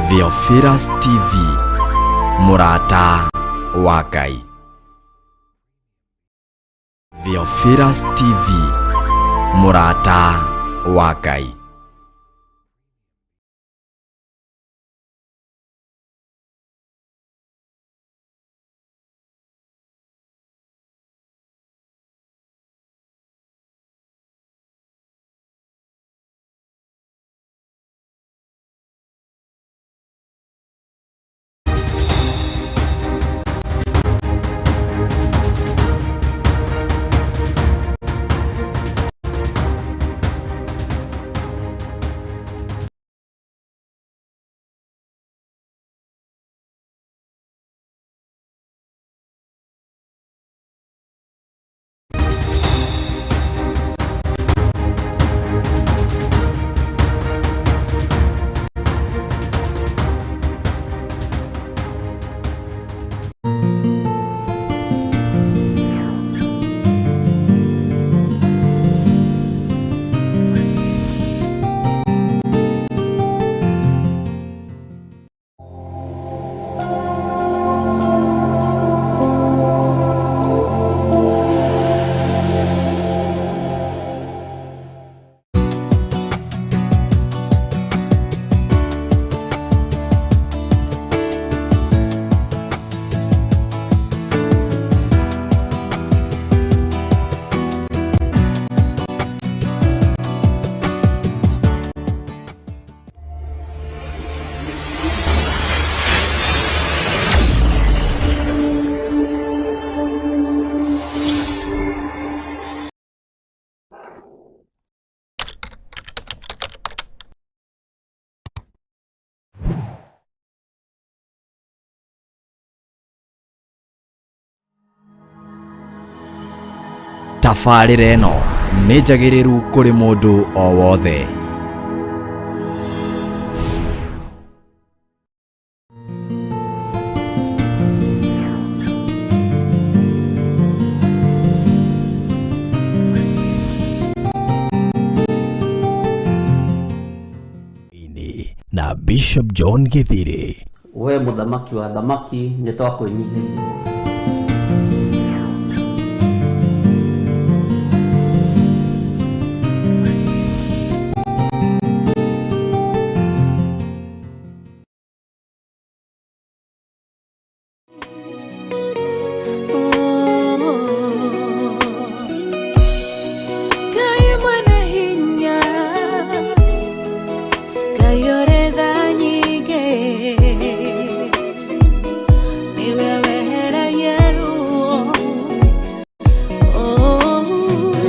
Theophilus TV, mũrata wa Ngai. Theophilus TV, mũrata wa Ngai. Tabarĩra ĩno nĩ njagĩrĩru kũrĩ mũndũ o wothe. Na Bishop John Githiri. We mũthamaki wa thamaki, nĩ twakwĩnyihĩria. Ngai mwene hinya, Ngai ũrĩ tha nyingĩ, nĩwe weheragia ruo. Oh,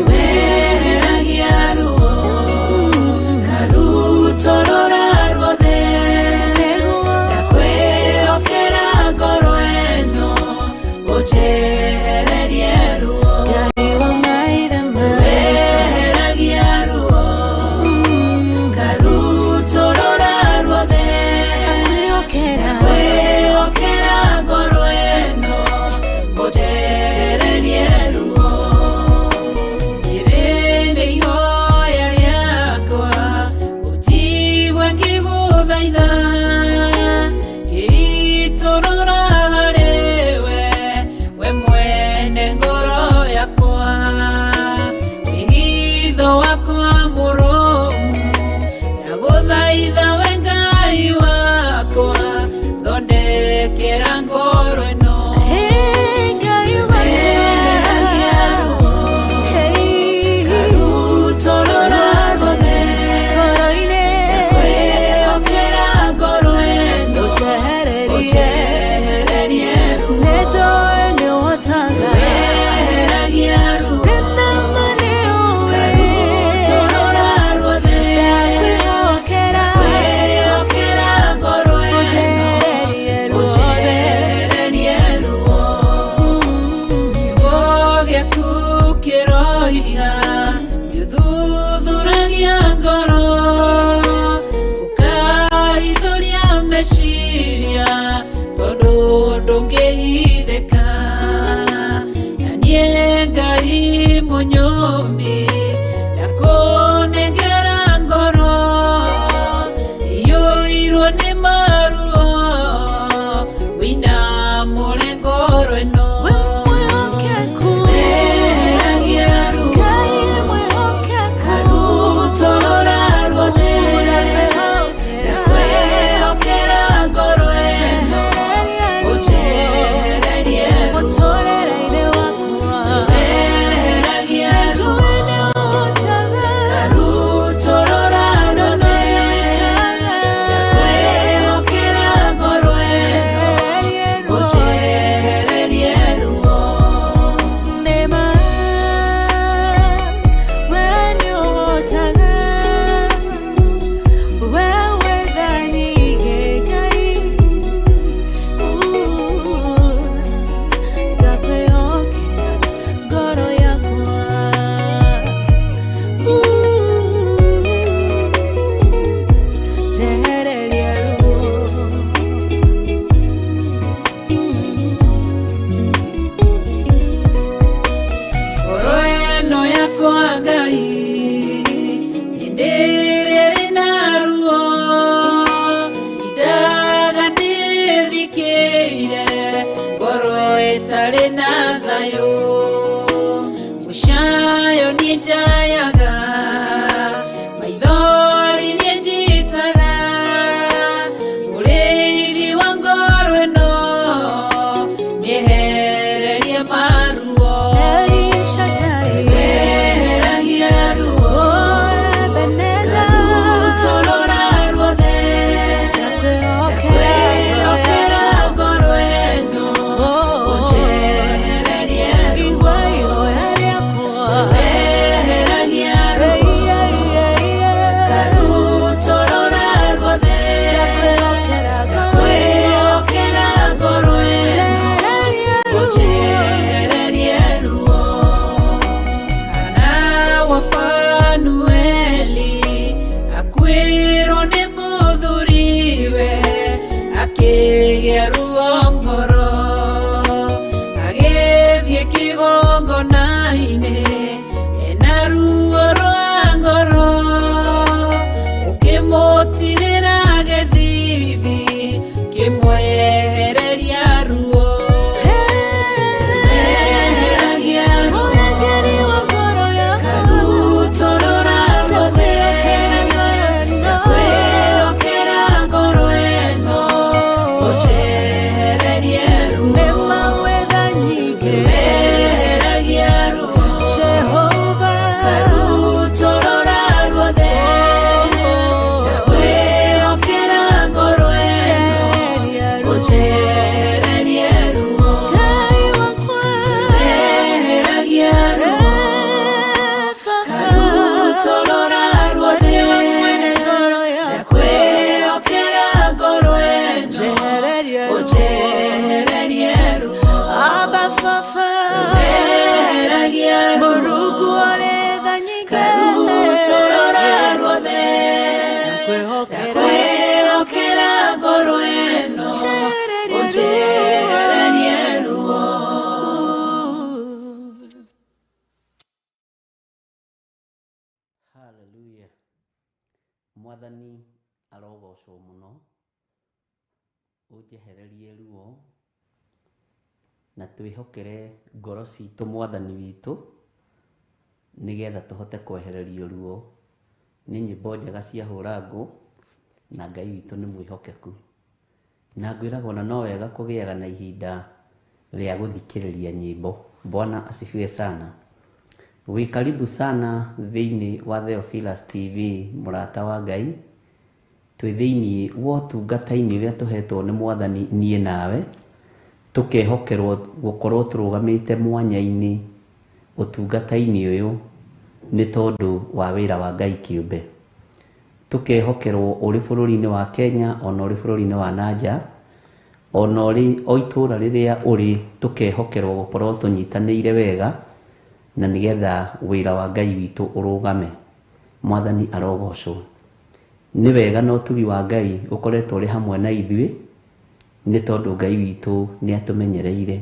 weheragia ruo, karutũrũra ruothe, nĩguo ndakwĩhokera ngoro ĩno, ũnjehererie ruo. Ngai wa maithe maitũ, weheragia ruo, karutũrũra ruothe, ndakwĩhokera ngoro ĩno, ũnjehererie ruo. Rĩrĩ nĩ ihoya rĩakwa, ũnjigue ngĩgũthaitha, ngĩitũrũra harĩwe, we mwene ngoro yakwa. Wĩhitho wakwa mũrũmu, ndagũthaitha we Ngai wakwa, thondekera ngoro ĩno. Ngai weheragia ruo, karutũrũra ruothe, ngoro-inĩ, ndakwĩhokera ngoro ĩno, ũnjehererie ruo. Nĩnjũĩ nĩũhotaga, weheragia ruo, ndĩna ma nĩũĩ, karutũrũra ruothe, ndakwĩhokera, ndakwĩhokera ngoro ĩno, ũnjehererie ruo. Kiugo gĩaku kĩroiga nĩũthuthuragia ngoro, ũkaithũria meciria, tondũ ndũngĩhithĩka. Itarĩ na thayũ mũcayo niĩ njayaga maithori niĩ njitaga mũrĩithi wa ngoro ĩno nĩehererie maruo weheragia ruo Rũtũrũra ruothe ndakwĩhokera ngoro ĩno ũnjehererie ruo weheragia ruo Karutũrũra ruothe ndakwĩhokera ngoro ĩno ũnjehererie ruo Hana wa Fanueli akuĩrwo nĩ mũthuriwe akĩgĩa ruo ngoro agĩthiĩ kĩgongona-inĩ ena ruo rwa ngoro ũkĩmũtirĩra gĩthithi kĩmwehereria ruo weheragia ruo Karutũrũra ruothe ndakwĩhokera ngoro ĩno ũnjehererie ruo weheragia ruo Karutũrũra ruothe ndakwĩhokera ngoro ĩno ũnjehererie ruo weheragia ruo Karutũrũra ruothe ndakwĩhokera ngoro ĩno ũnjehererie ruo weheragia ruo Karutũrũra ruothe ndakwĩhokera ngoro ĩno ũnjehererie ruo. Hallelujah. Mwathani arogocwo mũno ũnjehererie ruo na twĩhokere ngoro citũ mwathani witũ nĩgetha tũhote kwehererio ruo. Nĩ nyĩmbo njega cia hũra ngũ na Ngai witũ nĩ mwĩhokeku. Na ngwĩraga ona no wega kũgĩaga na ihinda rĩa gũthikĩrĩria nyĩmbo. Bwana asifiwe sana. Wĩ karibu sana thĩinĩ wa Theophilus TV mũrata wa Ngai. Twĩ thĩinĩ wa ũtungata-inĩ ũrĩa tũhetwo nĩ mwathani niĩ nawe tũkehokerwo gũkorwo tũrũgamĩte mwanya-inĩ ũtungata-inĩ ũyũ nĩ tondũ wa wĩra wa Ngai kĩũmbe. Tũkehokerwo ũrĩ bũrũri-inĩ wa Kenya ona ũrĩ bũrũri-inĩ wa nanja ona ũrĩ o itũra rĩrĩa ũrĩ tũkehokerwo gũkorwo tũnyitanĩire wega na nĩgetha wĩra wa Ngai witũ ũrũgame. Mwathani arogocwo. Nĩ wega na ũtugi wa Ngai ũkoretwo ũrĩ hamwe na ithuĩ nĩ tondũ Ngai witũ nĩ atũmenyereire.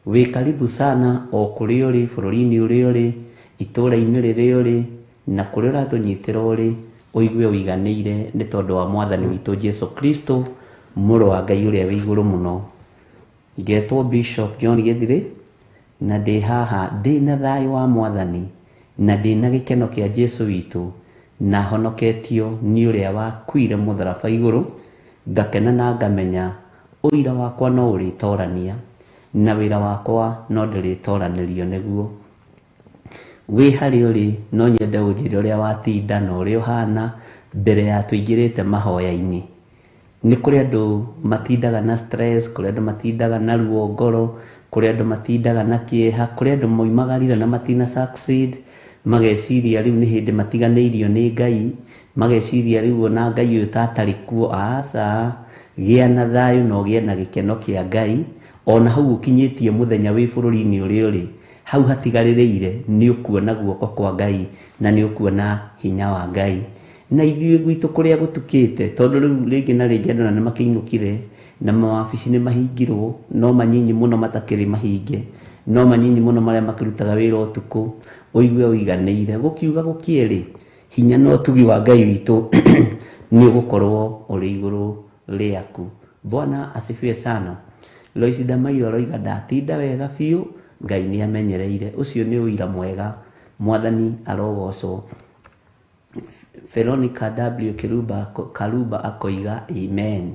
Wĩ karibu sana o kũrĩa ũrĩ bũrũri-inĩ ũrĩa ũrĩ itũra-inĩ rĩrĩa ũrĩ na kũrĩa ũratũnyitĩra ũrĩ ũigue ũiganĩire nĩ tondũ wa mwathani witũ Jesu Kristo mũrũ wa Ngai ũrĩa wĩ igũrũ mũno. Ngetwo Bishop John Gĩthirĩ na ndĩ haha ndĩ na thayũ wa mwathani na ndĩ na gĩkeno kĩa Jesu witũ na honoketio nĩ ũrĩa wakuire mũtharaba igũrũ ngakena na ngamenya ũira wakwa no ũrĩtorania na wĩra wakwa no ndĩrĩtoranĩrio nĩguo. Wĩ harĩa ũrĩ no nyende ũnjĩre ũrĩa watinda na ũrĩa ũhana mbere ya tũingĩrĩte mahoya-inĩ. Nĩ kũrĩ andũ matindaga na stress, kũrĩ andũ matindaga na ruo ngoro, kũrĩ andũ matindaga na kĩeha, kũrĩ andũ moimagarire na matina succeed, mageciria rĩu nĩ hĩndĩ matiganĩirio nĩ Ngai, mageciria rĩu ona Ngai ũyũ ta atarĩ kuo. Aca, gĩa na thayũ na ũgĩe na gĩkeno kĩa Ngai ona hau ũkinyĩtie mũthenya wĩ bũrũri-inĩ ũrĩa ũrĩ hau hatigarĩrĩire nĩ ũkuona guoko kwa Ngai na nĩ ũkuona hinya wa Ngai. Na ithuĩ gwitũ kũrĩa gũtukĩte tondũ rĩu rĩngĩ na rĩngĩ andũ ona nĩ makĩinũkire na mawabici nĩ mahingirwo no manyinyi mũno matakĩrĩ mahinge no manyinyi mũno marĩa makĩrutaga wĩra ũtukũ ũigue ũiganĩire gũkiuga gũkĩerĩ hinya na ũtugi wa Ngai witũ nĩ ũgũkorwo ũrĩ igũrũ rĩaku. Bwana asifiwe sana. Lois Damayo aroiga ndatinda wega biũ, Ngai nĩ amenyereire. Ũcio nĩ ũira mwega, Mwathani arogocwo. Veronica W Kiruba Karuba akoiga amen.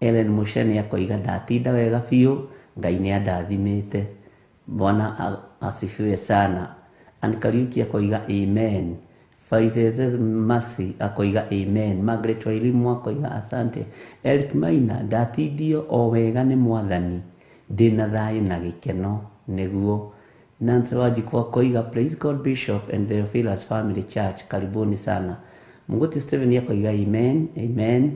Ellen Musheni akoiga ndatinda wega biũ, Ngai nĩ andathimĩte. Bwana asifiwe sana. Ann Kariuki akoiga amen. Five Mercy akoiga amen. Margaret Wairimu akoiga asante. Eric Maina ndatindio o wega nĩ Mwathani, ndĩna thayũ na gĩkeno nĩguo. Nancy Wanjikũ akoiga praise God Bishop and the Theophilus Family Church, karibuni sana. Mũgũti Stephen akoiga amen, amen.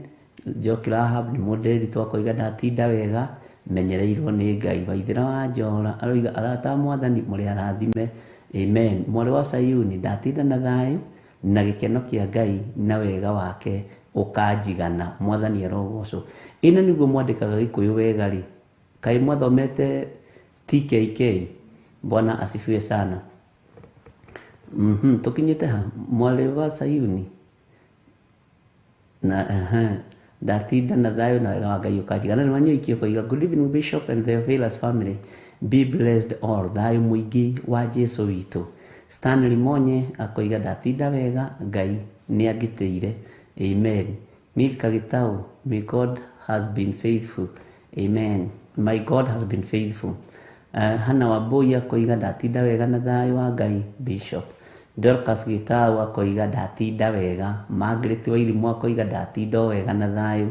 Njoki Rahab nĩ mũndĩritũ akoiga ndatinda wega, menyereirwo nĩ Ngai. Waithĩra wa Njora aroiga arata a Mwathani mũrĩ arathime, amen. Mwarĩ wa Sayuni ndatinda na thayũ na gĩkeno kĩa Ngai na wega wake ũkanjigana, Mwathani arogocwo. Ĩno nĩguo mwandĩkaga Gĩkũyũ wega rĩ, kaĩ mwathomete TKK? Bwana asifiwe sana. Tukinyĩte ha mwarĩ wa Sayuni na ndatinda na thayũ na wega wa Ngai ũkanjigana. Nĩ Wanyoiki akoiga good evening Bishop and the Theophilus family, be blessed all, thayũ mũingĩ wa Jesu witũ. Stanley Monye akoiga ndatinda wega, Ngai nĩ angitĩire, amen. Milka Gitau, may God has been faithful, amen. My God has been faithful. Hana Wambui akoiga ndatinda wega na thayũ wa Ngai Bishop. Dorcas Gitau akoiga ndatinda wega. Margaret Wairimu akoiga ndatinda o wega na thayũ.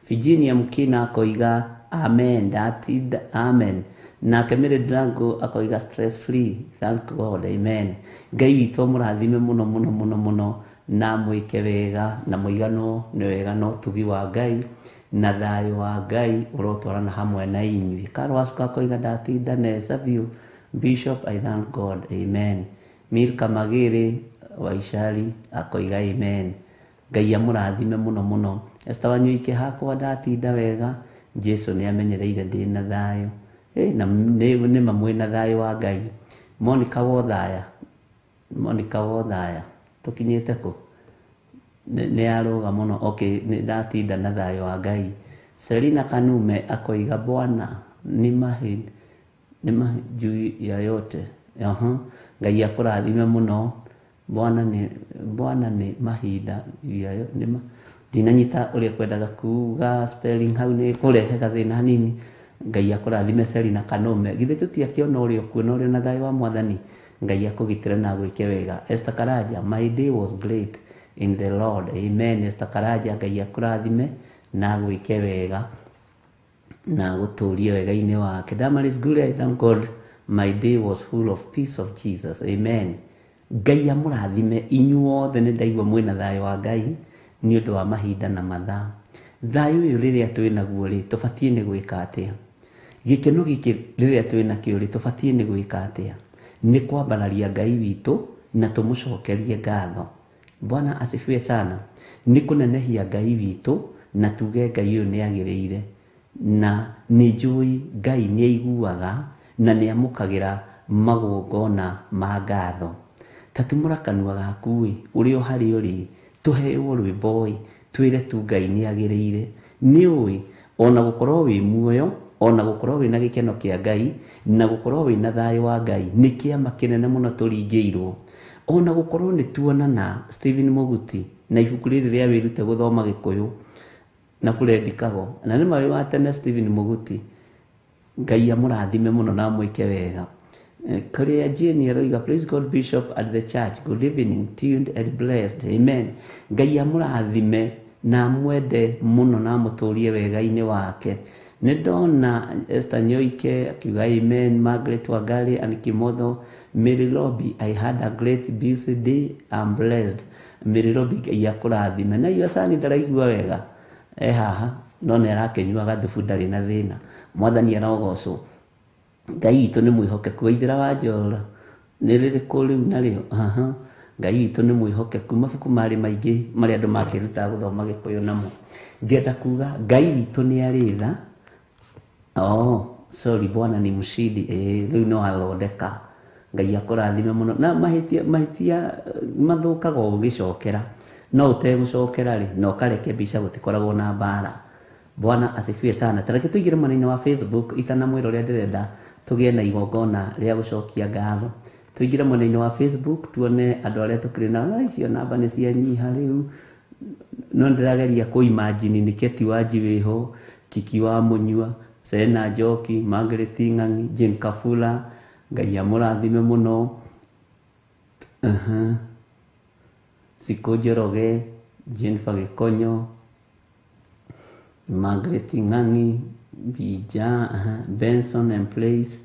Virginia Mukina akoiga amen, ndatinda amen. Nake Mary Drango akoiga stress free, thank God, amen. Ngai witũ amũrathime mũno mũno mũno mũno na mwĩke wega na mũiganwo nĩ wega na ũtugi wa Ngai na thayũ wa Ngai ũrotwarana hamwe na inyuĩ. Karl Wasuka akoiga ndatinda nesa biũ Bishop, I thank God, amen. Milka Magĩrĩ Waicari akoiga amen. Ngai amũrathime mũno mũno. Esther Wanyoike hakwa ndatinda wega, Jesu nĩ amenyereire ndĩna thayũ. Na nĩ ma mwĩna thayũ wa Ngai. Monica Wothaya, Monica Wothaya, tũkinyĩte kũ? Nĩ arũga mũno. Okay, nĩ ndatinda na thayũ wa Ngai. Selina Kanume akoiga Bwana ni mahi juu ya yote. Ngai akũrathime mũno. Bwana ni mahinda ya yote. Ndinanyita ũrĩa kwendaga kuga spelling hau nĩ kũrehe gathĩna hanini. Ngai akũrathime Selina Kanume. Githĩ tũtiakĩona ũrĩa ũkuona ũrĩa na thayũ wa Mwathani. Ngai akũgitĩre na agwĩke wega. Esther Karanja, my day was great in the Lord, amen. Esther Karanja, Ngai akũrathime na agwĩke wega na agũtũrie wega-inĩ wake. Damaris Gure, I thank God my day was full of peace of Jesus, amen. Ngai amũrathime inyuothe, nĩ ndaigua mwĩna thayũ wa Ngai nĩ ũndũ wa mahinda na mathaa. Thayũ ũyũ rĩrĩa twĩnaguo rĩ, tũbatiĩ nĩ gwĩka atĩa? Gĩkeno gĩkĩ rĩrĩa twĩnakĩo rĩ, tũbatiĩ nĩ gwĩka atĩa? Nĩ kwambararia Ngai witũ na tũmũcokerie ngatho. Bwana asifiwe sana. Nĩ kũnenehia Ngai witũ na tuge Ngai ũyũ nĩ agĩrĩire, na nĩ njũĩ Ngai nĩ aiguaga na nĩ amũkagĩra magongona ma ngatho. Ta tumũra kanua gaku ĩ, ũrĩ o harĩa ũrĩ, tũheo rwĩmbo ĩ, twĩre tu Ngai nĩ agĩrĩire. Nĩ ũĩ ona gũkorwo wĩ muoyo, ona gũkorwo wĩna gĩkeno kĩa Ngai, na gũkorwo wĩna thayũ wa Ngai nĩ kĩama kĩnene mũno tũringĩirwo. Ona gũkorwo nĩ tuonana Stephen Mũguti na ibuku rĩrĩ rĩa wĩrute gũthoma Gĩkũyũ na Fred Kago, na nĩ marĩ wa tene Stephen Mũguti. Ngai amũrathime mũno na amwĩke wega. Kũrĩa Jane aroiga praise God Bishop at the church, good evening, tuned and blessed, amen. Ngai amũrathime na amwende mũno na amũtũrie wega-inĩ wake. Nĩ ndona Esther Nyoike akiuga amen. Margaret Wangari and Kimotho, Mary Lobby, I had a great busy day, I'm blessed. Mary Lobby, Ngai akũrathime. Na iyo Sani ndaraigua wega e haha, no nĩ arakĩnyua gathubu, ndarĩ na thĩna. Mwathani arogocwo. Ngai witũ nĩ mwĩhokeku. Waithĩra wa Njora nĩ rĩrĩkũ rĩu narĩo? Ngai witũ nĩ mwĩhokeku. Mabuku marĩ maingĩ marĩa andũ makĩrutaga gũthoma Gĩkũyũ namo. Ngenda kuga Ngai witũ nĩ arĩ tha. Oh, sorry, Bwana ni mshindi. Rĩu no athondeka. Ngai akũrathime mũno. Na mahĩtia mathũkaga ũgĩcokera. No ũtegũcokera rĩ, na ũkareke mbica gũtikoragwo na mbara. Bwana asifiwe sana. Tareke tũingĩre mwena-inĩ wa Facebook itanamwĩra ũrĩa ndĩrenda tũgĩe na igongona rĩa gũcokia ngatho. Tũingĩre mwena-inĩ wa Facebook tuone andũ arĩa tũkĩrĩ nao. Icio namba nĩ cianyiha rĩu, no ndĩrageria kũ imagine nĩ Keti Wanji wĩho, Kiki wa Mũnyua, Sena Njoki, Margaret Ng'ang'i, Jane Kafula, Ngai amũrathime mũno. Sikũ Njoroge, Jennifer Gĩkonyo, Margaret Ng'ang'i, Bija, Benson and Place,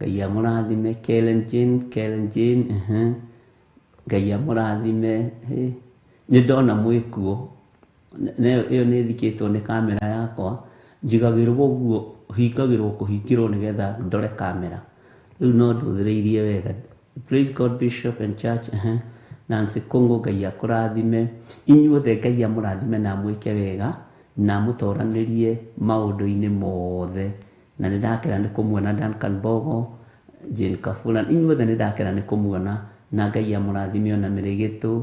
Ngai amũrathime, Kellen Jane, Kellen Jane, Ngai amũrathime. Nĩ ndona mwĩkuo, ĩyo nĩ ĩthikĩtwo nĩ kamera yakwa, njigagĩrwo ũguo, hingagĩrwo kũhingĩrwo nĩgetha ndore kamera. Rĩu no ndũthĩrĩirie wega. Praise God Bishop and Church, Nancy Kũngũ, Ngai akũrathime. Inyuothe Ngai amũrathime na amwĩke wega na amũtoranĩrie maũndũ-inĩ mothe. Na nĩ ndakena nĩ kũmuona Duncan Bogo, Jane Kafula, inyuothe nĩ ndakena nĩ kũmuona na Ngai amũrathime ona Mĩrĩgĩtũ,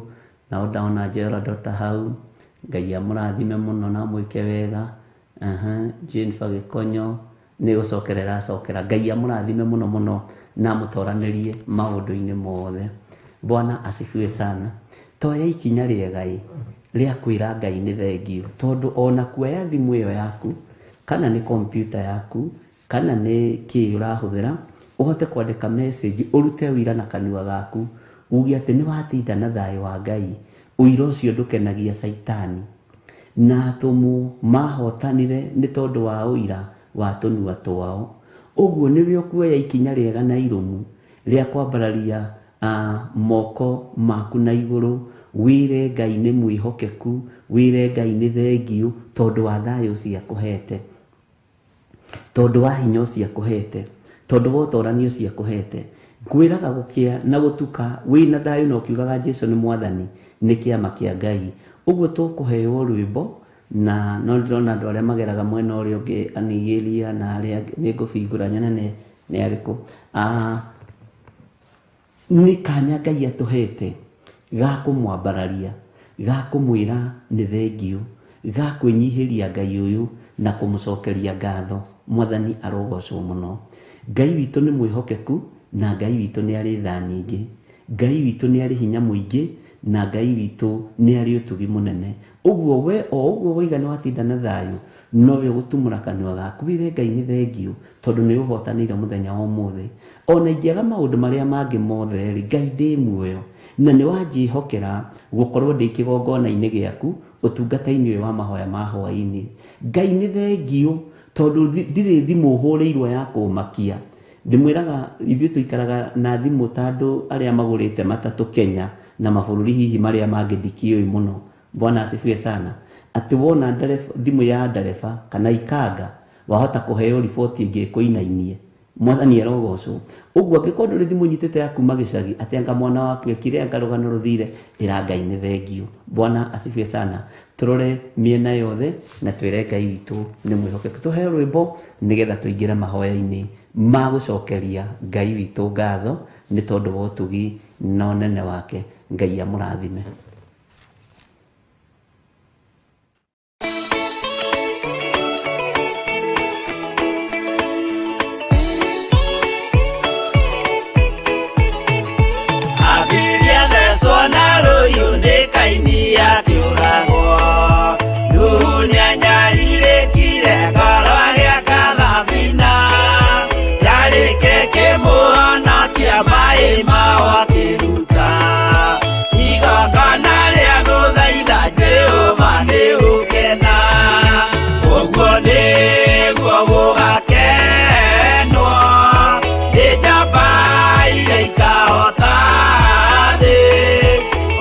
nao ndona Gerald Dota hau, Ngai amũrathime mũno na amwĩke wega. Jennifer Gĩkonyo nĩ gũcokera ĩracokera. Ngai amũrathime mũno mũno na amũtoranĩrie maũndũ-inĩ mothe. Bwana asifiwe sana. Toya ikinya rĩega ĩ rĩa kwĩra Ngai nĩ thengio, tondũ ona kuoya thimũ ĩyo yaku kana nĩ kompiuta yaku kana nĩ kĩ ũrahũthĩra, ũhote kwandĩka message, ũrute ũira na kanua gaku, uge atĩ nĩ watinda na thayũ wa Ngai. Ũira ũcio ndũkenagia Caitani. Na atũmwo mahotanire nĩ tondũ wa ũira wa tũnua twao. Ũguo nĩwe ũkuoya ikinya rĩega na irũmu rĩa kwambararia moko maku na igũrũ, wĩre Ngai nĩ mwĩhokeku, wĩre Ngai nĩ thengio, tondũ wa thayũ ũcio akũhete, tondũ wa hinya ũcio akũhete, tondũ wa ũtorani ũcio akũhete. Ngwĩraga gũkĩa na gũtuka wĩna thayũ na ũkiugaga Jesu nĩ mwathani, nĩ kĩama kĩa Ngai. Ũguo tũkũheo rwĩmbo, na no ndĩrona andũ arĩa mageraga mwena ũrĩa ũngĩ Anigeria na arĩa angĩ, nĩ ngũbingũra nyone nĩ arĩkũ. Nĩ kanya Ngai atũhete ga kũmwambararia, ga kũmwĩra nĩ thengio, ga kwĩnyihĩria Ngai ũyũ na kũmũcokeria ngatho. Mwathani arogocwo mũno. Ngai witũ nĩ mwĩhokeku na Ngai witũ nĩ arĩ tha nyingĩ. Ngai witũ nĩ arĩ hinya mũingĩ na Ngai witũ nĩ arĩ ũtugi mũnene. Ũguo we o ũguo woiga nĩ watinda na thayũ, nowe ũgũtumũra kanua gaku wĩre Ngai nĩ thengio, tondũ nĩ ũhotanĩire mũthenya wa ũmũthĩ. Ona ingĩaga maũndũ marĩa mangĩ mothe rĩ, Ngai ndĩ muoyo na nĩ wanjĩhokera gũkorwo ndĩ kĩgongona-inĩ gĩaku ũtungata-inĩ ũyũ wa mahoya ma hwaĩ-inĩ. Ngai nĩ thengio tondũ ndirĩ thimũ hũrĩirwo ya kũmakia. Ndĩmwĩraga ithuĩ tũikaraga na thimũ ta andũ arĩa magũrĩte matatũ Kenya na mabũrũri hihi marĩa mangĩ ndikĩũĩ mũno. Bwana asifiwe sana. Atĩ wona thimũ ya ndereba kana ikanga, wahota kũheo riboti ĩngĩ ĩkũinainie. Mwathani arogocwo. Ũguo angĩkorwo ndũrĩ thimũ nyitĩte ya kuma gĩcagi, atĩ anga mwana waku ekire anga rũgano rũthire, ĩra Ngai nĩ thengio. Bwana asifiwe sana. Tũrore mĩena yothe na twĩre Ngai witũ nĩ mwĩhokeku. Tũheo rwĩmbo nĩgetha tũingĩre mahoya-inĩ ma gũcokeria Ngai witũ ngatho nĩ tondũ wa ũtugi na ũnene wake. Ngai amũrathime. Abiria thecwo na rũhiũ nĩ Kaini akĩũragwo. Nuhu nĩanyarirĩkire ngoro agĩaka thabina. Yarĩke kĩmũhonokia maĩ mao akĩruta. Igongona rĩa gũthaitha Jehova nĩ gũkena. Ũguo nĩguo gũgakenwo nĩ njamba iria ikahota thĩ.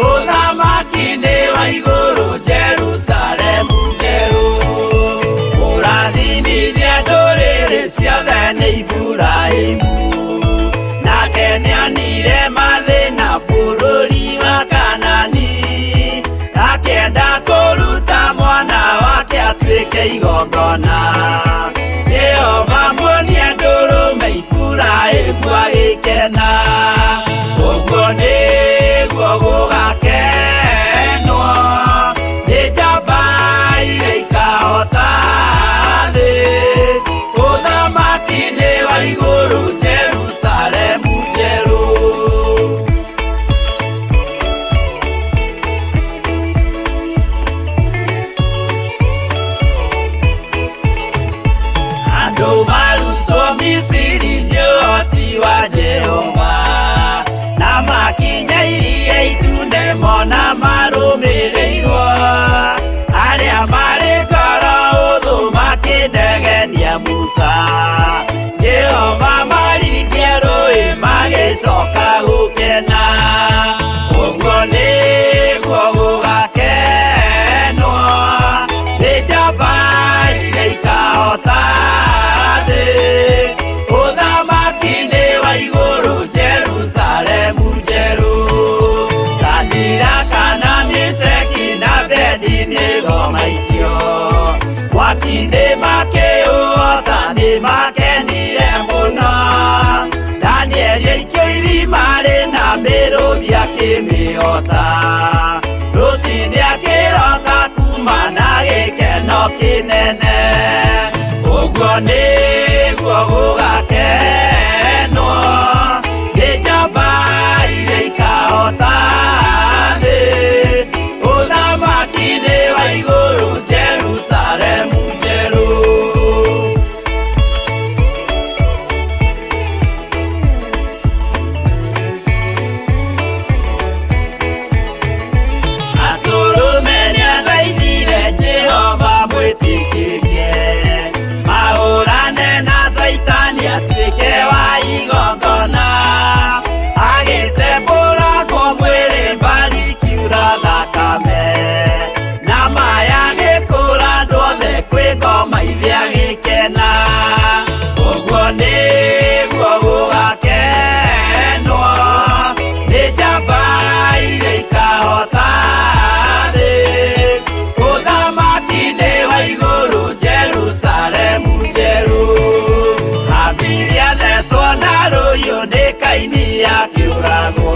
Ũthamaki nĩ wa igũrũ Jerusalemu njerũ. Kũrathimithia ndũrĩrĩ ciothe nĩ Iburahĩmu. Nake nĩonire mathĩna bũrũri wa Kanani. Akĩenda kũruta mwana wake atuĩke igongona. Jehova muonie ndũrũme Iburahĩmu agĩkena. Ũguo nĩguo gũgakenwo nĩ njamba iria ikahota Akĩnegenia Musa Jehova maringia rũĩ magĩcoka gũkena ũguo nĩguo gũgakenwo nĩ njamba iria ikahota thĩ ũthamaki-inĩ wa igũrũ Jerusalemu njerũ Sadiraka na Meshaki na Abednego maikio mwaki-inĩ makĩũhota nĩmakenire mũno Danieli aikio irima rĩna mĩrũthi akĩmĩhota rũciinĩ akĩroka kuma na gĩkeno kĩnene ũguo nĩguo gũgakenwo nĩ njamba iria ikahota thĩ ũthamaki-inĩ wa igũrũ Jerusalemu njerũ. Atũrũme nĩathaithire Jehova mwĩtĩkĩrie mahũrane na Caitani atuĩke wa igongona agĩtembũrangwo mwĩrĩ mbari ikiura thakame na maya agĩkũra andũ othe kwĩ ngoma ithe agĩkena ũguo nĩguo gũgakenwo nĩ njamba iria ikahota thĩ ũthamaki-inĩ wa igũrũ Jerusalemu njerũ Habili athecwo na rũhiũ nĩ Kaini akĩũragwo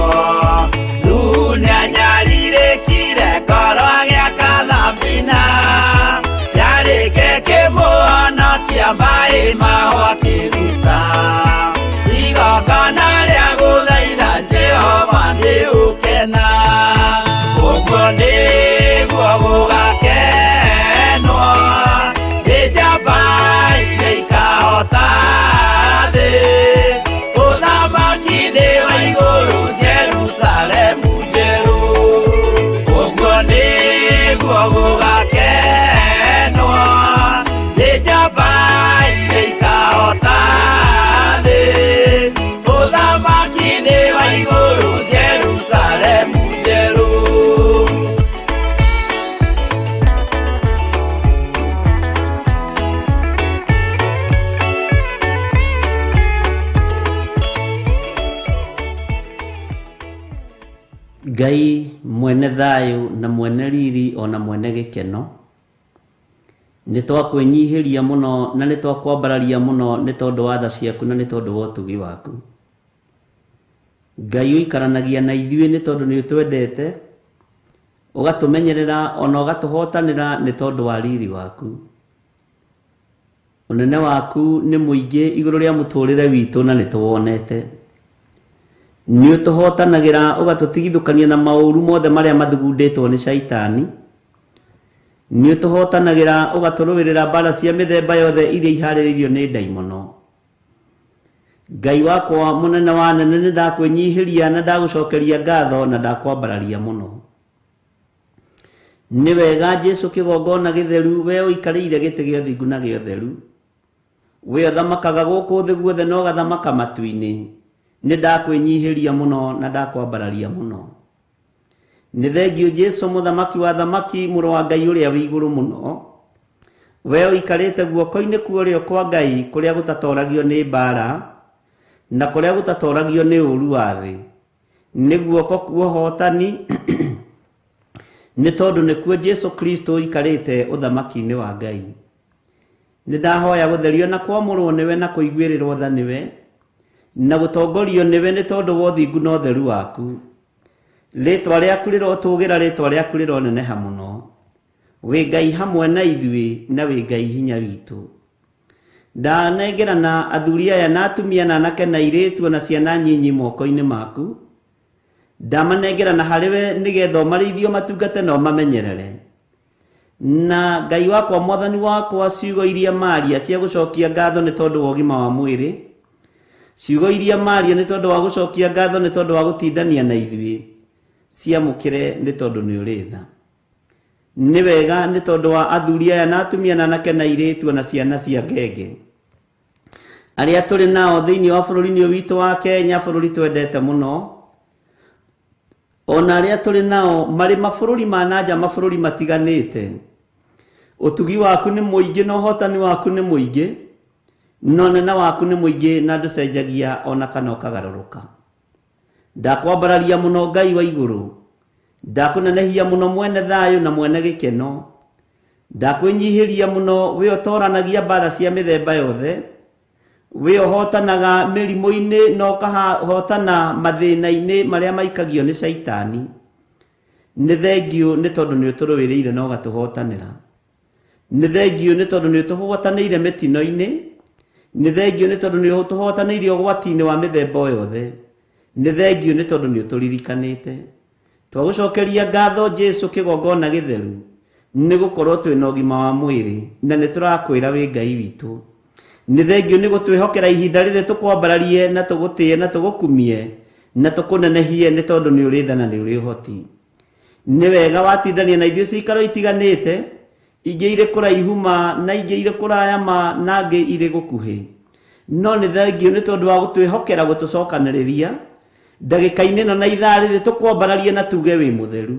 Nuhu nĩanyarirĩkire ngoro agĩaka thabina yarĩke kĩmũhonokia maĩ maho akĩruta igongona rĩa gũthaitha Jehova nĩ ũkena ũguo nĩguo gũgakenwo nĩ njamba iria ikahota thĩ ũthamaki-inĩ wa igũrũ Jerusalemu njerũ ũguo nĩguo gũgakenwo nĩ njamba iria ikahota thĩ ũthamaki-inĩ wa igũrũ Jerusalemu njerũ. Ngai mwene thayũ na mwene riri ona mwene gĩkeno nĩ twakwĩnyihĩria mũno na nĩ twakwambararia mũno nĩ tondũ wa tha ciaku na nĩ tondũ wa ũtugi waku. Ngai ũikaranagia na ithuĩ nĩ tondũ nĩ ũtwendete ũgatũmenyerera ona ũgatũhotanĩra nĩ tondũ wa riri waku. Ũnene waku nĩ mũingĩ igũrũ rĩa mũtũrĩre witũ na nĩ tũwonete. Nĩ ũtũhotanagĩra ũgatũtigithũkania na maũru mothe marĩa mathugundĩtwo nĩ Caitani. Nĩ ũtũhotanagĩra ũgatũrũĩrĩra mbara cia mĩthemba yothe iria iharĩrĩirio nĩ ndaimono. Ngai wakwa mũnene wa nene nĩ ndakwĩnyihĩria na ndagũcokeria ngatho na ndakwambararia mũno. Nĩ wega Jesũ kĩgongona gĩtheru we ũikarĩire gĩtĩ gĩa ũthingu na gĩa ũtheru. We ũthamakaga gũkũ thĩ guothe na ũgathamaka matu-inĩ. Nĩ ndakwĩnyihĩria mũno na ndakwambararia mũno. Nĩ thengiũ Jesũ mũthamaki wa thamaki mũrũ wa Ngai ũrĩa wĩ igũrũ mũno. We ũikarĩte guoko-inĩ kwa ũrĩo kwa Ngai kũrĩa gũtatoragio nĩ mbara na kũrĩa gũtatoragio nĩ ũũru wa thĩ. Nĩ guoko kwa ũhotani nĩ tondũ nĩkuo Jesũ Kristo ũikarĩte ũthamaki-inĩ wa Ngai. Nĩ ndahoya gũtherio na kwamũrwo nĩwe na kũiguĩrĩrwo tha nĩwe na gũtongorio nĩwe nĩ tondũ wa ũthingu na ũtheru waku. Rĩtwa rĩaku rĩrotũgĩra, rĩtwa rĩaku rĩroneneha mũno. Wĩ Ngai hamwe na ithuĩ na wĩ Ngai hinya witũ. Ndanengerana athuri aya na atumia na anake na airĩtu na ciana nyinyi moko-inĩ maku. Ndamanengerana harĩ we nĩgetha ũmarĩithie ũmatungate na ũmamenyerere. Na Ngai wakwa mwathani wakwa ciugo iria maria cia gũcokia ngatho nĩ tondũ wa ũgima wa mwĩrĩ, ciugo iria maria nĩ tondũ wa gũcokia ngatho nĩ tondũ wa gũtindania na ithuĩ, ciamũkĩre nĩ tondũ nĩ ũrĩ tha. Nĩ wega nĩ tondũ wa athuri aya na atumia na anake na airĩtu na ciana cia ngenge arĩa tũrĩ nao thĩinĩ wa bũrũri-inĩ ũyũ witũ wa Kenya, bũrũri twendete mũno, ona arĩa tũrĩ nao marĩ mabũrũri ma na nja, mabũrũri matiganĩte. Ũtugi waku nĩ mũingĩ na ũhotani waku nĩ mũingĩ, na ũnene waku nĩ mũingĩ na ndũcenjagia ona kana ũkagarũrũka. Ndakwambararia mũno Ngai wa igũrũ, ndakũnenehia mũno mwene thayũ na mwene gĩkeno, ndakwĩnyihĩria mũno we ũtoranagia mbara cia mĩthemba yothe, we ũhotanaga mĩrimũ-inĩ na ũkahotana mathĩna-inĩ marĩa maikagio nĩ caitani. Nĩ thengiũ nĩ tondũ nĩ ũtũrũĩrĩire na ũgatũhotanĩra. Nĩ thengiũ nĩ tondũ nĩ ũtũhotanĩire mĩtino-inĩ. Nĩ thengiũ nĩ tondũ nĩ ũtũhotanĩire ũgwati-inĩ wa mĩthemba o yothe. Nĩ thengiũ nĩ tondũ nĩ ũtũririkanĩte. Twagũcokeria ngatho Jesũ kĩgongona gĩtheru, nĩ gũkorwo twĩna ũgima wa mwĩrĩ na nĩ tũrakwĩra wĩ Ngai witũ. Nĩ thengiũ nĩ gũtwĩhokera ihinda rĩrĩ tũkwambararie na tũgũtĩe na tũgũkumie na tũkũnenehie nĩ tondũ nĩ ũrĩ tha na nĩ ũrĩ ũhoti. Nĩ wega watindania na ithuĩ cikaro itiganĩte, ingĩ irĩ kũraihu ma na ingĩ irĩ kũraya ma na ingĩ irĩ gũkuhĩ. No nĩ thengiũ nĩ tondũ wa gũtwĩhokera gũtũcokanĩrĩria ndagĩka-inĩ ĩno na ithaa rĩrĩ tũkwambararie na tuge wĩ mũtheru.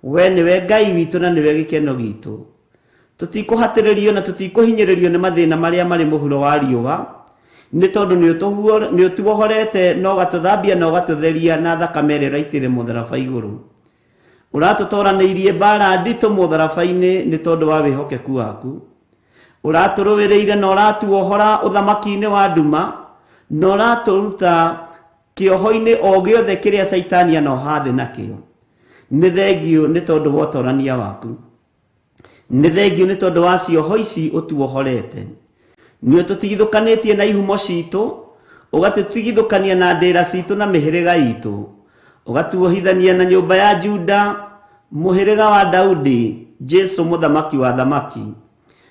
We nĩwe Ngai witũ na nĩwe gĩkeno gitũ. Tũtikũhatĩrĩrio na tũtikũhinyĩrĩrio nĩ mathĩna marĩa marĩ mũhuro wa riũa, nĩ tondũ nĩ ũtuohorete na ũgatũthambia na ũgatũtheria na thakame ĩrĩa ũraitĩrĩire mũtharaba igũrũ. Ũratũtoranĩirie mbara nditũ mũtharaba-inĩ nĩ tondũ wa wĩhokeku waku. Ũratũrũĩrĩire na ũratuohora ũthamaki-inĩ wa nduma na ũratũruta kĩoho-inĩ o gĩothe kĩrĩa caitani anoha thĩ nakĩo. Nĩ thengiũ nĩ tondũ wa ũtorania waku. Nĩ thengiũ nĩ tondũ wa cioho ici ũtuohorete. Nĩ ũtũtigithũkanĩtie na ihumo citũ, ũgatũtigithũkania na ndĩra citũ na mĩhĩrĩga itũ, ũgatuohithania na nyũmba ya Juda, mũhĩrĩga wa Daudi, Jesũ mũthamaki wa thamaki.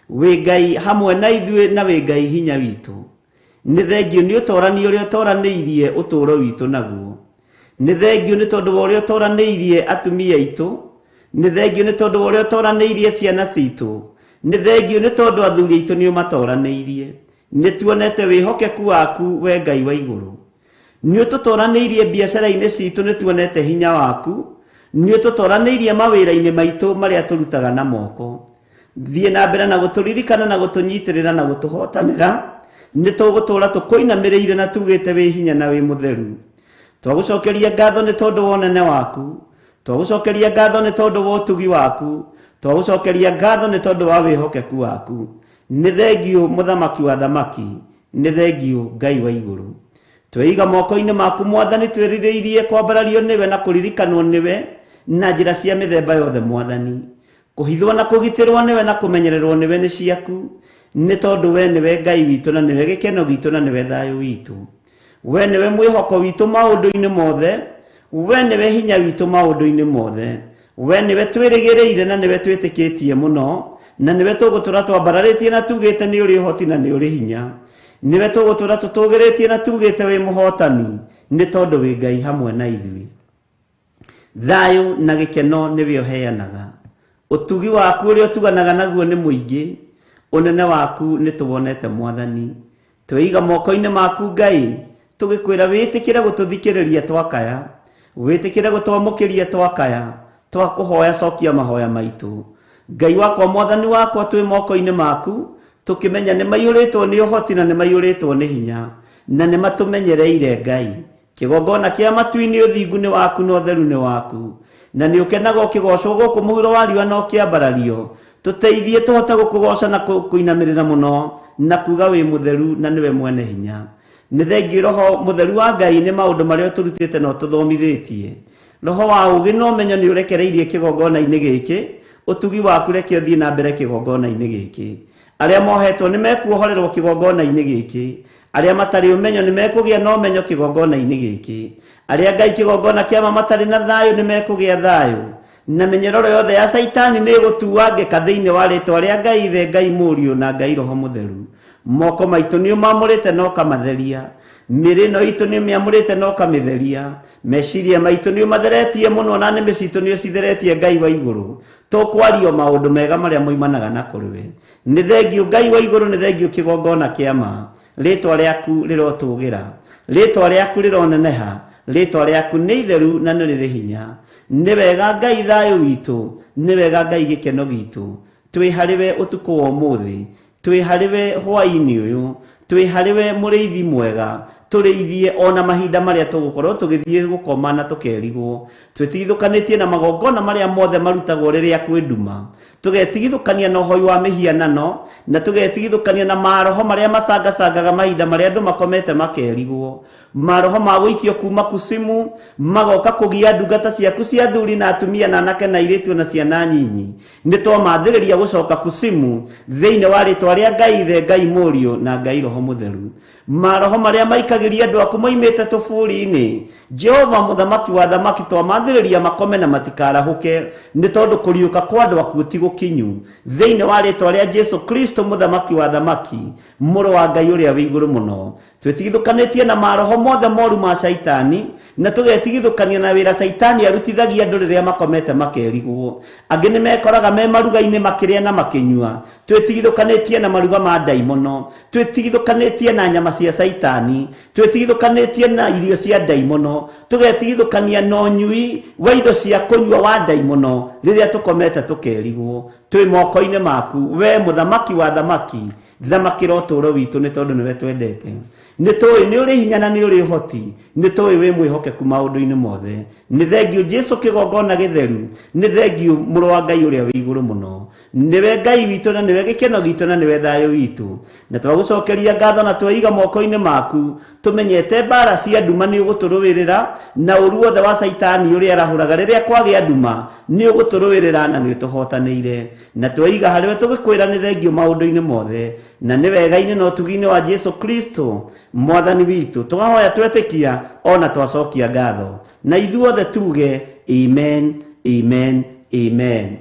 Wĩ Ngai hamwe na ithuĩ na wĩ Ngai hinya witũ. Nĩ thengiũ nĩ ũtorani ũrĩa ũtoranĩirie ũtũũro witũ naguo. Nĩ thengiũ nĩ tondũ wa ũrĩa ũtoranĩirie atumia aitũ. Nĩ thengiũ nĩ tondũ wa ũrĩa ũtoranĩirie ciana citũ. Nĩ thengiũ nĩ tondũ athuri aitũ nĩ ũmatoranĩirie. Nĩ tuonete wĩhokeku waku we Ngai wa igũrũ. Nĩ ũtũtoranĩirie biacara-inĩ citũ, nĩ tuonete hinya waku. Nĩ ũtũtoranĩirie mawĩra-inĩ maitũ marĩa tũrutaga na moko. Thiĩ na mbere na gũtũririkana na gũtũnyitĩrĩra na gũtũhotanĩra. Nĩ tũgũtũũra tũkũinamĩrĩire na tugĩte wĩ hinya na wĩ mũtheru. Twagũcokeria ngatho nĩ tondũ wa ũnene waku. Twagũcokeria ngatho nĩ tondũ wa ũtugi waku. Twagũcokeria ngatho nĩ tondũ wa wĩhokeku waku. Nĩ thengiũ mũthamaki wa thamaki, nĩ thengiũ Ngai wa igũrũ. Tweiga moko-inĩ maku Mwathani, twĩrirĩirie kwambarario nĩwe na kũririkanwo nĩwe na njĩra cia mĩthemba yothe Mwathani. Kũhithwo na kũgitĩrwo nĩwe na kũmenyererwo nĩwe nĩ ciaku, nĩ tondũ we nĩwe Ngai witũ na nĩwe gĩkeno gitũ na nĩwe thayũ witũ. We nĩwe mwĩhoko witũ maũndũ-inĩ mothe, we nĩwe hinya witũ maũndũ-inĩ mothe. We nĩwe twĩrĩgĩrĩire na nĩwe twĩtĩkĩtie mũno, na nĩwe tũgũtũra twambararĩtie na tugĩte nĩ ũrĩ ũhoti na nĩ ũrĩ hinya. Nĩwe tũgũtũra tũtũgĩrĩtie na tugĩte wĩ mũhotani, nĩ tondũ wĩ Ngai hamwe na ithuĩ. Thayũ na gĩkeno nĩwe ũheanaga. Ũtugi waku ũrĩa ũtuganaga naguo nĩ mũingĩ, ũnene waku nĩ tũwonete Mwathani. Tweiga moko-inĩ maku Ngai, tũgĩkwĩra wĩtĩkĩre gũtũthikĩrĩria twakaya, wĩtĩkĩre gũtwamũkĩria twakaya, twakũhoya cokia mahoya maitũ. Ngai wakwa Mwathani wakwa twĩ moko-inĩ maku, tũkĩmenya nĩ maiyũrĩtwo nĩ ũhoti na nĩ maiyũrĩtwo nĩ hinya, na nĩ matũmenyereire Ngai. Kĩgongona kĩa matu-inĩ ũthingu nĩ waku na ũtheru nĩ waku, na nĩ ũkenaga ũkĩgocwo gũkũ mũhuro wa riũa na ũkĩambarario. Tũteithie tũhote gũkũgoca na kũinamĩrĩra mũno na kuga wĩ mũtheru na nĩwe mwene hinya. Nĩ thengiũ Roho mũtheru wa Ngai nĩ maũndũ marĩa ũtũrutĩte na ũtũthomithĩtie. Roho wa ũũgĩ na ũmenyo nĩ ũrekereirie kĩgongona-inĩ gĩkĩ, ũtugi waku reke ũthiĩ na mbere kĩgongona-inĩ gĩkĩ. Arĩa mohetwo nĩ mekuohorerwo kĩgongona-inĩ gĩkĩ. Arĩa matarĩ ũmenyo nĩ mekũgĩa na ũmenyo kĩgongona-inĩ gĩkĩ. Arĩa Ngai kĩgongona kĩa ma matarĩ na thayũ nĩ mekũgĩa thayũ. Na mĩnyororo yothe ya caitani nĩ ĩgũtuangĩka thĩinĩ wa rĩtwa rĩa Ngai Ithe, Ngai Mũriũ na Ngai Roho Mũtheru. Moko maitũ nĩ ũmamũrĩte na ũkamatheria. Mĩĩrĩ ĩno itũ nĩ ũmĩamũrĩte na ũkamĩtheria. Meciria maitũ nĩ ũmatheretie mũno na nĩmĩ citũ nĩ ũcitheretie Ngai wa igũrũ. Tũkwario maũndũ mega marĩa moimanaga na kũrĩ we. Nĩ thengiũ Ngai wa igũrũ, nĩ thengiũ kĩgongona kĩa ma. Rĩtwa rĩaku rĩrotũgĩra, rĩtwa rĩaku rĩroneneha, rĩtwa rĩaku nĩ itheru na nĩ rĩrĩ hinya. Nĩ wega Ngai thayũ witũ, nĩ wega Ngai gĩkeno gitũ. Twĩ harĩ we ũtukũ wa ũmũthĩ, twĩ harĩ we hwaĩ-inĩ ũyũ, twĩ harĩ we mũrĩithi mwega, tũrĩithie ona mahinda marĩa tũgũkorwo tũgĩthiĩ gũkoma na tũkerigwo. Twĩtigithũkanĩtie na magongona marĩa mothe marutagwo rĩrĩa kwĩ nduma, tũgetigithũkania na ũhoi wa mĩhianano, na tũgetigithũkania na maroho marĩa macangacangaga mahinda marĩa andũ makomete makerigwo. Maroho ma gũikio kuma kusimu magoka kũgia ndungata ciaku cia athuri na atumia na anake na airĩtu na ciana nyinyi. Nĩ twamathĩrĩria gũcoka kusimu thĩinĩ wa rĩtwa rĩa Ngai Ithe, Ngai Mũriũ na Ngai Roho Mũtheru. Maroho marĩa maikagĩria andũ aku moimĩte tũburi-inĩ, Jehova mũthamaki wa thamaki, twamathĩrĩria makome na matikarahũke, nĩ tondũ kũriũka kwa andũ akuũ ti gũkinyu. Thĩinĩ wa rĩtwa rĩa Jesu Kristo mũthamaki wa thamaki, mũrũ wa Ngai ũrĩa wĩ igũrũ mũno. Twĩtigithũkanĩtie na maroho mothe moru ma caitani, na tũgetigithũkania na wĩra caitani arutithagia andũ rĩrĩa makomete makerigwo. Angĩ nĩ mekoraga me maruga-inĩ makĩrĩa na makĩnyua. Twĩtigithũkanĩtie na maruga ma ndaimono, twĩtigithũkanĩtie na nyama cia caitani, twĩtigithũkanĩtie na irio cia ndaimono, tũgetigithũkania na ũnyui wa indo cia kũnyua wa ndaimono rĩrĩa tũkomete tũkerigwo. Twĩ moko-inĩ maku, we mũthamaki wa thamaki, thamakĩra ũtũũro witũ nĩ tondũ nĩwe twendete. Nĩ tũĩ nĩ ũrĩ hinya na nĩ ũrĩ ũhoti, nĩ tũĩ wĩ mwĩhokeku maũndũ-inĩ mothe. Nĩ thengiũ Jesu kĩgongona gĩtheru, nĩ thengiũ mũrũ wa Ngai ũrĩa wĩ igũrũ mũno. Nĩwe Ngai witũ na nĩwe gĩkeno gitũ na nĩwe thayũ witũ. Na twagũcokeria ngatho na tweiga moko-inĩ maku, tũmenyete mbara cia nduma nĩ ũgũtũrũĩrĩra, na ũru wothe wa caitani ũrĩa arahũraga rĩrĩa kwagĩa nduma nĩ ũgũtũrũĩrĩra na nĩ ũtũhotanĩire. Na tweiga harĩ we tũgĩkwĩra nĩ thengiũ maũndũ-inĩ mothe, na nĩ wega-inĩ na ũtugi-inĩ wa Jesu Kristo mwathani witũ. Tũkahoya twetĩkia ona twacokia ngatho, na ithuothe tuge amen, amen, amen.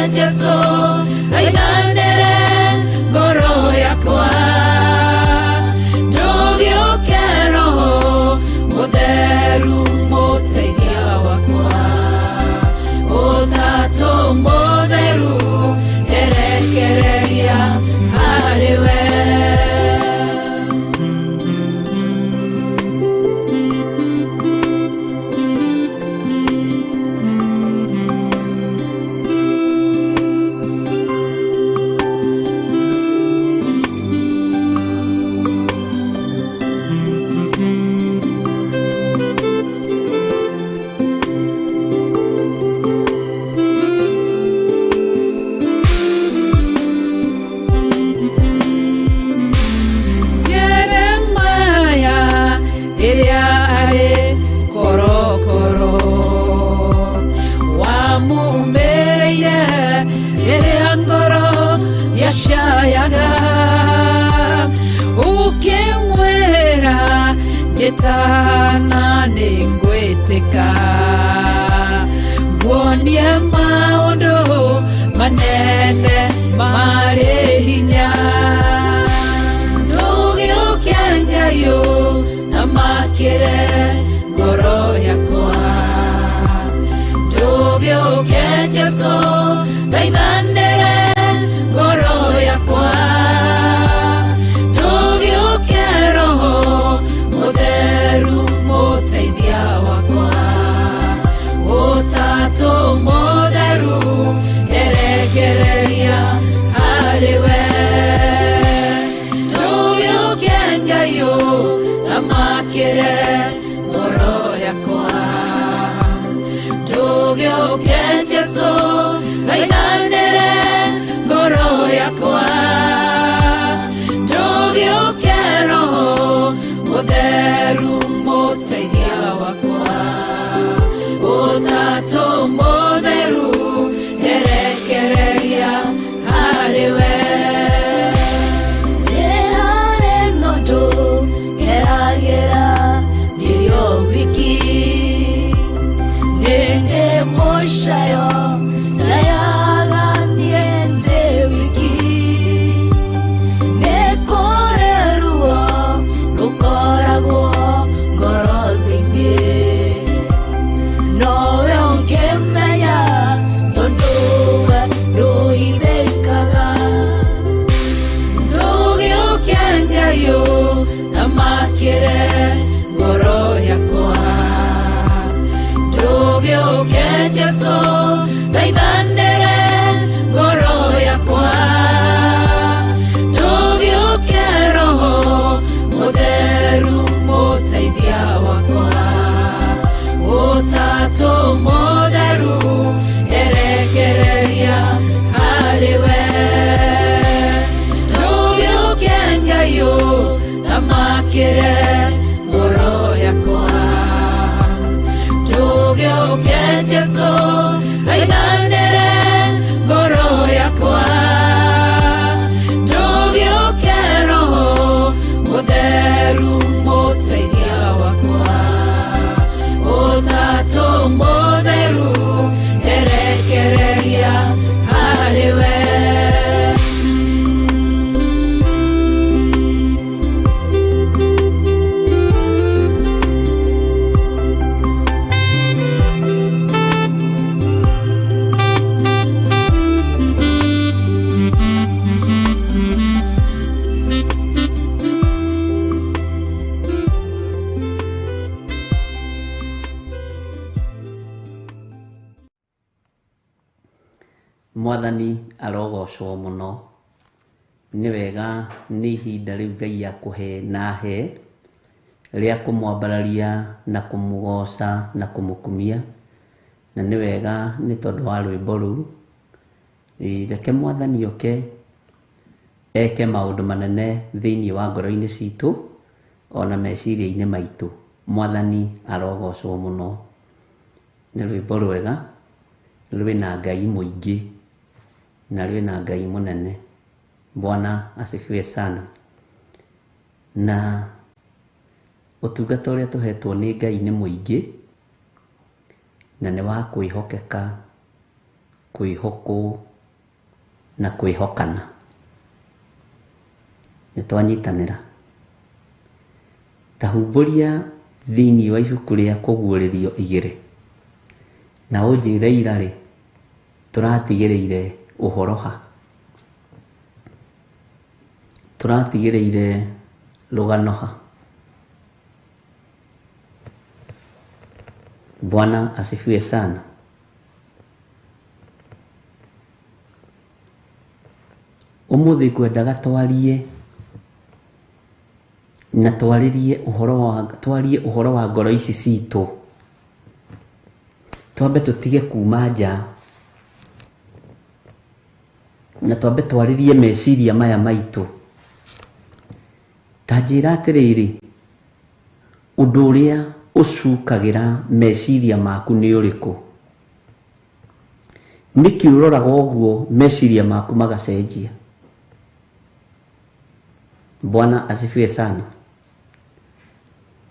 Jesu, aiganere ngoro yakwa. Ndũngĩhĩtĩka Nguonie maũndũ manene marĩ hinya Ndũgĩũke Ngai ũthamakĩre ngoro yakwa Ndũgĩũke Jesũ thaithanĩre ngoro yakwa Ndũgĩũke Roho Mũtheru mũteithia wakwa Ũtatũ mũtheru nderekereria harĩ we Ndũgĩũke Ngai ũthamakĩre ngoro yakwa Ndũgĩũke Jesũ thaithanĩre ngoro yakwa Ndũgĩũke Roho Mũtheru mũteithia wakwa Ũtatũ mũtheru nderekereria harĩ we Nĩ harĩ na ũndũ ngeragĩra ndirĩ o wiki Nĩ ndĩ mũcayo njayaga niĩ ndĩ wiki Nĩ kũrĩ ruo rũkoragwo ngoro thĩinĩ Nowe ũngĩmenya tondũ we ndũhithĩkaga Ndũgĩũke Ngai ũthamakĩre ngoro yakwa Ndũgĩũke Jesũ thaithanĩre ngoro yakwa Ndũgĩũke Roho Mũtheru mũteithia wakwa Ũtatũ mũtheru nderekereria harĩ we Ndũgĩũke Ngai ũthamakĩre ngoro yakwa Ndũgĩũke Jesũ thaithanĩre ngoro yakwa Ndũgĩũke Roho Mũtheru mũteithia wakwa Ũtatũ mũtheru nderekereria harĩ we Mwathani arogocwo mũno. Nĩ wega nĩ ihinda rĩu Ngai akũhe na ahe rĩa kũmwambararia na kũmũgoca na kũmũkumia. Na nĩ wega nĩ tondũ wa rwĩmbo rũu. Reke Mwathani oke eke maũndũ manene thĩinĩ wa ngoro-inĩ citũ ona meciria-inĩ maitũ. Mwathani arogocwo mũno. Nĩ rwĩmbo rwega rwĩna Ngai mũingĩ na rwĩna Ngai mũnene. Bwana asifiwe sana. Na ũtungata ũrĩa tũhetwo nĩ Ngai nĩ mũingĩ na nĩ wa kwĩhokeka, kwĩhokwo na kwĩhokana. Nĩ twanyitanĩra. Ta humbũria thĩinĩ wa ibuku rĩa kũguũrĩrio 2 na ũnjĩre ira rĩ tũratigĩrĩire ũhoro ha, tũratigĩrĩire rũgano ha. Bwana asifiwe sana. Ũmũthĩ ngwendaga twarie na twarĩrie ũhoro wa twarie ũhoro wa ngoro ici citũ. Twambe tũtige kuma nja na twambe twarĩrie meciria maya maitũ. Ta njĩra atĩrĩrĩ, ũndũ ũrĩa ũcukagĩra meciria maku nĩ ũrĩkũ? Nĩkĩ ũroraga ũguo meciria maku magacenjia? Bwana asifiwe sana.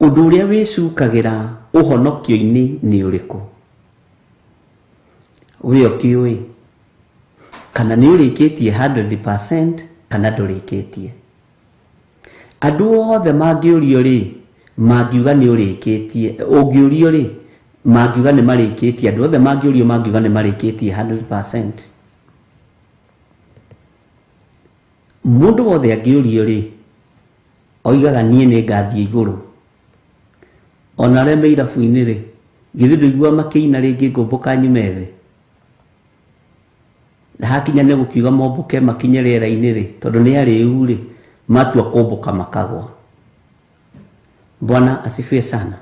Ũndũ ũrĩa wĩcukagĩra ũhonokio-inĩ nĩ ũrĩkũ? Wĩ ũkĩũĩ kana nĩ ũrĩkĩtie 100% kana ndũrĩkĩtie. Andũ othe mangĩũrio rĩ, mangiuga nĩ ũrĩkĩtie. Ũngĩũrio rĩ, mangiuga nĩ marĩkĩtie. Andũ othe mangĩũrio mangiuga nĩ marĩkĩtie 100%. Mũndũ wothe angĩũrio rĩ, oigaga niĩ nĩ ngathiĩ igũrũ. Ona arĩa me irabu-inĩ rĩ, githĩ ndũiguaga makĩina rĩngĩ ngũmbũka nyume thĩ? Na hakinya nĩ gũkiuga mombũke makinye rĩera-inĩ rĩ, tondũ nĩ arĩu rĩ, matua kũmbũka makagwa. Bwana asifiwe sana.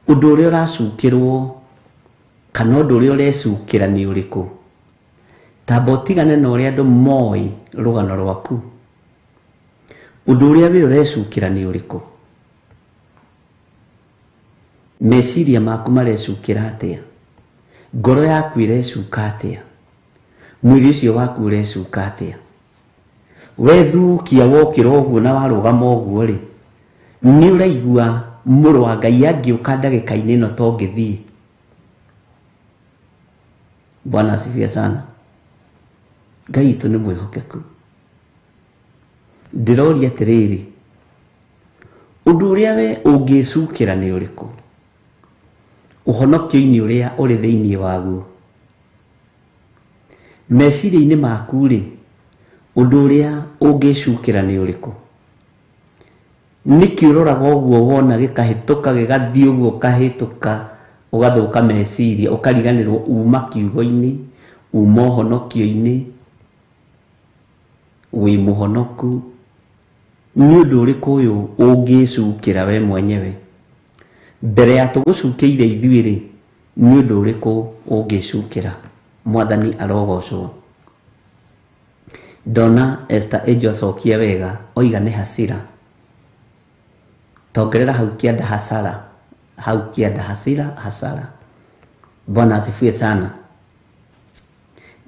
Ũndũ ũrĩa ũracukĩrwo kana ũndũ ũrĩa ũrecukĩra nĩ ũrĩkũ? Tamba ũtigane na ũrĩa andũ moĩ rũgano rwaku. Ũndũ ũrĩa we ũrecukĩra nĩ ũrĩkũ? Meciria maku marecukĩra atĩa? Ngoro yaku ĩrecuka atĩa? Mwĩrĩ ũcio waku ũrecuka atĩa? Wethukia wokĩra ũguo na warũgama ũguo rĩ, nĩ ũraigua mũrũ wa Ngai angĩũka ndagĩka-inĩ ĩno to ngĩthiĩ. Bwana asifiwe sana. Ngai witũ nĩ mwĩhokeku. Ndĩroria atĩrĩrĩ, ũndũ ũrĩa we ũngĩcukĩra nĩ ũrĩkũ? Ũhonokio-inĩ ũrĩa ũrĩ thĩinĩ waguo. Meciria-inĩ maku rĩ, ũndũ ũrĩa ũngĩcukĩra nĩ ũrĩkũ? Nĩkĩ ũroraga ũguo wona gĩkahĩtũka gĩgathiĩ ũguo ũkahĩtũka ũgathũka meciria ũkariganĩrwo uma kiugo-inĩ, uma ũhonokio-inĩ, wĩ mũhonoku. Nĩ ũndũ ũrĩkũ ũyũ ũngĩcukĩra we mwenyewe? Mbere ya tũgũcukĩire ithuĩ rĩ, nĩ ũndũ ũrĩkũ ũngĩcukĩra? Mwathani arogocwo. Ndona Esther Angel acokia wega, oiga nĩ hasira. Tongerera hau kĩanda hasara, hau kĩanda hasira hasara. Bwana asifiwe sana.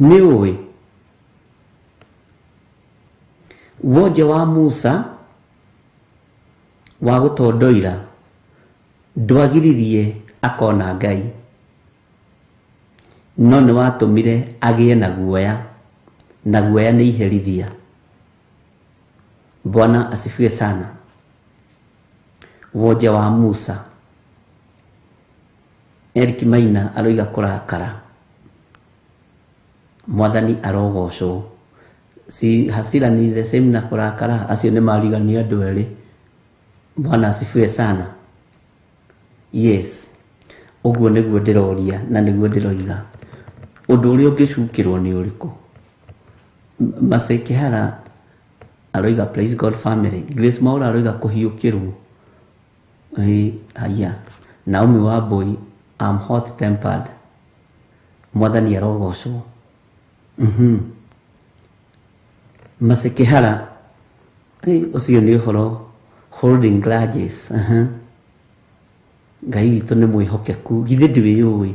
Nĩ ũĩ wonje wa Musa wa gũtondoira ndwagiririe akona Ngai, no nĩ watũmire agĩe na guoya, na guoya nĩ iherithia. Bwana asifiwe sana. Wonje wa Musa. Eric Maina aroiga kũrakara. Mwathani arogocwo. Si hasira ni the same na kũrakara, acio nĩ marigania andũ erĩ. Bwana asifiwe sana. Yes, ũguo nĩguo ndĩroria na nĩguo ndĩroiga. Ũndũ ũrĩa ũngĩcukĩrwo nĩ ũrĩkũ? Masai Kĩhara aroiga praise God family. Grace Maura aroiga kũhiũkĩrwo. Haya. Naomi Wambui, I'm hot tempered. Mwathani arogocwo. Masai Kĩhara, ũcio nĩ ũhoro holding grudges. Ngai witũ nĩ mwĩhokeku. Githĩ ndwĩyũĩ?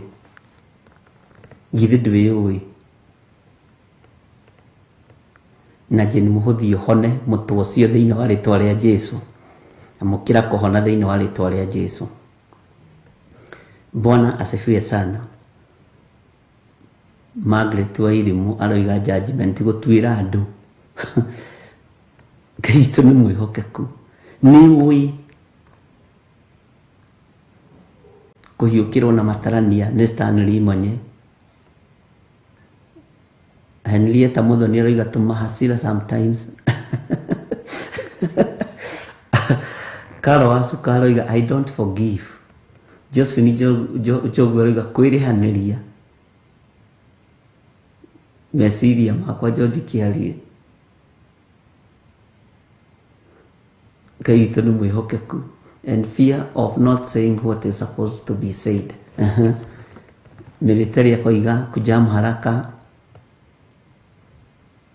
Githĩ ndwĩyũĩ? Na Jane Mũhũthi ũhone mũtwe ũcio thĩinĩ wa rĩtwa rĩa Jesu. Amũkĩra kũhona thĩinĩ wa rĩtwa rĩa Jesu. Bwana asifiwe sana. Margaret Wairimu aroiga judgment gũtuĩra andũ. Ngai witũ nĩ mwĩhokeku. Nĩ ũĩ kũhiũkĩrwo na matarania nĩ Stanley Monye. Henrietta Muthoni aroiga tũma hasira sometimes. Karo wa Cuka aroiga I don't forgive. Josephine Njogu aroiga kwĩrĩhanĩria. Meciria makwa George Kĩarie. Ngai witũ nĩ mwĩhokeku. And fear of not saying what is supposed to be said. Military akoiga kujam haraka.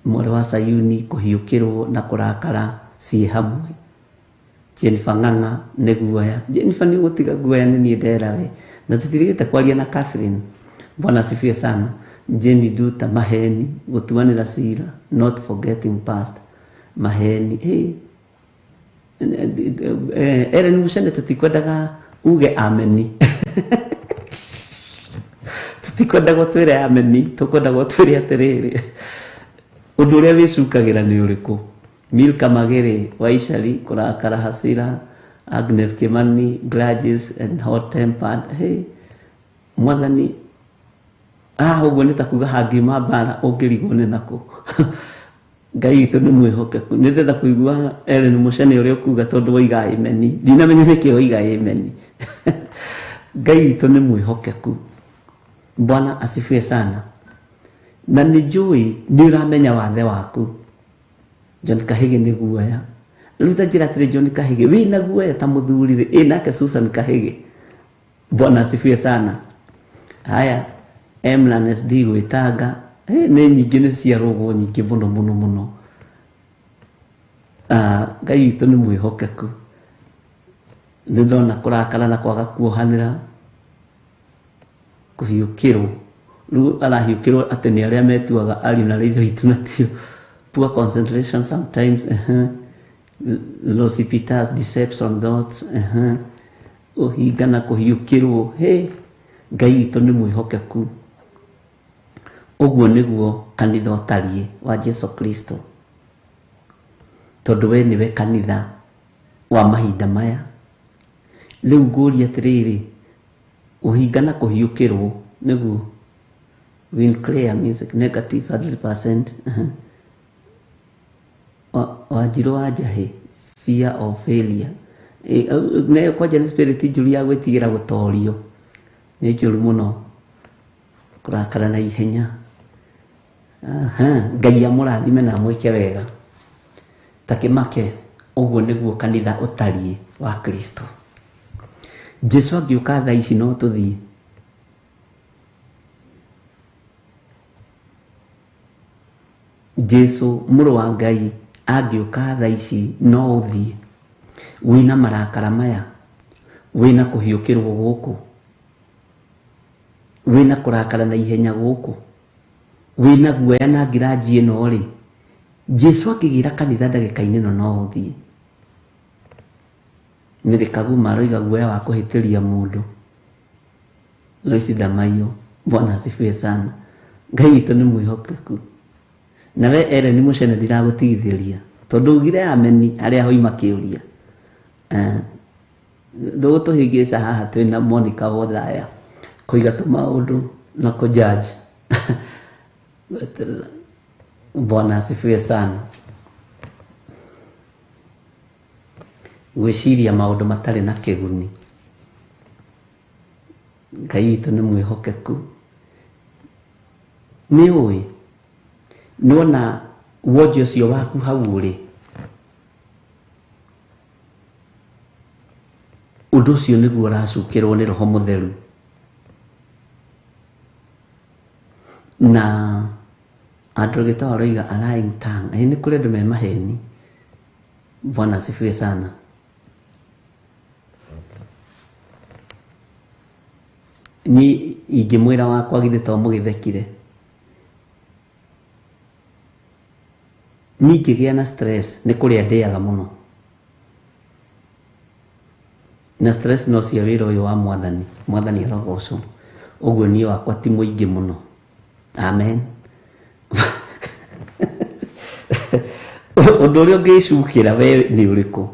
Mwarĩ wa Sayuni kũhiũkĩrwo na kũrakara ciĩ hamwe. Jennifer Ng'ang'a nĩ guoya. Jennifer nĩ ũgũtiga guoya nĩ niĩ ndera we. Na tũtirigĩte kwaria na Catherine. Bwana asifiwe sana. Jenny Duta maheni gũtuanĩra cira, not forgetting past. Maheni. Hey. Ellen Mucene tutikwendaga uge ameni. Tutikwendaga twire ameni, tukwendaga twire atiriri. Undu uria wicukagĩra nĩ ũrĩkũ? Milka Magere, Waishari, kurakara hasira, Agnes Kimani, grudges and hot tempered. Hey, mwathani ũguo nĩ ta kuga hangiuma mbara ũngĩrigwo nĩ nakũ. Ngai witũ nĩ mwĩhokeku. Nĩ ndĩrenda kũigua Ellen Mucene ũrĩa ũkuga tondũ waiga ameni. Ndinamenya nĩkĩ waiga ameni. Ngai witũ nĩ mwĩhokeku. Bwana asifiwe sana. Na nĩ njũĩ nĩ ũramenya wathe waku. John Kahige nĩ guoya. Rĩu ta njĩra atĩrĩ John Kahige wĩna guoya ta mũthuri rĩ, ĩ nake Susan Kahige. Bwana asifiwe sana. Haya, Emlan SD gwĩtanga nĩ nyingĩ, nĩ cia rũgo nyingĩ mũno mũno mũno. Ngai witũ nĩ mwĩhokeku. Nĩ ndona kũrakara na kwaga kuohanĩra, kũhiũkĩrwo. Rĩu arahiũkĩrwo atĩ nĩ arĩa metuaga ariũ na arĩa ithe witũ na tio. Poor concentration sometimes, Lossy Peters, deception thoughts, ũhinga na kũhiũkĩrwo. Hey, Ngai witũ nĩ mwĩhokeku. Ũguo nĩguo kanitha ũtariĩ wa Jesu Kristo, tondũ we nĩwe kanitha wa mahinda maya. Rĩu ngũria atĩrĩrĩ, ũhinga na kũhiũkĩrwo nĩguo win clear music negative 100%. Wanjirũ wa Njahĩ, fear of failure. Nayo kwanja nĩ spirit njũru ya gwĩtigĩra gũtorio, nĩ njũru mũno, kũrakara na ihenya. Ngai amũrathime na amwĩke wega. Ta kĩmake, ũguo nĩguo kanitha ũtariĩ wa Kristo. Jesu angĩũka thaa ici no tũthiĩ. Jesu mũrũ wa Ngai angĩũka thaa ici no ũthiĩ. Wĩna marakara maya, wĩna kũhiũkĩrwo gũkũ, wĩna kũrakara na ihenya gũkũ, wĩna guoya na ngiranji ĩno rĩ, Jesu akĩgĩra kanitha ndagĩka-inĩ ĩno no ũthiĩ. Mary Kaguma aroiga guoya wa kũhĩtĩria mũndũ. Loisi Damayo, Bwana asifiwe sana. Ngai witũ nĩ mwĩhokeku. Nawe Ellen Mucene ndiragũtigithĩria tondũ ugire ameni harĩa hoima kĩũria. Ndũgũtũhĩngĩca haha twĩna Monica Wothaya kũiga tũmaũndũ na kũjudge. Bwana asifiwe sana. Gwĩciria maũndũ matarĩ na kĩguni. Ngai witũ nĩ mwĩhokeku. Nĩ ũĩ nĩwona wonje ũcio waku hau ũrĩ, ũndũ ũcio nĩguo ũracukĩrwo nĩ Roho Mũtheru. Na andũ gĩtawa aroiga a lying tongue. Ĩ nĩ kũrĩ andũ me maheni. Bwana asifiwe sana. Ni ingĩmwĩra wakwa githĩ to mũgĩthekire. Niĩ ingĩgĩa na stress nĩ kũrĩa ndĩaga mũno. Na stress no cia wĩra ũyũ wa mwathani. Mwathani arogocwo. Ũguo niĩ wakwa ti mũingĩ mũno. Amen. Ũndũ ũrĩa ũngĩcukĩra we nĩ ũrĩkũ?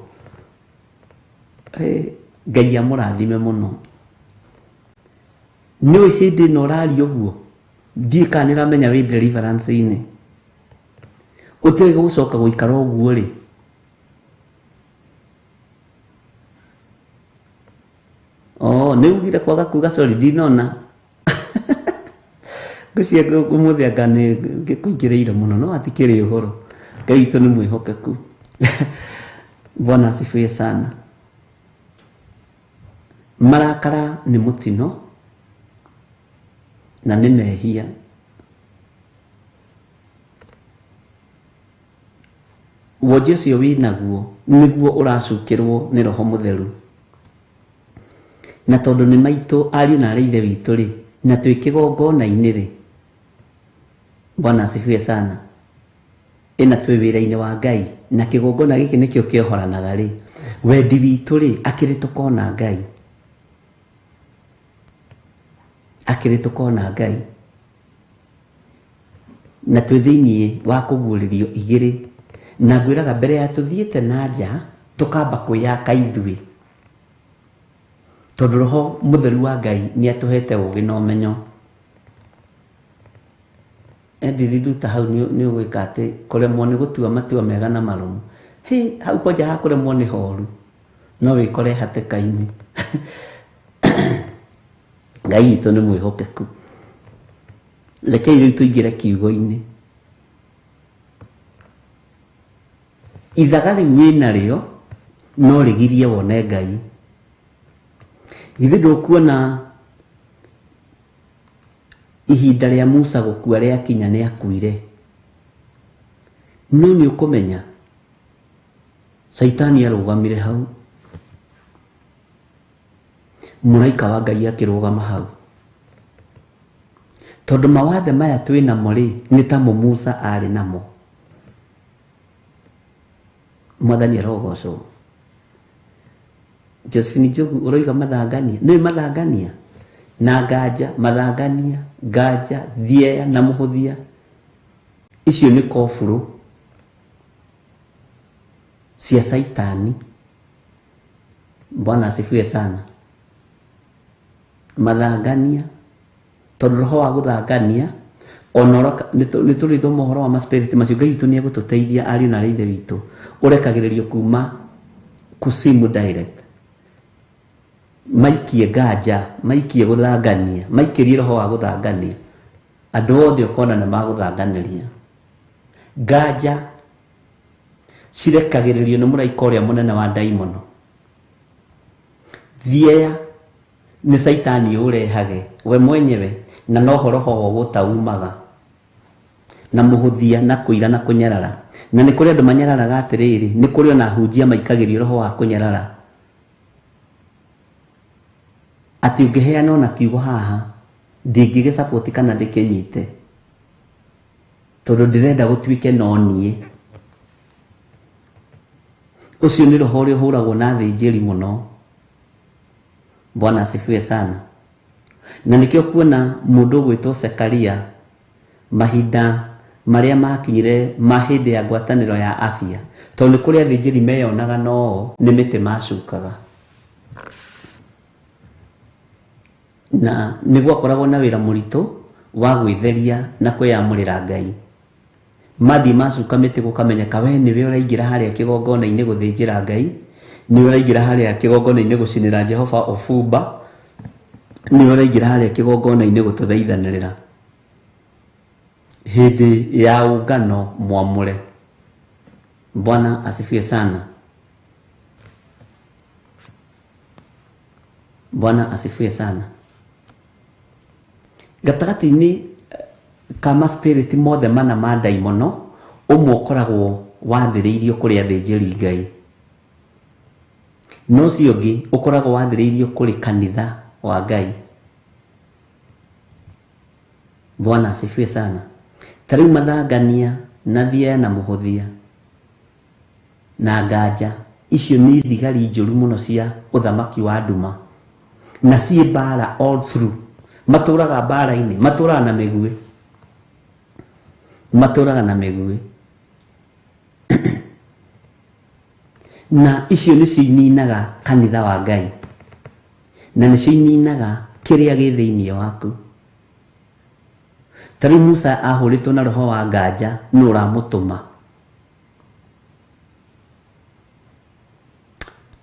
Ngai amũrathime mũno. Nĩ hĩndĩ ĩno ũraria ũguo, ndiũĩ kana nĩ ũramenya wĩ deliverance-inĩ. Ũtige gũcoka gũikara ũguo rĩ. Oh, nĩ ugire kwaga kuga sorry ndinona. Ngwĩciria ũmũthĩ anga nĩ ngĩkũingĩrĩire mũno, no hatikĩrĩ ũhoro. Ngai witũ nĩ mwĩhokeku. Bwana asifiwe sana. Marakara nĩ mũtino na nĩ mehia. Wonje ũcio wĩnaguo nĩguo ũracukĩrwo nĩ Roho Mũtheru. Na tondũ nĩ maitũ ariũ na arĩ ithe witũ rĩ, na twĩ kĩgongona-inĩ rĩ. Bwana asifiwe sana. Ĩna twĩ wĩra-inĩ wa Ngai na kĩgongona gĩkĩ nĩkĩo kĩohoranaga rĩ, wendi witũ rĩ, akĩrĩ tũkona Ngai, akĩrĩ tũkona Ngai, na twĩ thĩiniĩ wa kũguũrĩrio igĩrĩ, na ngwĩraga mbere ya tũthiĩte na nja tũkamba kwĩyaka ithuĩ, tondũ roho mũtheru wa Ngai nĩ atũhete ũũgĩ na ũmenyo. Edith Nduta hau nĩ ũgwĩka atĩ kũremwo nĩ gũtua matua mega na marũmu. Hĩ, hau kwanja ha kũremwo nĩ horu, no wĩkore hatĩka-inĩ. Ngai witũ nĩ mwĩhokeku. Rekei rĩu tũingĩre kiugo-inĩ. Ithaga rĩu wĩnarĩo no rĩgirie wone Ngai. Githĩ ndũkuona ihinda rĩa Musa gũkua rĩakinya nĩ akuire, no nĩ ũkũmenya Caitani arũgamire hau, mũraika wa Ngai akĩrũgama hau, tondũ mawathe maya twĩ namo rĩ nĩ tamo Musa arĩ namo. Mwathani arogocwo. Josephine Njogu ũroiga mathangania, nĩ mathangania na nganja, mathangania, nganja, thieya na mũhũthia, icio nĩ kobũrũ cia Caitani. Bwana asifiwe sana. Mathangania, tondũ roho wa gũthangania ona nĩ tũrĩthoma ũhoro wa maspiriti macio, Ngai witũ nĩ egũtũteithia ariũ na ithe witũ, ũrekagĩrĩrio kuma kusimu direct, maikie nganja, maikie gũthangania, maikĩrie roho wa gũthangania, andũ othe ũkona nĩ magũthanganĩria. Nganja cirekagĩrĩrio nĩ mũraika ũrĩa mũnene wa ndaimono. Thieya nĩ Caitani ũrehage we mwenyewe, na noho roho wa gũtaumaga na mũhũthia na kũira na kũnyarara. Na nĩ kũrĩ andũ manyararaga atĩrĩrĩ, nĩ kũrĩ ona ahunjia maikagĩrio roho wa kũnyarara, atĩ ũngĩheana ona kiugo haha ndingĩgĩcapoti kana ndĩkĩnyite, tondũ ndĩrenda gũtuĩke no niĩ. Ũcio nĩ roho ũrĩa ũhũragwo na athĩnjĩri mũno. Bwana asifiwe sana. Na nĩkĩo kuona mũndũ ũgwĩtwo Zekaria mahinda marĩa makinyire ma hĩndĩ ya ngwatanĩro ya afya, tondũ nĩ kũrĩ athĩnjĩri meyonaga noo nĩ mĩtĩ macukaga, na nĩ gwakoragwo na wĩra mũritũ wa gwĩtheria na kwĩyamũrĩra Ngai. Mathiĩ macuka mĩtĩ gũkamenyeka we nĩwe ũraingĩra harĩa kĩgongona-inĩ gũthĩnjĩra Ngai, nĩwe ũraingĩra harĩa kĩgongona-inĩ gũcinĩra Jehova ũbumba, nĩwe ũraingĩra harĩa kĩgongona-inĩ gũtũthaithanĩrĩra hĩndĩ ya ũngano mwamũre. Bwana asifiwe sana. Bwana asifiwe sana. Gatagatĩ-inĩ ka spirit mothe mana ma ndaimono, ũmwe ũkoragwo wathĩrĩirio kũrĩ athĩnjĩri Ngai, no ũcio ũngĩ ũkoragwo wathĩrĩirio kũrĩ kanitha wa Ngai. Bwana asifiwe sana. Ta rĩu mathangania na thieya na mũhũthia na nganja, icio nĩ thigari njũru mũno cia ũthamaki wa nduma, na ciĩ mbara all through. Matũraga mbara-inĩ, matũraga na mĩguĩ, matũraga na mĩguĩ. Na icio nĩcio ininaga kanitha wa Ngai, na nĩcio ininaga kĩrĩa gĩ thĩinĩ waku. Ta rĩu Musa ahũrĩtwo na roho wa nganja, nũ ũramũtũma?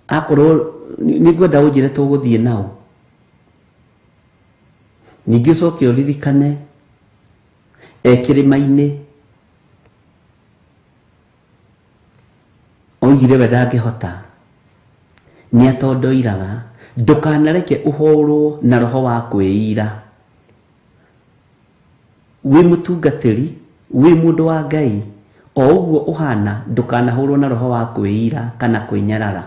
Akorwo nĩ ngwenda ũnjĩre tũgũthiĩ nao. Ningĩ ũcoke ũririkane e kĩrĩma-inĩ oigire we ndangĩhota, nĩ atondoiraga. Ndũkanareke ũhũrwo na roho wa kwĩira. Wĩ mũtungatĩri, wĩ mũndũ wa Ngai, o ũguo ũhana, ndũkanahũrwo na roho wa kwĩira kana kwĩnyarara.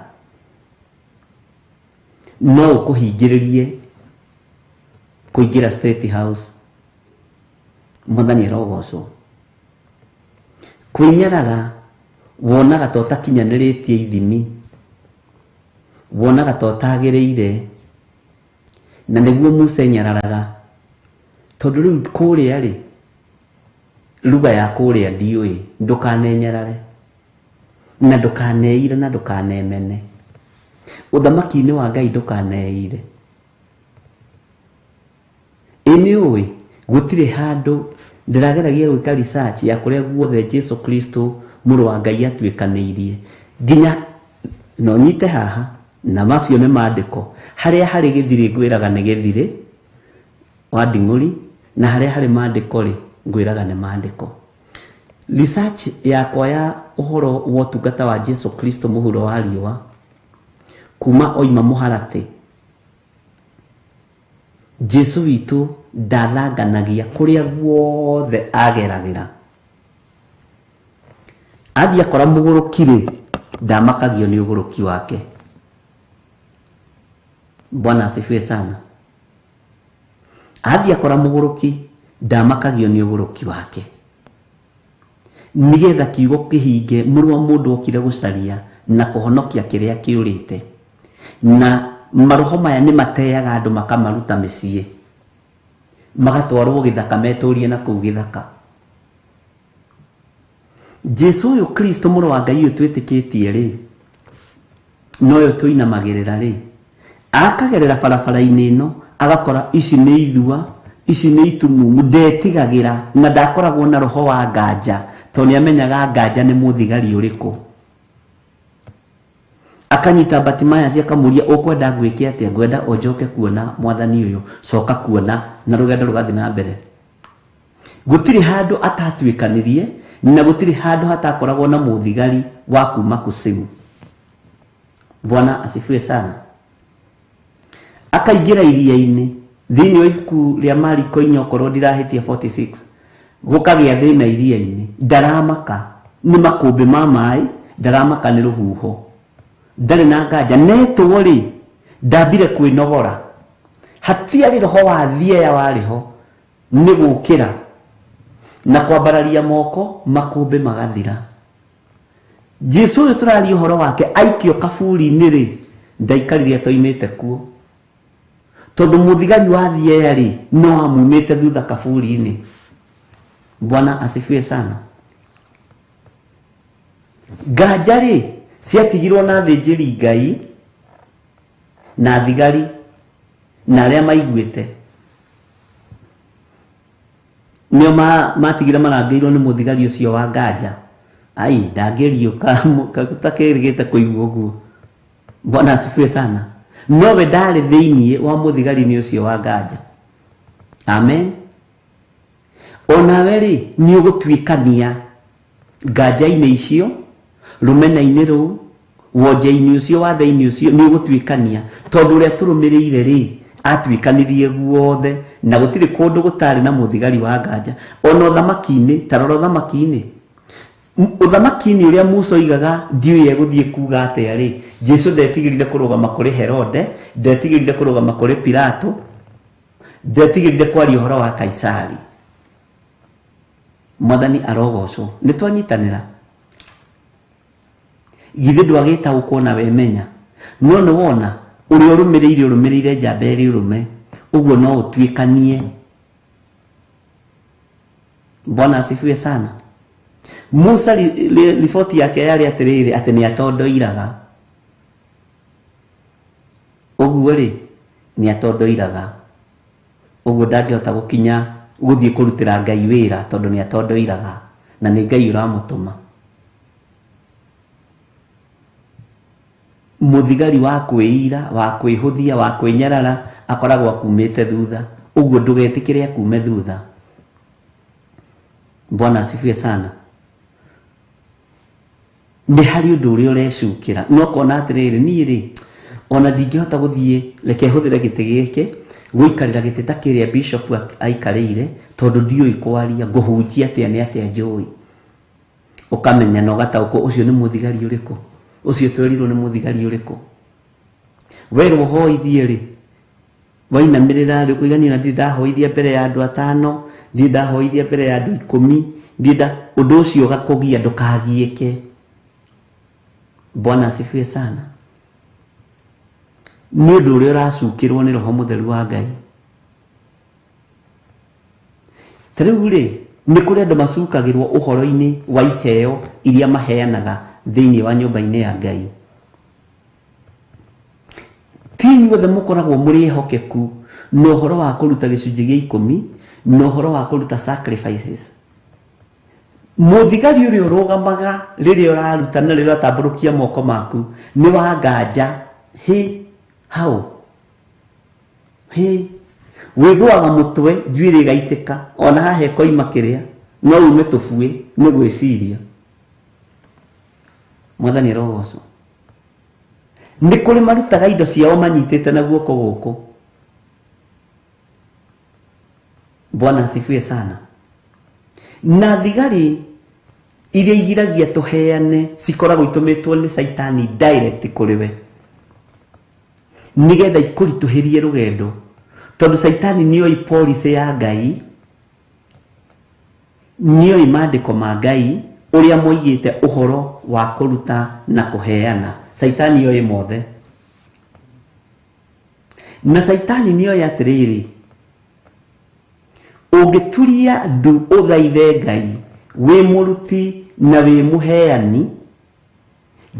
No ũkũhingĩrĩrie kũingĩra State House. Mwathani arogocwo. Kwĩnyarara wonaga ta ũtakinyanĩrĩtie ithimi, wonaga ta ũtagĩrĩire, na nĩguo Musa enyararaga, tondũ rĩu kũrĩa rĩ lugha ya kũrĩa ndiũĩ. Ndũkanenyarare na ndũkaneire na ndũkanemene. Ũthamaki-inĩ wa Ngai ndũkaneire. Ĩ nĩ ũĩ gũtirĩ handũ ndĩrageragia gwĩka research ya kũrĩa guothe Jesu Kristo mũrũ wa Ngai atuĩkanĩirie, nginya no nyite haha na macio nĩ maandĩko, harĩa harĩ gĩthirĩ ngwĩraga nĩ gĩthirĩ wa nding'ũri, na harĩa harĩ maandĩko rĩ ngwĩraga nĩ maandĩko. Research yakwa ya ũhoro wa ũtungata wa Jesu Kristo mũhuro wa riũa kuma oima mũharatĩ, Jesu witũ ndathanganagia kũrĩa guothe ageragĩra. Athiĩ akora mũgũrũki rĩ, ndamakagio nĩ ũgũrũki wake. Bwana asifiwe sana. Athiĩ akora mũgũrũki, ndamakagio nĩ ũgũrũki wake, nĩgetha kiugo kĩhinge, mũrũ wa mũndũ okire gũcaria na kũhonokia kĩrĩa kĩũrĩte. Na maroho maya nĩ mateaga andũ makamaruta mĩciĩ, magatwarwo gĩthaka metũrie na kũu gĩthaka. Jesu ũyũ Kristo mũrũ wa Ngai ũyũ twĩtĩkĩtie rĩ, noyo tũinamagĩrĩra rĩ, akagerera barabara-inĩ ĩno agakora ici nĩ ithua, ici nĩ itumumu, ndetigagĩra na ndakoragwo na roho wa nganja, tondũ nĩamenyaga nganja nĩ mũthigari ũrĩkũ. Akanyita Bartimaeus akamũria, ũkwenda ngwĩke atĩa? Ngwenda ũnjoke kuona mwathani ũyũ, coka kuona, na rũgendo rũgathiĩ na mbere. Gũtirĩ handũ atatuĩkanirie na gũtirĩ handũ hatakoragwo na mũthigari wa kuma kusimu. Bwana asifiwe sana. Akaingĩra iria-inĩ thĩinĩ wa ibuku rĩa Mariko 4 okorwo ndirahĩtia 46, gũkagĩa thĩna iria-inĩ, ndaramaka nĩ makũmbĩ ma maĩ, ndaramaka nĩ rũhuho, ndarĩ na nganja. Netwo rĩ, ndambire kwĩnogora, hatiarĩ roho wa thieya warĩ ho, nĩ gũkĩra na kwambararia moko, makũmbĩ magathira. Jesu ũyũ tũraria ũhoro wake aikio kaburi-inĩ rĩ, ndaikarire atoimĩte kuo, tondũ mũthigari wa thieya rĩ no amumĩte thutha kaburi-inĩ. Bwana asifiwe sana. Nganja rĩ ciatigirwo na athĩnjĩri Ngai na thigari na arĩa maiguĩte, nĩo matigire marangĩirwo nĩ mũthigari ũcio wa nganja. Ai, ndangĩriũka takĩrĩgĩte kũigua ũguo. Bwana asifiwe sana. Nowe ndarĩ thĩinĩ wa mũthigari-inĩ ũcio wa nganja. Amen. Onawe rĩ nĩ ũgũtuĩkania nganja-inĩ icio, rũmena-inĩ rũu, wonje-inĩ ũcio, wathe-inĩ ũcio, nĩ ũgũtuĩkania, tondũ ũrĩa tũrũmĩrĩire rĩ atuĩkanirie guothe na gũtirĩ kũndũ gũtarĩ na mũthigari wa nganja. Ona ũthamaki-inĩ, ta rora ũthamaki-inĩ, ũthamaki-inĩ ũrĩa Musa oigaga ndiũĩ egũthiĩ kuga atĩa rĩ, Jesu ndetigĩrire kũrũgama kũrĩ Herode, ndetigĩrire kũrũgama kũrĩ Pilato, ndetigĩrire kwaria ũhoro wa Kaisari. Mwathani arogocwo. Nĩ twanyitanĩra. Githĩ ndwagĩtaũkwo na wemenya, no nĩ wona ũrĩa ũrũmĩrĩire ũrũmĩrĩire njamba ĩrĩ ũrũme, ũguo no ũtuĩkanie. Bwana asifiwe sana. Musa riboti yake yarĩ atĩrĩrĩ, atĩ nĩ atondoiraga. Ũguo rĩ nĩ atondoiraga, ũguo ndangĩhota gũkinya gũthiĩ kũrutĩra Ngai wĩra, tondũ nĩ atondoiraga na nĩ Ngai ũramũtũma. Mũthigari wa kwĩira, wa kwĩhũthia, wa kwĩnyarara akoragwo akumĩte thutha, ũguo ndũgetĩkĩre akume thutha. Bwana asifiwe sana. Nĩ harĩ ũndũ ũrĩa ũrecukĩra, no ũkona atĩrĩrĩ, niĩ rĩ ona ndingĩhota gũthiĩ, reke hũthĩre gĩtĩ gĩkĩ gũikarĩra gĩtĩ ta kĩrĩa bishop aikarĩire, tondũ ndiũĩ kwaria, ngũhunjia atĩa, nĩ atĩa njũĩ. Ũkamenya na ũgataũkwo ũcio nĩ mũthigari ũrĩkũ, ũcio twerirwo nĩ mũthigari ũrĩkũ. Werwo hoithie rĩ, wainamĩrĩra rĩ, ũkũigania na ndirĩ ndahoithia mbere ya andũ 5, ndirĩ ndahoithia mbere ya andũ 10, Ndienda ũndũ ũcio ũgakũgia ndũkagiĩke. Bwana asifiwe sana. Nĩ ũndũ ũrĩa ũracukĩrwo nĩ Roho Mũtheru wa Ngai. Ta rĩu rĩ, nĩ kũrĩ andũ macukagĩrwo ũhoro-inĩ wa iheo iria maheanaga thĩinĩ wa nyũmba-inĩ ya Ngai. Ti inyuothe mũkoragwo mũrĩ ehokeku na ũhoro wa kũruta gĩcunjĩ gĩa ikũmi na ũhoro wa kũruta sacrifices. Mũthigari ũrĩa ũrũgamaga rĩrĩa ũraruta na rĩrĩa ũratambũrũkia moko maku nĩ wa nganja. Hĩ, hau hĩ, wĩthũaga mũtwe njuĩrĩ ĩgaitĩka, ona haha ĩkoima kĩrĩa no ume tũbuĩ nĩ gwĩciria. Mwathani arogocwo. Nĩ kũrĩ marutaga indo ciao manyitĩte na guoko gũkũ. Bwana asifiwe sana. Na thigari iria igiragia tũheane cikoragwo itũmĩtwo nĩ Caitani direct kũrĩ we, nĩgetha ikũritũhĩrie rũgendo, tondũ Caitani nĩoĩ policy ya Ngai, nĩoĩ maandĩko ma Ngai ũrĩa moigĩte ũhoro wa kũruta na kũheana. Caitani oĩ mothe. Na Caitani nĩoĩ atĩrĩrĩ, ũngĩturia ndu ũthaithe Ngai wĩ mũruti na wĩ mũheani,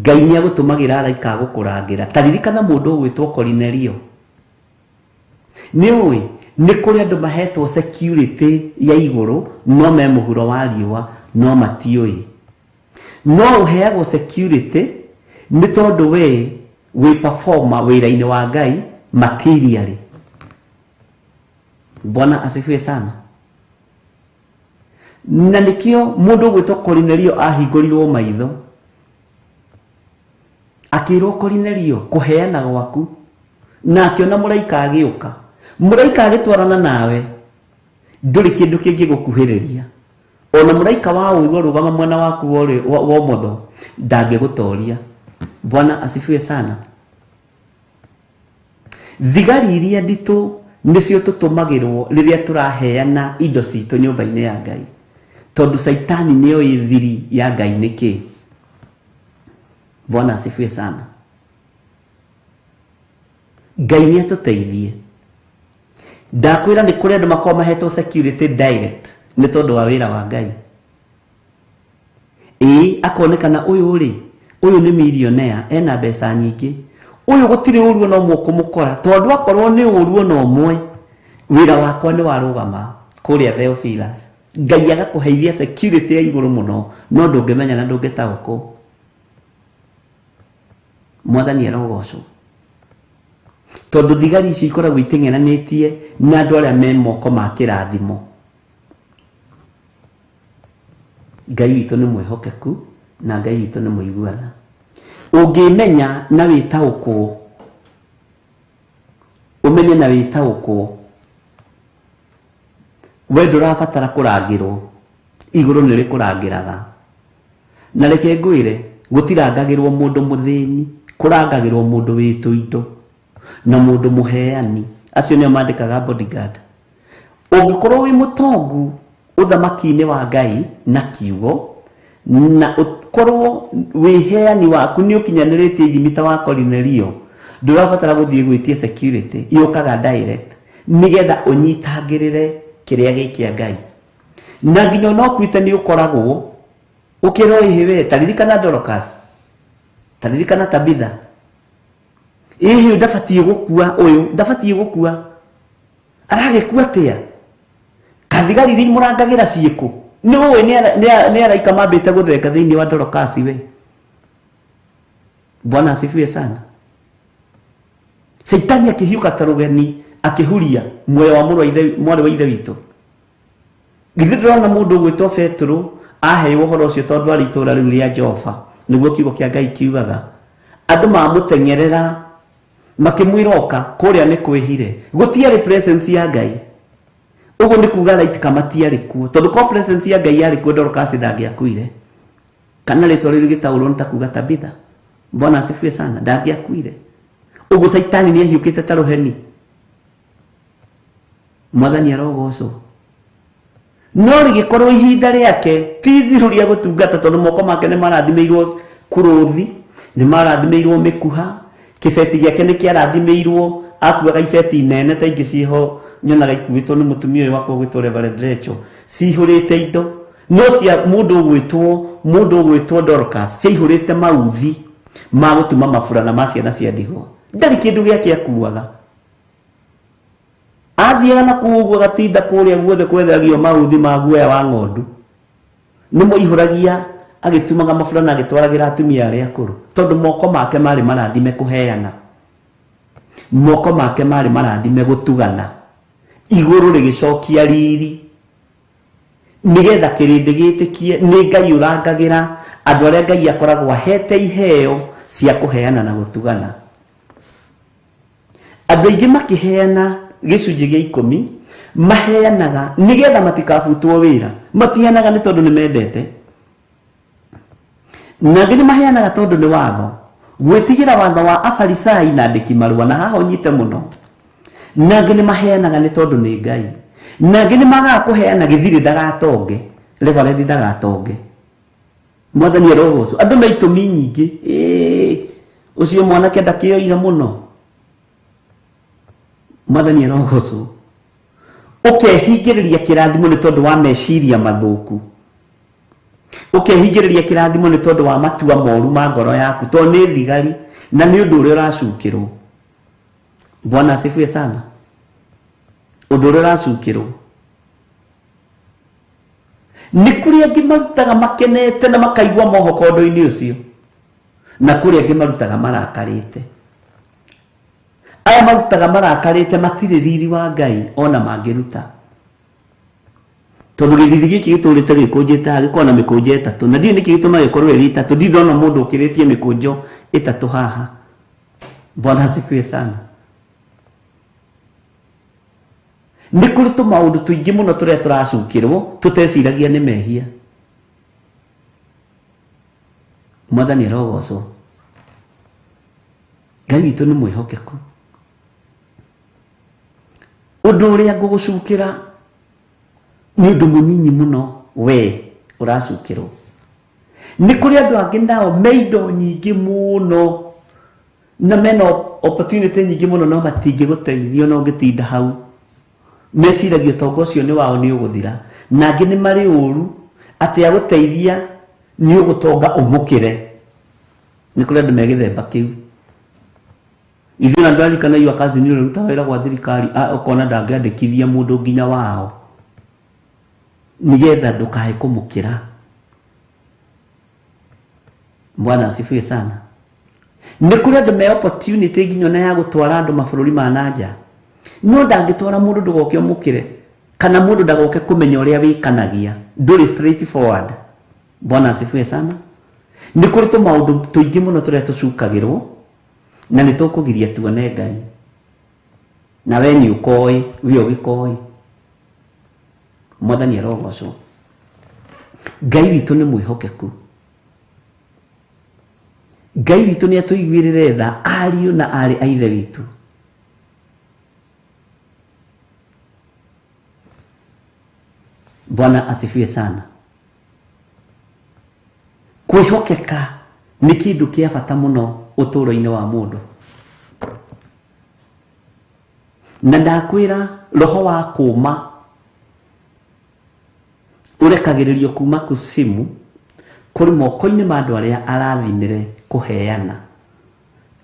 Ngai nĩagũtũmagĩra araika agũkũrangĩra. Ta ririkana mũndũ ũgwĩtwo Korinelio. Nĩũĩ nĩ kũrĩ andũ mahetwo security ya igũrũ no me mũhuro wa riũa no matiũĩ. No ũheagwo security nĩ tondũ we wĩ performer wĩra-inĩ wa Ngai materially. Bwana asifiwe sana. Na nĩkĩo mũndũ ũgwĩtwo Korinelio ahingũrirwo maitho, akĩrwo Korinelio kũheana gwaku, na akĩona mũraika agĩũka. Mũraika agĩtwarana nawe ndũrĩ kĩndũ kĩngĩgũkuhĩrĩria. Ona mũraika wa ũũru arũgama mwena waku wa ũmotho ndangĩgũtoria. Bwana asifiwe sana. Thigari iria nditũ nĩcio tũtũmagĩrwo rĩrĩa tũraheana indo citũ nyũmba-inĩ ya Ngai, tondũ Caitani nĩoĩ thiri ya Ngai nĩ kĩĩ. Bwana asifiwe sana. Ngai nĩ atũteithie. Ndakwĩra nĩ kũrĩ andũ makoragwo mahetwo security direct nĩ tondũ wa wĩra wa Ngai. Ĩĩ, akonekana ũyũ rĩ, ũyũ nĩ millionaire, ena mbeca nyingĩ, ũyũ gũtirĩ ũru ona ũmwe ũkũmũkora, tondũ akorwo nĩ ũru ona ũmwe, wĩra wakwa nĩ warũgama kũrĩa Theophilus. Ngai agakũheithia security ya igũrũ mũno, no ndũngĩmenya na ndũngĩtaũkwo. Mwathani arogocwo. Tondũ thigari icio ikoragwo iteng'eranĩtie na andũ arĩa me moko ma kĩrathimo. Ngai witũ nĩ mwĩhokeku na Ngai witũ nĩ mũiguana. Ũngĩmenya na wĩtaũkwo, ũmenye na wĩtaũkwo, we ndũrabatara kũrangĩrwo, igũrũ nĩ rĩkũrangĩraga. Na reke ngwĩre, gũtirangagĩrwo mũndũ mũthĩni, kũrangagĩrwo mũndũ wĩ tũindo na mũndũ mũheani. Acio nĩo mandĩkaga bodyguard. Ũngĩkorwo wĩ mũtongu ũthamaki-inĩ wa Ngai na kiugo, na ũkorwo wĩheani waku nĩ ũkinyanĩrĩtie ithimi ta wa Korinelio, ndũrabatara gũthiĩ gwĩtia security, yũkaga direct nĩgetha ũnyitangĩrĩre kĩrĩa gĩ kĩa Ngai. Na nginya ona ũkuĩte nĩ ũkoragwo ũkĩrwo ĩhĩ we, ta ririkana Dorcas, ta ririkana Tabitha, ĩhĩ ndabatiĩ gũkua, ũyũ ndabatiĩ gũkua, aragĩkua atĩa? Kathigari iria imũrangagĩra ciĩkũ? Nĩ ũĩ nĩ araika mambĩte gũthenga thĩinĩ wa Dorcas we. Bwana asifiwe sana. Caitani akĩhiũka ta rũgeni akĩhuria muoyo wa mwarĩ wa ithe witũ. Githĩ ndĩrona mũndũ ũgwĩtwo Petero aheirwo ũhoro ũcio tondũ arĩ itũũra rĩu rĩa Jofa, nĩguo kiugo kĩa Ngai kiugaga. Andũ mamũteng'erera makĩmwĩra oka kũrĩa nĩ kwĩhire, gũtiarĩ presence ya Ngai. Ũguo nĩ kuga araika matiarĩ kuo, tondũ ko presence ya Ngai yarĩ kuo Dorcas ndangĩakuire. Kana rĩtwa rĩu rĩgĩtaũrwo nĩ ta kuga Tabitha. Bwana asifiwe sana, ndangĩakuire. Ũguo Caitani nĩ ahiũkĩte ta rũheni. Mwathani arogocwo. No rĩgĩkorwo ihinda rĩake ti ithiru rĩa gũtungata, tondũ moko make nĩ marathimĩirwo kũrũthi, nĩ marathimĩirwo mĩkuha, kĩbeti gĩake nĩ kĩarathimĩirwo, akuaga ibeti nene ta ingĩ ciĩho nyonaga ikuĩtwo nĩ mũtumia ũyũ wakwa ũgwĩtwo Reverend Rachel, cihũrĩte indo, no cia mũndũ ũgwĩtwo mũndũ ũgwĩtwo Dorcas ciaihũrĩte mauthi ma gũtuma maburana ma ciana cia ndigwa. Ndarĩ kĩndũ gĩake akuaga, athiaga na kũu ũguo agatinda kũrĩa guothe kwethagio mauthi ma guoya wa ng'ondu, nĩ moihũragia agĩtumaga maburana agĩtwaragĩra atumia arĩa akũrũ, tondũ moko make marĩ marathime kũheana, moko make marĩ marathime gũtugana, igũrũ rĩgĩcokia riri nĩgetha kĩrĩndĩ gĩtĩkie nĩ Ngai ũrangagĩra andũ arĩa Ngai akoragwo ahete iheo cia kũheana na gũtugana. Andũ aingĩ makĩheana gĩcunjĩ gĩa ikũmi maheanaga nĩgetha matikabutwo wĩra, matiheanaga nĩ tondũ nĩ mendete, na angĩ nĩ maheanaga tondũ nĩ watho, gwĩtigĩra watho wa Afarisai na andĩki marũa, na haha ũnyite mũno. Na angĩ nĩ maheanaga nĩ tondũ nĩ Ngai, na angĩ nĩ magaga kũheana gĩthirĩ ndagatonge, reverend ndagatonge, Mwathani arogocwo. Andũ me itũmi nyingĩ, ĩĩ ũcio mwanake ndakĩoire mũno, Mwathani arogocwo. Ũkehingĩrĩria kĩrathimo nĩ tondũ wa meciria mathũku, ũkehingĩrĩria kĩrathimo nĩ tondũ wa matua moru ma ngoro yaku, tondũ nĩ thigari na nĩ ũndũ ũrĩa ũracukĩrwo. Bwana asifiwe sana. Ũndũ ũrĩa ũracukĩrwo nĩ kũrĩ angĩ marutaga makenete na makaigua mohoko ũndũ-inĩ ũcio, na kũrĩ angĩ marutaga marakarĩte. Aya marutaga marakarĩte matirĩ riri wa Ngai ona mangĩruta, tondũ gĩthithi gĩkĩ gĩtũrĩte gĩkũnjĩte haha gĩkoragwo na mĩkũnjo ĩtatũ, na ndiũĩ nĩkĩ gĩtũmaga ĩkorwo ĩrĩ ĩtatũ. Ndirĩ ndona mũndũ ũkĩrĩtie mĩkũnjo ĩtatũ haha. Bwana asifiwe sana. Nĩ kũrĩ tũmaũndũ tũingĩ mũno tũrĩa tũracukĩrwo tũteciragia nĩ mehia. Mwathani arogocwo. Ngai witũ nĩ mwĩhokeku. Ũndũ ũrĩa ngũgũcukĩra nĩ ũndũ mũnyinyi mũno we ũracukĩrwo. Nĩ kũrĩ andũ angĩ nao me indo nyingĩ mũno na mena opportunity nyingĩ mũno, no matingĩgũteithia ona ũngĩtinda hau. Meciragia ũtonga ũcio nĩ wao nĩ ũgũthira. Na angĩ nĩ marĩ ũru atĩ agũteithia nĩ ũgũtonga ũmũkĩre. Nĩ kũrĩ andũ me gĩthemba kĩu. Ithuĩ na ndũraririkana iyo cousin ũrĩa ũrutaga wĩra gwa thirikari, ũkona ndangĩandĩkithia mũndũ nginya wao nĩgetha ndũkae kũmũkĩra. Bwana asifiwe sana. Nĩ kũrĩ andũ me opportunity nginya ona ya gũtwara andũ mabũrũri ma na nja, no ndangĩtwara mũndũ ndũgoke ũmũkĩre, kana mũndũ ndagoke kũmenya ũrĩa wĩkanagia, ndũrĩ straight forward. Bwana asifiwe sana. Nĩ kũrĩ tũmaũndũ tũingĩ mũno tũrĩa tũcukagĩrwo na nĩ tũkũgiria tuone Ngai, na we nĩ ũkoĩ, we ũgĩkoĩ. Mwathani arogocwo. Ngai witũ nĩ mwĩhokeku. Ngai witũ nĩ atũiguĩrĩre tha, ariũ na aarĩ a Ithe witũ. Bwana asifiwe sana. Kwĩhokeka nĩ kĩndũ kĩa bata mũno ũtũũro-inĩ wa mũndũ. Na ndakwĩra roho wa kũma ũrekagĩrĩrio kuma kusimu kũrĩ moko-inĩ ma andũ arĩa arathimĩre kũheana.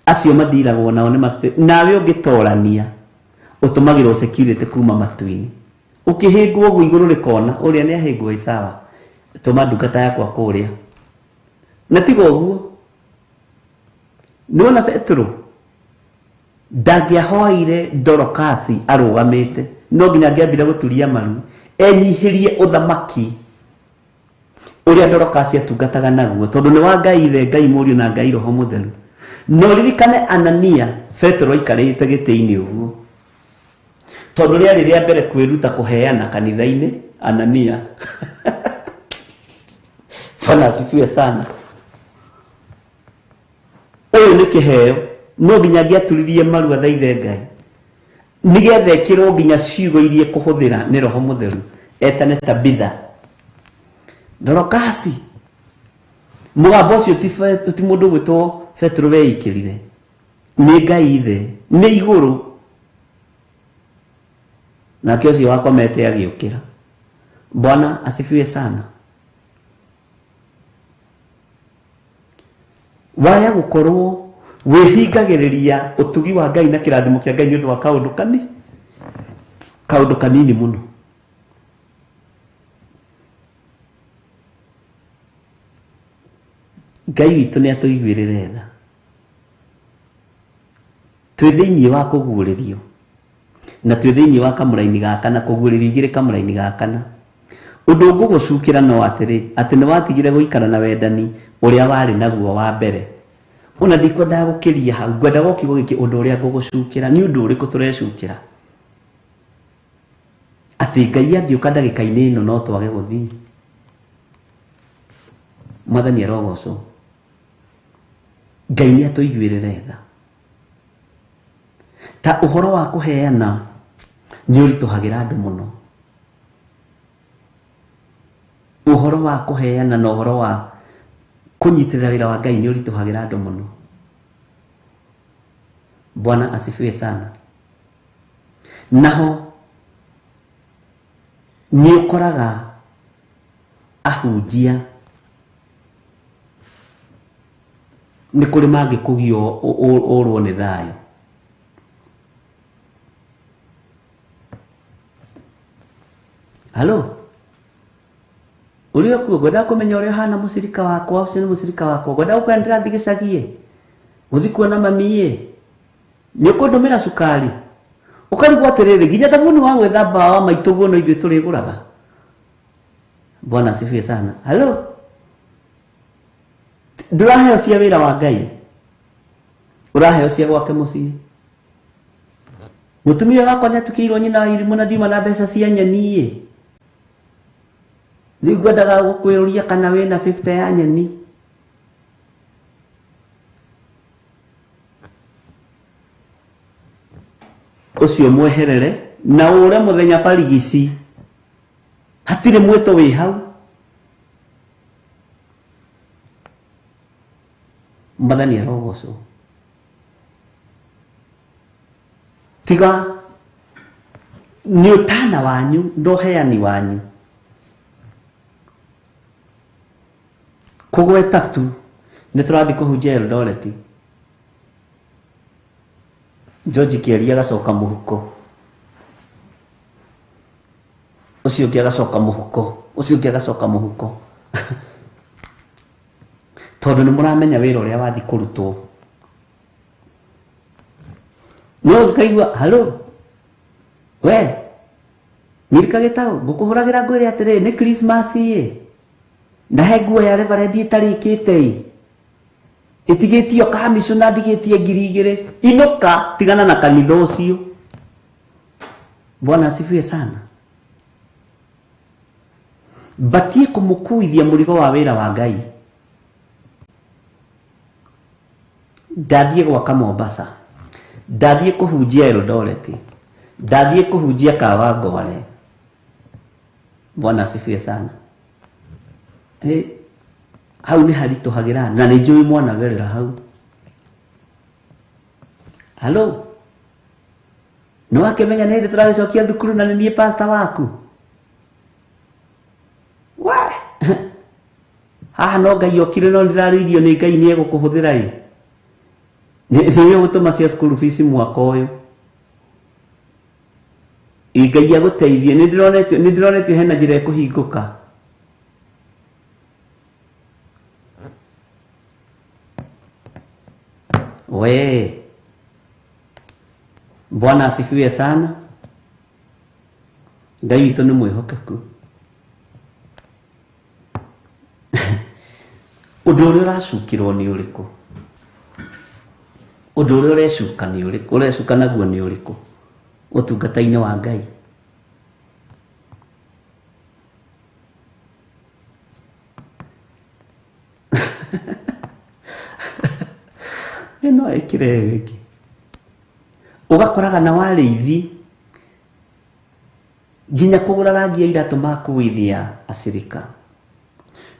Acio madiragwo nao nĩ nawe ũngĩtorania ũtũmagĩrwo security kuma matu-inĩ. Ũkĩhĩngwo ũguo igũrũ rĩkona ũrĩa nĩ ahĩngwo ĩ sawa, tũma ndungata yakwa kũrĩa. Na tiga ũguo, nĩwona Petero ndangĩahoire Dorokasi arũgamĩte, no nginya angĩambire gũturia maru enyihĩrie ũthamaki ũrĩa Dorokasi atungataga naguo, tondũ nĩ wa Ngai Ithe, Ngai Mũriũ na Ngai Roho Mũtheru. No ririkane Anania, Petero aikarĩte gĩtĩ-inĩ ũguo, tondũ rĩarĩ rĩa mbere kwĩruta kũheana kanitha-inĩ. Anania, Bwana asifiwe sana. Ũyũ nĩ kĩheo, no nginya angĩaturirie maru athaithe Ngai nĩgetha ĩkĩrwo nginya ciugo iria ekũhũthĩra nĩ Roho Mũtheru. Etane Tabitha, Dorokasi. Mũgambo ũcio ti mũndũ ũgwĩtwo Petero weikĩrire, nĩ Ngai ithe, nĩ igũrũ. Nake ũcio wakomete agĩũkĩra. Bwana asifiwe sana. Waya gũkorwo wĩhingagĩrĩria ũtugi wa Ngai na kĩrathimo kĩa Ngai nĩ ũndũ wa kaũndũ kanini mũno. Ngai witũ nĩ atũiguĩrĩre tha. Twĩ thĩinĩ wa kũguũrĩrio na twĩ thĩinĩ wa kamũraini ga kana, kũguũrĩrio igĩrĩ kamũraini ga kana. Ũndũ ngũgũcukĩra no atĩrĩ, atĩ nĩ watigire gũikara na wendani ũrĩa warĩ naguo wa mbere. Ona ndikwendaga gũkĩria hau, ngwendaga o kiugo gĩkĩ, ũndũ ũrĩa ngũgũcukĩra. Nĩ ũndũ ũrĩkũ tũrecukĩra? Atĩ Ngai angĩũka ndagĩka-inĩ ĩno no twage gũthiĩ. Mwathani arogocwo. Ngai nĩ atũiguĩrĩre tha. Ta ũhoro wa kũheana nĩ ũritũhagĩra andũ mũno. Ũhoro wa kũheana na ũhoro wa kũnyitĩrĩra wĩra wa Ngai nĩ ũritũhagĩra andũ mũno. Bwana asifiwe sana. Naho nĩ ũkoraga ahunjia nĩ kũrĩ mangĩkũgia ũrwo nĩ thayũ. Halo, ũrĩa kuo ngwendaga kũmenya ũrĩa ũhana mũcirika wakwa, ũcio nĩ mũcirika wakwa, ngwendaga gũkwĩra ndĩrathiĩ gĩcagi-ĩ, gũthiĩ kuona mami-ĩ, nĩ ũkũndũmĩra cukari. Ũkarigwo atĩrĩrĩ, nginya thabuni wa gwĩthamba wa maitũguo no ithuĩ tũrĩgũraga. Bwana asifiwe sana. Halo, ndũraheo cia wĩra wa Ngai, ũraheo cia gwake mũciĩ. Mũtumia wakwa nĩ atukĩirwo nyina wa irimũ na ndiuma na mbeca cia nyeni-ĩ. Rĩu ngwendaga gũkwĩrũria kana wĩna 50 ya nyeni. Ũcio mweherere na ũre mũthenya barigici. Hatirĩ mwĩto wĩ hau. Mwathani arogocwo. Tiga nĩ ũtana wanyu na ũheani wanyu. Kũgweta tu nĩ tũrathiĩ kũhunjia Eldoret. George Kĩaria agacoka mũhuko, ũcio ũngĩ agacoka mũhuko, ũcio ũngĩ agacoka mũhuko. Tondũ nĩ mũramenya wĩra ũrĩa wathiĩ kũrutwo. No ũkaigua halo, we Milka Gĩtaũ, ngũkũhũragĩra ngwĩre atĩrĩrĩ, nĩ Christmas ĩ, na he nguo ya reverend ĩtarĩkĩte ĩ, ĩtigĩtio kamicũ na ndigĩtie 2000, inũka, tigana na kanitha ũcio. Bwana asifiwe sana. Batiĩ kũmũkuithia mũrigo wa wĩra wa Ngai. Ndathiĩ gwaka Mombasa, ndathiĩ kũhunjia Eldoret, ndathiĩ kũhunjia Kawangware. Bwana asifiwe sana. Hau nĩ haritũhagĩra na nĩ njũĩ mwanagerera hau. Halo, nĩ wakĩmenya nĩ hĩndĩ tũragĩcokia thukuru na nĩ niĩ pastor waku? We haha no Ngai okire no ndĩrarĩirio nĩ Ngai nĩ egũkũhũthĩra ĩ. Nĩ ũgũtũma cia school fees mwaka ũyũ. Ĩ Ngai agũteithie, nĩ ndĩronetio hena njĩra ĩkũhingũka. We Bwana asifiwe sana. Ngai witũ nĩ mwĩhokeku. Ũndũ ũrĩa ũracukĩrwo nĩ ũrĩkũ? Ũndũ ũrĩa ũrecuka nĩ ũrĩkũ? Ũrecuka naguo nĩ ũrĩkũ? Ũtungata-inĩ wa Ngai. Ĩno ĩkĩre ĩyo ĩngĩ. Ũgakoraga na warĩithi Nginya kũgũra rangi ya iratũ makuithia acirika.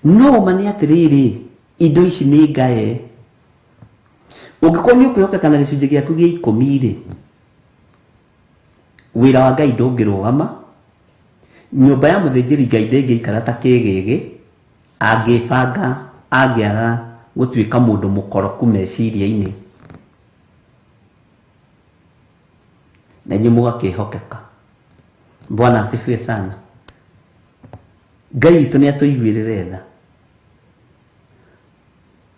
No ma nĩ atĩrĩrĩ, indo ici nĩ ngae. Ũngĩkorwo nĩ ũkwĩhokeka na gĩcunjĩ gĩaku gĩa 10 rĩ, wĩra wa Ngai ndũngĩrũgama, nyũmba ya mũthĩnjĩri Ngai ndĩngĩikara ta kĩgĩgĩ, angĩbanga angĩaga gũtuĩka mũndũ mũkoroku meciria-inĩ. Na inyuĩ mũgakĩhokeka. Bwana asifiwe sana. Ngai witũ nĩ atũiguĩrĩre tha.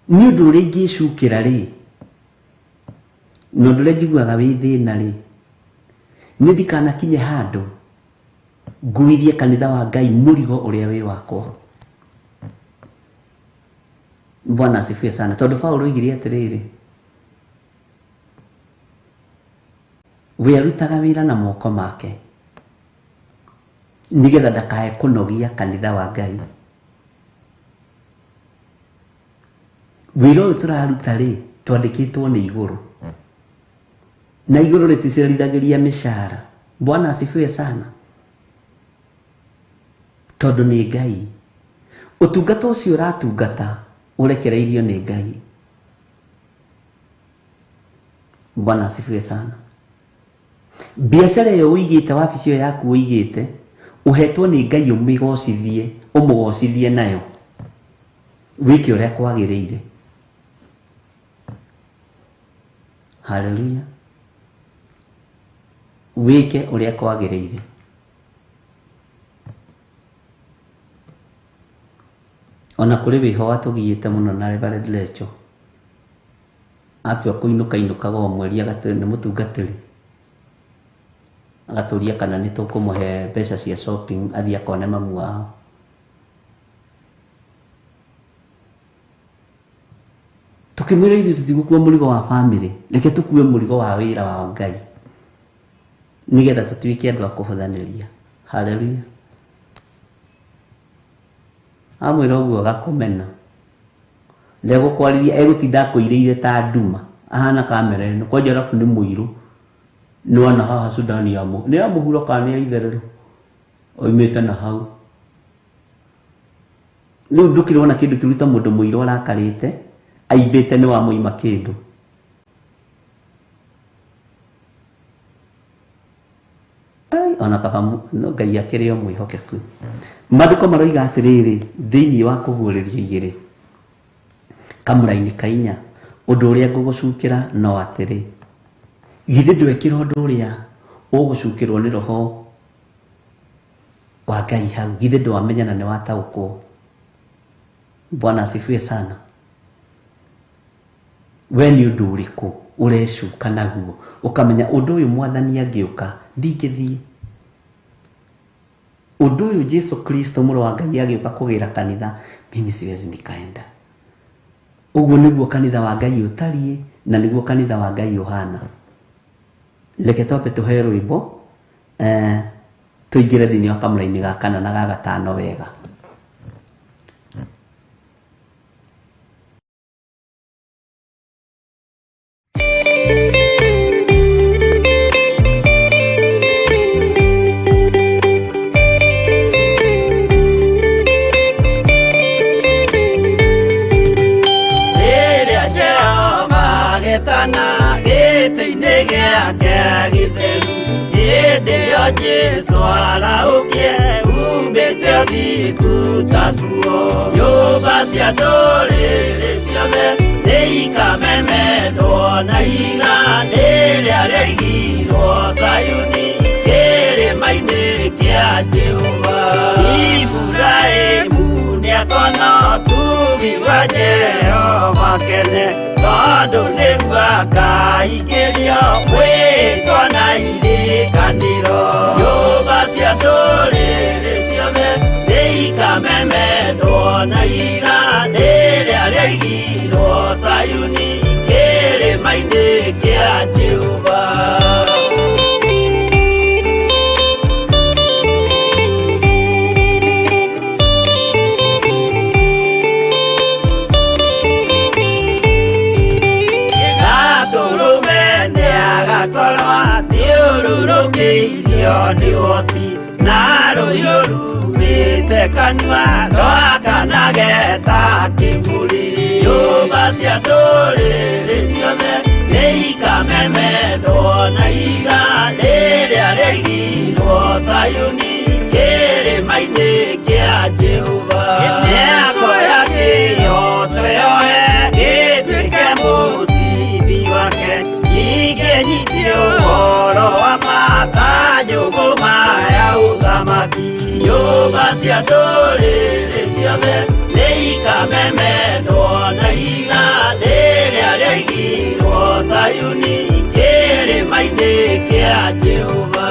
Nĩ ũndũ ũrĩa ingĩcukĩra rĩ, na ũndũ ũrĩa njiguaga wĩ thĩna rĩ, nĩ ndikanakinye handũ nguithie kanitha wa Ngai mũrigo ũrĩa wĩ wakwa. Bwana asifiwe sana. Tondũ Paũlũ oigire atĩrĩrĩ, we arutaga wĩra na moko make nĩgetha ndakae kũnogia kanitha wa Ngai. Wĩra ũyũ tũraruta rĩ, twandĩkĩtwo nĩ igũrũ, na igũrũ rĩticerithagĩria mĩcara. Bwana asifiwe sana. Tondũ nĩ Ngai. Ũtungata ũcio ũratungata ũrekereirio nĩ Ngai. Bwana asifiwe sana. Biacara ĩyo ũigĩte, wabici ĩyo yaku ũigĩte, ũhetwo nĩ Ngai ũmĩgocithie, ũmũgocithie nayo, wĩke ũrĩa kwagĩrĩire. Haleluya. Wĩke ũrĩa kwagĩrĩire. Ona kũrĩ wĩho watũgiĩte mũno na Reverend Lecho. Atua kũinũka inũkaga o mweri agatwĩra nĩ mũtungatĩri. Agatũria kana nĩ tũkũmũhe mbeca cia shopping athiĩ akone mamu wao. Tũkĩmwĩra ithuĩ tũtigũkua mũrigo wa family, reke tũkue mũrigo wa wĩra wa Ngai nĩgetha tũtuĩke andũ a kũhũthanĩria. Haleluya. Amwĩra ũguo agakũmena, ndegũkwarĩria, egũtinda akũirĩire ta nduma, ahana kamera ĩno kwanja, arabu nĩ mũirũ. Nĩwona haha Sudani ya nĩ ya mũhuro kana nĩ ya itherero oimĩte na hau. Rĩu ndũkĩrona kĩndũ kĩruta mũndũ mũirũ arakarĩte aimbĩte nĩ wamũima kĩndũ. Ona kaba no Ngai akĩrĩ o mwĩhokeku. Maandĩko maroiga atĩrĩrĩ, thĩinĩ wa kũguũrĩrio igĩrĩ kamũra-inĩ ka 4, ũndũ ũrĩa ngũgũcukĩra no atĩrĩ, githĩ ndwekĩra ũndũ ũrĩa ũgũcukĩrwo nĩ roho wa Ngai hau, githĩ ndwamenya na nĩwataũkwo. Bwana asifiwe sana. We nĩ ũndũ ũrĩkũ ũrecuka naguo ũkamenya ũndũ ũyũ mwathani angĩũka ndingĩthiĩ? Ũndũ ũyũ Jesu Kristo mũrũ wa Ngai agĩũka kũgĩra kanitha, mimi siwezi nikaenda. Ũguo nĩguo kanitha wa Ngai ũtariĩ na nĩguo kanitha wa Ngai ũhana. Reke twambe tũhe rwĩmbo, tũingĩre thĩinĩ wa kamũra-inĩ ga 4 na ga 5 wega. Rĩrĩa Jehova agetana gĩtĩ-inĩ gĩake gĩtheru, hĩndĩ ĩyo Jesũ arahũkie umbĩte ũthingu ta nguo. Nyũmba cia ndũrĩrĩ ciothe nĩikamemendwo na ihiga rĩrĩa rĩaigirwo Zayuni kĩrĩma-inĩ kĩa Jehova. Iburahĩmu nĩakona ũtugi wa Jehova kene, tondũ nĩguo akaingĩrio mwĩtwa na irĩkanĩro. Nyũmba cia ndũrĩrĩ ciothe nĩikamemendwo na ihiga rĩrĩa rĩaigirwo Zayuni kĩrĩma-inĩ kĩa Jehova. Gatũrũme nĩagakorwo athiũrũrũkĩirio nĩ ũhoti, Na rũhiũ rumĩte kanua rwakanage ta kĩmũrĩ. Nyũmba cia ndũrĩrĩ ciothe nĩikamemendwo na ihiga rĩrĩa rĩaigirwo Zayuni kĩrĩma-inĩ kĩa Jehova. Mĩako ya kĩhooto yoe ĩtuĩke mũcibi wake, ningĩ nyitie ũhoro wa ma ta njũgũma ya ũthamaki. Nyũmba cia ndũrĩrĩ ciothe nĩikamemendwo na ihiga rĩrĩa rĩaigirwo Zayuni kĩrĩma-inĩ kĩa Jehova.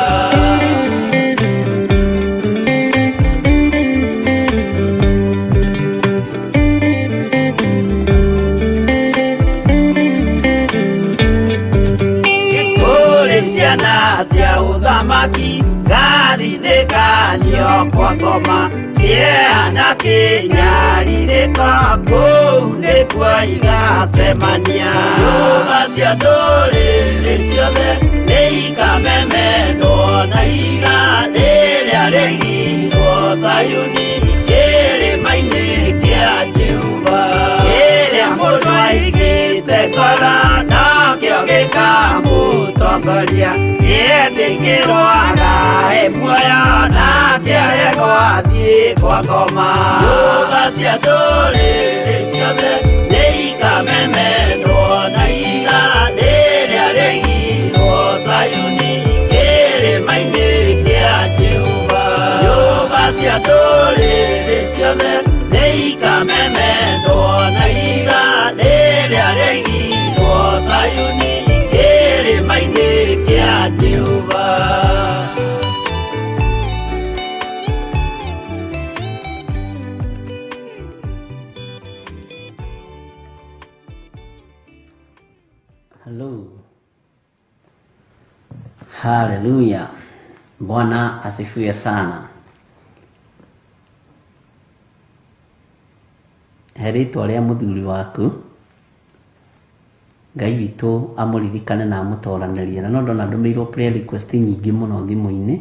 Kũrĩ ciana cia ũthamaki ngathinĩkanio kwa ngoma, kĩeha na kĩnyarirĩko kũu nĩkuo igacemania. Nyũmba cia ndũrĩrĩ ciothe nĩikamemendwo na ihiga rĩrĩa rĩaigirwo Zayuni kĩrĩma-inĩ kĩa Jehova. Kĩrĩa mũndũ aigĩte ngoro nokĩo gĩkamũtongoria, gĩetĩkĩrwo agae muoyo nake aregwo athiĩ kwa ngoma. Nyũmba cia ndũrĩrĩ ciothe nĩikamemendwo na ihiga rĩrĩa rĩaigirwo Zayuni kĩrĩma-inĩ kĩa Jehova. Nyũmba cia ndũrĩrĩ ciothe nĩikamemendwo na ihiga rĩrĩa rĩaigirwo Zayuni kĩrĩma-inĩ kĩa Jehova. Hello. Haleluya. Bwana asifiwe sana. He rĩtwa rĩa mũthuri waku, Ngai witũ amũririkane na amũtoranĩrie. Na no ndona ndũmĩirwo prayer request nyingĩ mũno thimũ-inĩ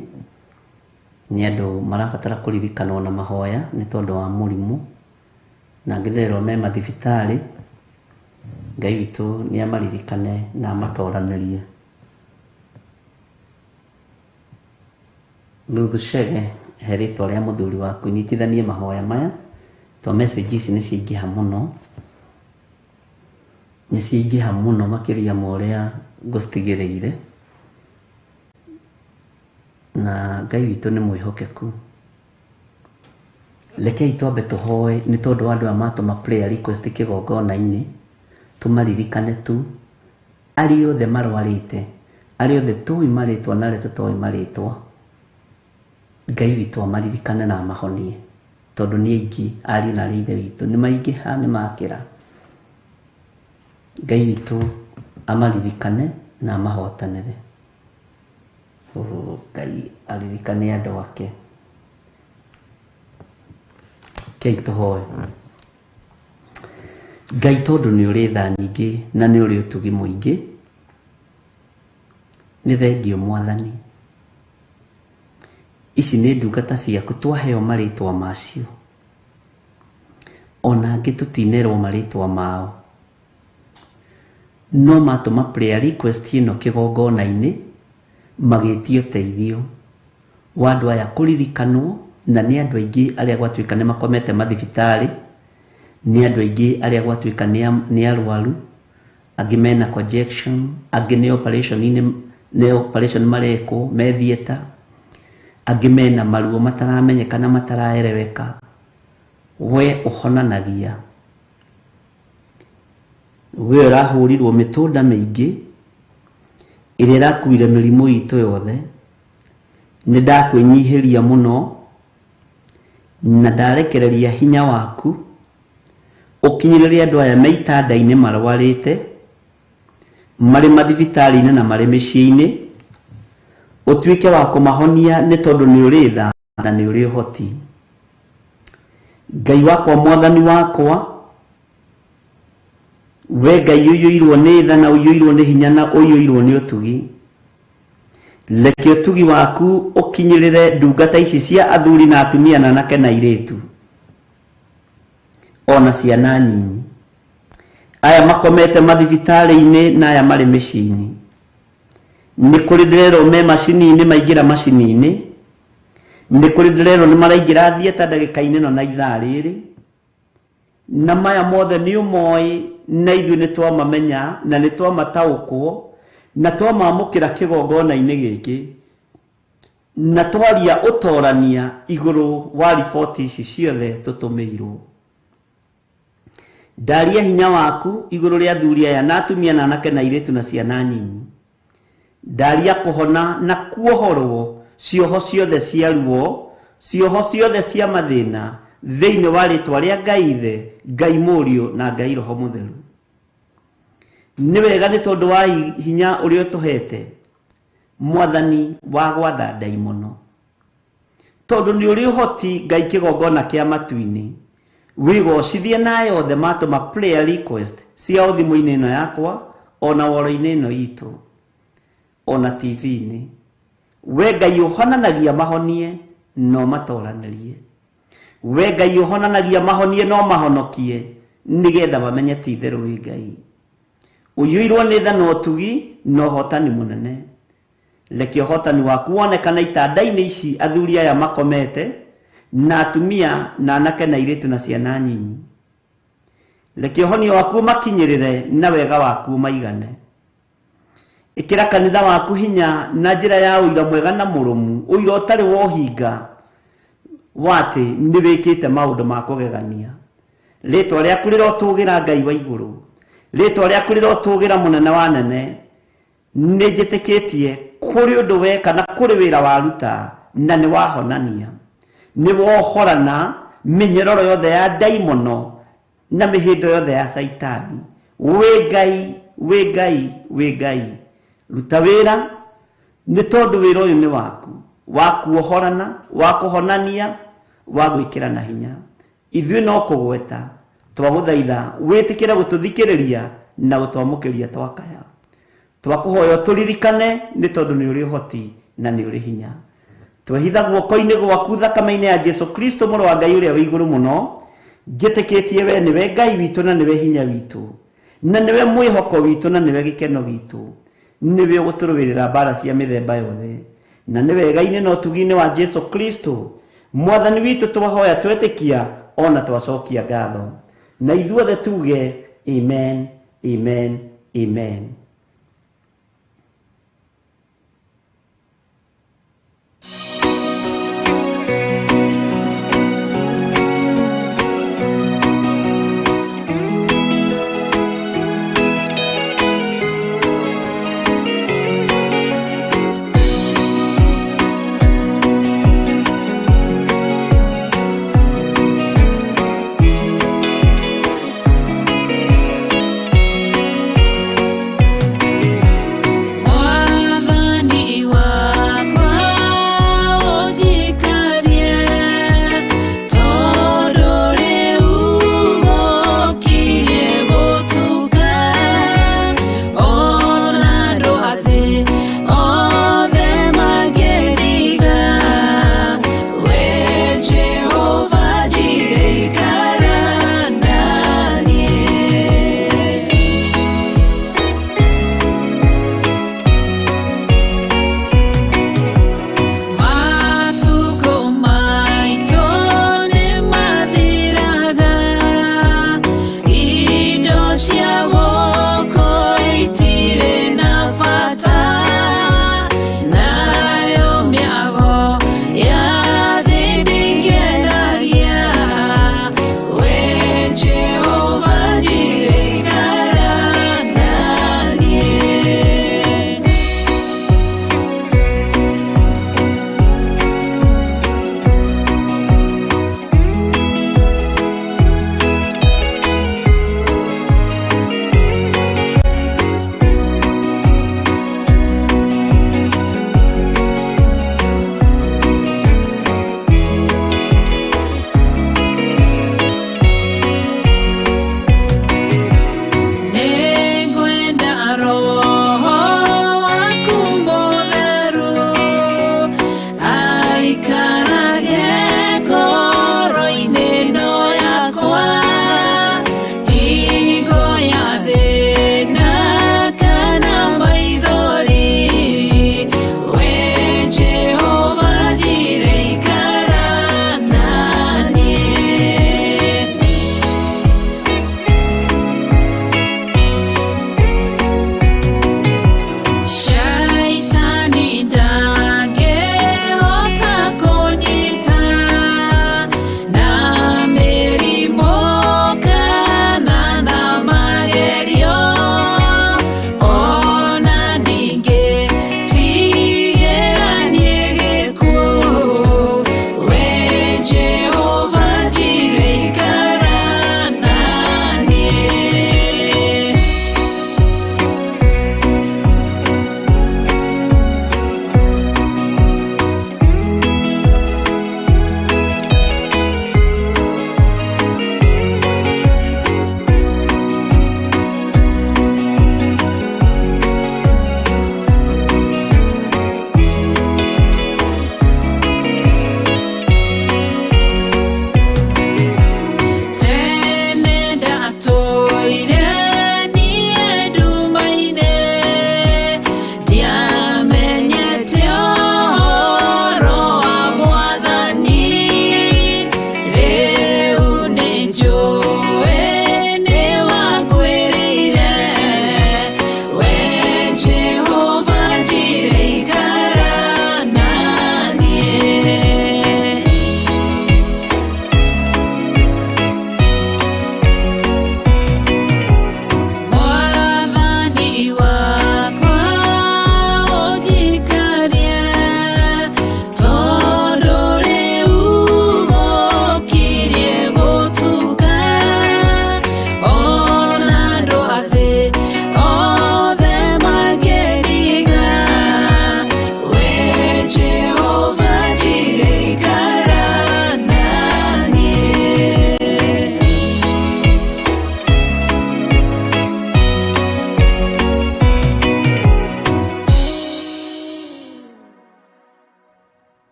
nĩ andũ marabatara kũririkanwo na mahoya nĩ tondũ wa mũrimũ, na angĩ ndĩrerwo me mathibitarĩ. Ngai witũ nĩ amaririkane na amatoranĩrie. Ruth Chege, he rĩtwa rĩa mũthuri waku, nyitithanie mahoya maya to message ici nĩ ciaingĩha mũno, nĩ ciaingĩha mũno makĩria ma ũrĩa ngũcitigĩrĩire, na Ngai witũ nĩ mwĩhokeku. Rekei twambe tũhoe nĩ tondũ wa andũ aya matũma prayer request kĩgongona-inĩ, tũmaririkane tu arĩa othe marwarĩte, arĩa othe tũĩ marĩtwa na arĩa tũtoĩ marĩtwa. Ngai witũ amaririkane na amahonie, tondũ nĩ aingĩ ariũ na arĩa ithe witũ nĩ maingĩha nĩ makĩra. Ngai witũ amaririkane na amahotanĩre. Ngai aririkane andũ ake. Rekei tũhoe. Ngai tondũ nĩ ũrĩ tha nyingĩ na nĩ ũrĩ ũtugi mũingĩ, nĩ thengio Mwathani. Ici nĩ ndungata ciaku twaheo marĩtwa macio, ona angĩ tũtinerwo marĩtwa mao, no matũma prayer request ĩno kĩgongona-inĩ magĩtio ũteithio wa andũ aya kũririkanwo, na nĩ andũ aingĩ arĩa gwatuĩka nĩ makomete mathibitarĩ, nĩ andũ aingĩ arĩa gwatuĩka nĩ arwaru, angĩ mena conjection, angĩ nĩ operation-inĩ, nĩ operation marekwo me theatre, angĩ mena maruo mataramenyeka na mataraereweka. We ũhonanagia, we ũrahũrirwo mĩtũnda mĩingĩ ĩrĩa ĩrakuire mĩrimũ itũ yothe. Nĩ ndakwĩnyihĩria mũno na ndarekereria hinya waku ũkinyĩrĩrie andũ aya me itanda-inĩ marwarĩte, marĩ mathibitarĩ-inĩ na marĩ mĩciĩ-inĩ, ũtuĩke wa kũmahonia nĩ tondũ nĩ ũrĩ tha na nĩ ũrĩ ũhoti. Ngai wakwa, Mwathani wakwa, we Ngai ũiyũirwo nĩ tha na ũiyũirwo nĩ hinya na ũiyũirwo nĩ ũtugi, Reke ũtugi waku ũkinyĩrĩre ndungata ici cia athuri na atumia na anake na airĩtu, ona ciana nyinyi, aya makomete mathibitarĩ-inĩ na aya marĩ mĩciĩ-inĩ. Nĩ kũrĩ ndĩrerwo me macini-inĩ, maingĩra macini-inĩ. Nĩ kũrĩ ndĩrerwo nĩ maraingĩra thieta ndagĩka-inĩ ĩno na ithaa rĩrĩ. Na maya mothe nĩ ũmoĩ, na ithuĩ nĩ twamamenya na nĩ twamataũkwo na twamamũkĩra kĩgongona-inĩ gĩkĩ, na twaria ũtorania igũrũ wa riboti ici ciothe tũtũmĩirwo. Ndaria hinya waku igũrũ rĩa athuri aya na atumia na anake na airĩtu na ciana nyinyi. Ndaria kũhona na kuohorwo cioho ciothe cia ruo, cioho ciothe cia mathĩna, thĩinĩ wa rĩtwa rĩa Ngai Ithe, Ngai Mũriũ na Ngai Roho Mũtheru. Nĩ wega nĩ tondũ wa hinya ũrĩa ũtũhete, Mwathani wa gwatha ndaimono. Tondũ nĩ ũrĩ ũhoti Ngai kĩgongona kĩa matu-inĩ, wĩgocithie na aya othe matũma prayer request ciao thimũ-inĩ ĩno yakwa, ona woro-inĩ ĩno itũ, ona TV-inĩ. We Ngai ũhonanagia mahonie no matoranĩrie. We Ngai ũhonanagia mahonie no mahonokie, nĩgetha mamenye ti itherũ wĩ Ngai. Ũiyũirwo nĩ tha na ũtugi na ũhotani mũnene. Reke ũhotani waku wonekane itanda-inĩ ici athuri aya makomete, na atumia na anake na airĩtu na ciana nyinyi. Reke ũhonio waku ũmakinyĩrĩre na wega waku ũmaigane. Ĩkĩra kanitha waku hinya na njĩra ya ũira mwega na mũrũmu, ũira ũtarĩ wa ũhinga wa atĩ nĩ wĩkĩte maũndũ ma kũgegania. Rĩtwa rĩaku rĩrotũgĩra Ngai wa igũrũ, rĩtwa rĩaku rĩrotũgĩra mũnene wa nene. Nĩ njĩtĩkĩtie kũrĩ ũndũ weka na kũrĩ wĩra waruta, na nĩ wahonania, nĩ wohorana mĩnyororo yothe ya ndaimono na mĩhĩndo yothe ya Caitani. Wĩ Ngai, wĩ Ngai, wĩ Ngai. Ruta wĩra, nĩ tondũ wĩra ũyũ nĩ waku, wa kuohorana, wa kũhonania, wa gwĩkĩrana hinya. Ithuĩ no kũgweta twagũthaitha wĩtĩkĩre gũtũthikĩrĩria na gũtwamũkĩria twakaya. Twakũhoya tũririkane nĩ tondũ nĩ ũrĩ ũhoti na nĩ ũrĩ hinya. Twehitha guoko-inĩ gwaku thakame-inĩ ya Jesu Kristo mũrũ wa Ngai ũrĩa wĩ igũrũ mũno. Njĩtĩkĩtie we nĩwe Ngai witũ na nĩwe hinya witũ, na nĩwe mwĩhoko witũ na nĩwe gĩkeno gitũ. Nĩwe ũgũtũrũĩrĩra mbara cia mĩthemba yothe, na nĩ wega-inĩ na ũtugi-inĩ wa Jesu Kristo Mwathani witũ twahoya twetĩkia ona twacokia ngatho. Na ithuothe tuge amen, amen, amen.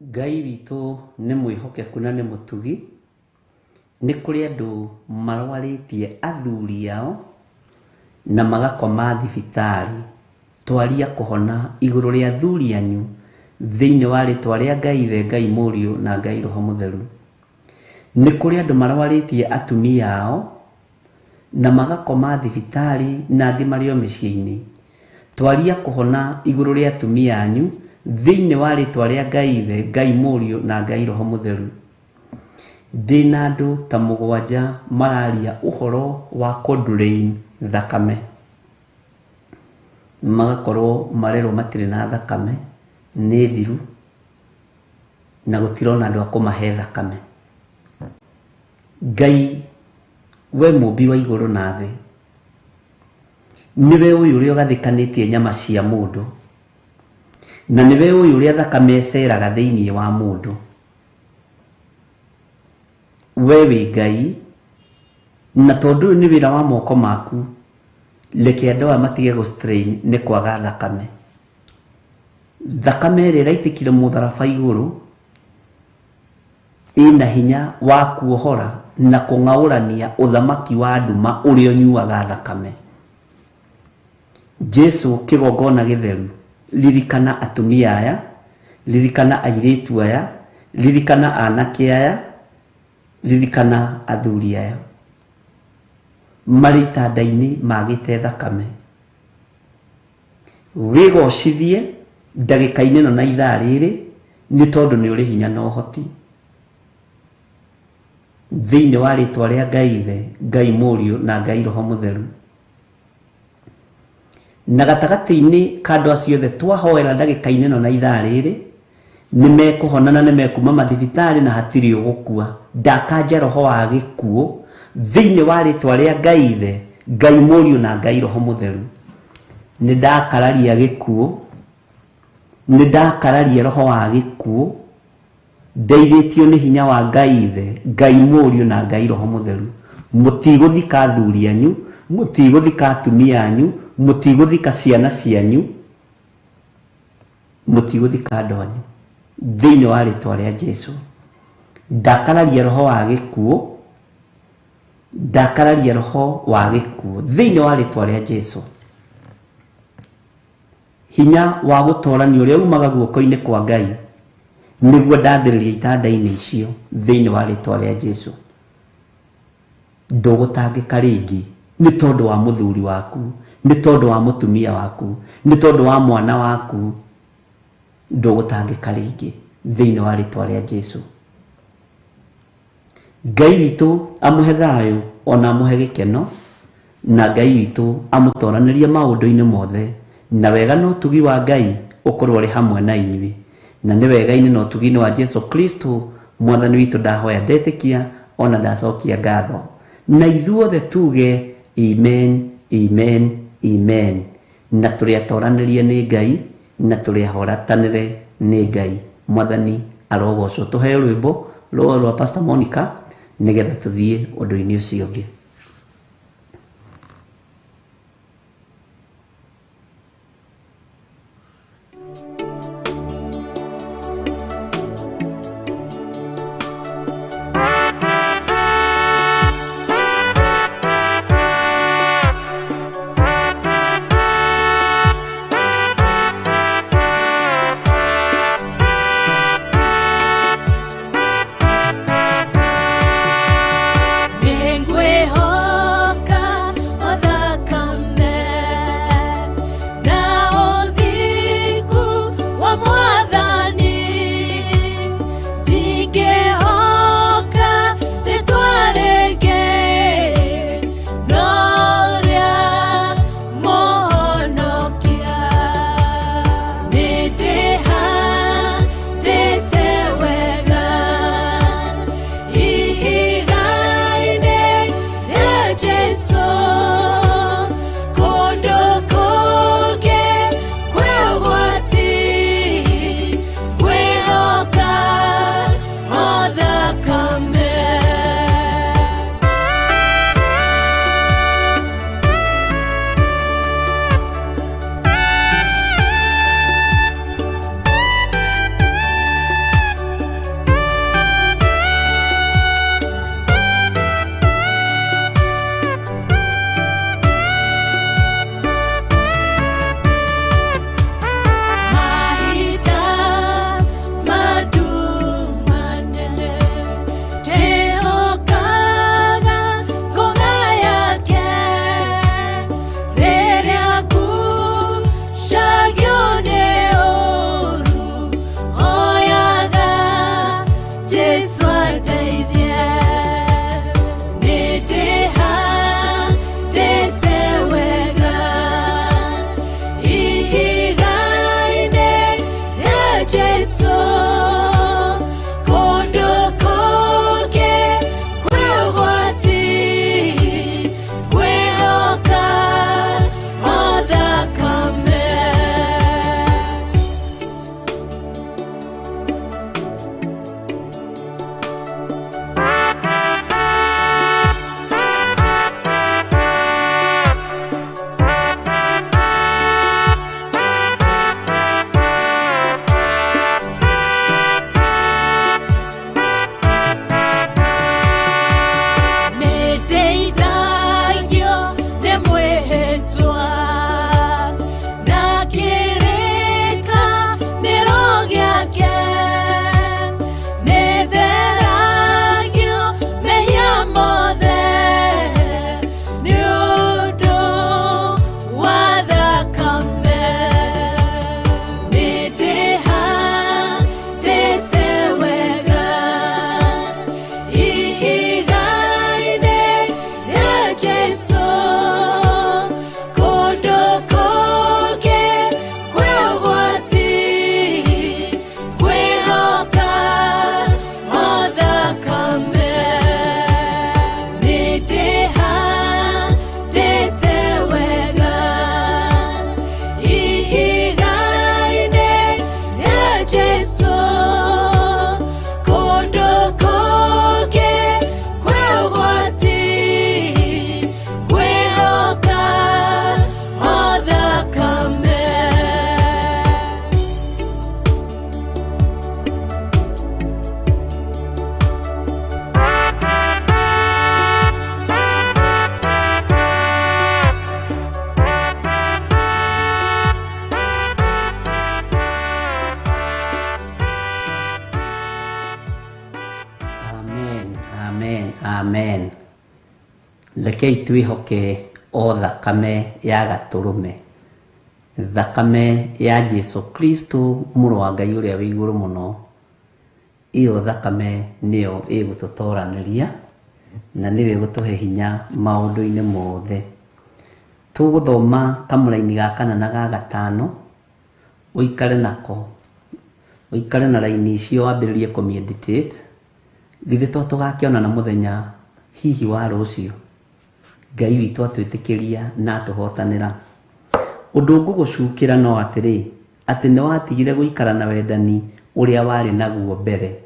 Ngai witũ nĩ mwĩhokeku na nĩ mũtugi. Nĩ kũrĩ andũ marwarĩtie athuri ao na magakoma thibitarĩ. Twaria kũhona igũrũ rĩa athuri anyu thĩinĩ wa rĩtwa rĩa Ngai Ithe, Ngai Mũriũ na Ngai Roho Mũtheru. Nĩ kũrĩ andũ marwarĩtie atumia ao na magakoma thibitarĩ na angĩ marĩ o mĩciĩ-inĩ. Twaria kũhona igũrũ rĩa atumia anyu thĩinĩ wa rĩtwa rĩa Ngai Ithe, Ngai Mũriũ na Ngai Roho Mũtheru. Ndĩna andũ ta mũgwanja mararia ũhoro wa kũ-drain thakame. Magakorwo marerwo matirĩ na thakame, nĩ thiru, na gũtirona andũ a kũmahe thakame. Ngai we mũmbi wa igũrũ na thĩ, nĩwe ũyũ ũrĩa ũgathĩkanĩtie nyama cia mũndũ, na nĩwe ũyũ ũrĩa thakame ĩceraga thĩinĩ wa mũndũ. We wĩ Ngai, na tondũ ũyũ nĩ wĩra wa moko maku, reke andũ aya matige gũ strain nĩ kwaga thakame. Thakame ĩrĩa ĩraitĩkire mũtharaba igũrũ ĩna hinya wa kuohora na kũng'aũrania ũthamaki wa nduma ũrĩa ũnyuaga thakame. Jesu kĩgongona gĩtheru, ririkana atumia aya, ririkana airĩtu aya, ririkana anake aya, ririkana athuri aya marĩ itanda-inĩ magĩte thakame. Wĩgocithie ndagĩka-inĩ ĩno na ithaa rĩrĩ, nĩ tondũ nĩ ũrĩ hinya na ũhoti. Thĩinĩ wa rĩtwa rĩa Ngai Ithe, Ngai Mũriũ na Ngai Roho Mũtheru. Na gatagatĩ-inĩ ka andũ acio othe twahoera ndagĩka-inĩ ĩno na ithaa rĩrĩ, nĩ mekũhona na nĩ mekuma mathibitarĩ na hatirĩ ũgũkua. Ndakanja roho wa gĩkuũ thĩinĩ wa rĩtwa rĩa Ngai Ithe, Ngai Mũriũ na Ngai Roho Mũtheru. Nĩ ndakararia gĩkuũ, nĩ ndakararia roho wa gĩkuũ, ndeithĩtio nĩ hinya wa Ngai Ithe, Ngai Mũriũ na Ngai Roho Mũtheru. Mũtigũthika athuri anyu, mũtigũthika atumia anyu, mũtigũthika ciana cianyu, mũtigũthika andũ anyu thĩinĩ wa rĩtwa rĩa Jesu. Ndakararia roho wa gĩkuũ, ndakararia roho wa gĩkuũ thĩinĩ wa rĩtwa rĩa Jesu. Hinya wa gũtorania ũrĩa umaga guoko-inĩ kwa Ngai nĩguo ndathĩrĩria itanda-inĩ icio thĩinĩ wa rĩtwa rĩa Jesu. Ndũgũtangĩka rĩngĩ nĩ tondũ wa mũthuri waku, nĩ tondũ wa mũtumia waku, nĩ tondũ wa mwana waku. Ndũgũtangĩka rĩngĩ thĩinĩ wa rĩtwa rĩa Jesu. Ngai witũ amũhe thayũ ona amũhe gĩkeno, na Ngai witũ amũtoranĩrie maũndũ-inĩ mothe, na wega na ũtugi wa Ngai ũkorwo ũrĩ hamwe na inyuĩ. Na nĩ wega-inĩ na ũtugi-inĩ wa Jesu Kristo mwathani witũ ndahoya ndetĩkia ona ndacokia ngatho. Na ithuothe tuge amen, amen, amen. Na tũrĩ atoranĩrie nĩ Ngai, na tũrĩ ahoratanĩre nĩ Ngai. Mwathani arogocwo. Tũheo rwĩmbo rwa Pastor Monica nĩgetha tũthiĩ ũndũ-inĩ ũcio ũngĩ. Nĩngwĩhoka Jesu kũndũ kũngĩ kwĩ ũgwati kwĩhoka o thakame. Nĩndeithagio nĩ mwĩhĩtwa na kĩrĩkanĩro gĩake, nĩtheragio mehia mothe nĩ ũndũ wa thakame. Nĩndĩhandĩte wega ihiga-inĩ rĩa Jesũ, kũndũ kũngĩ kwĩ ũgwati kwĩhoka o thakame. Nĩndĩhandĩte wega ihiga-inĩ rĩa Jesũ, kũndũ kũngĩ kwĩ ũgwati kwĩhoka o thakame. Amen, amen, amen. Rekei twĩhoke o thakame ya gatũrũme, thakame ya Jesu Kristo mũrũ wa Ngai ũrĩa wĩ igũrũ mũno. Ĩyo thakame nĩyo ĩgũtũtoranĩria na nĩyo ĩgũtũhe hinya maũndũ-inĩ mothe. Tũgũthoma kamũraini ga kana na ga gatano, ũikare nako, ũikare na raini icio wambĩrĩrie kũmeditate. Githĩ to tũgakĩonana mũthenya hihi wa rũciũ? Ngai witũ atwĩtĩkĩria na atũhotanĩra. Ũndũ ngũgũcukĩra no atĩrĩ, atĩ nĩ watigire gũikara na wendani ũrĩa warĩ naguo mbere.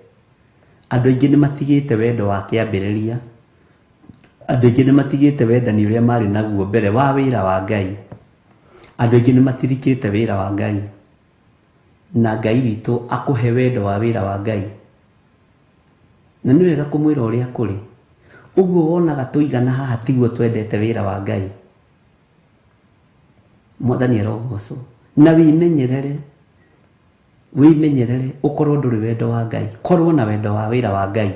Andũ aingĩ nĩ matigĩte wendo wa kĩambĩrĩria. Andũ aingĩ nĩ matigĩte wendani ũrĩa marĩ naguo mbere wa wĩra wa Ngai. Andũ aingĩ nĩ matirikĩte wĩra wa Ngai. Na Ngai witũ akũhe wendo wa wĩra wa Ngai. Na nĩ wega kũmwĩra ũrĩa kũrĩ. Ũguo wonaga tũigana haha tiguo twendete wĩra wa Ngai. Mwathani arogocwo. Na wĩmenyerere, wĩmenyerere ũkorwo ndũrĩ wendo wa Ngai. Korwo na wendo wa wĩra wa Ngai.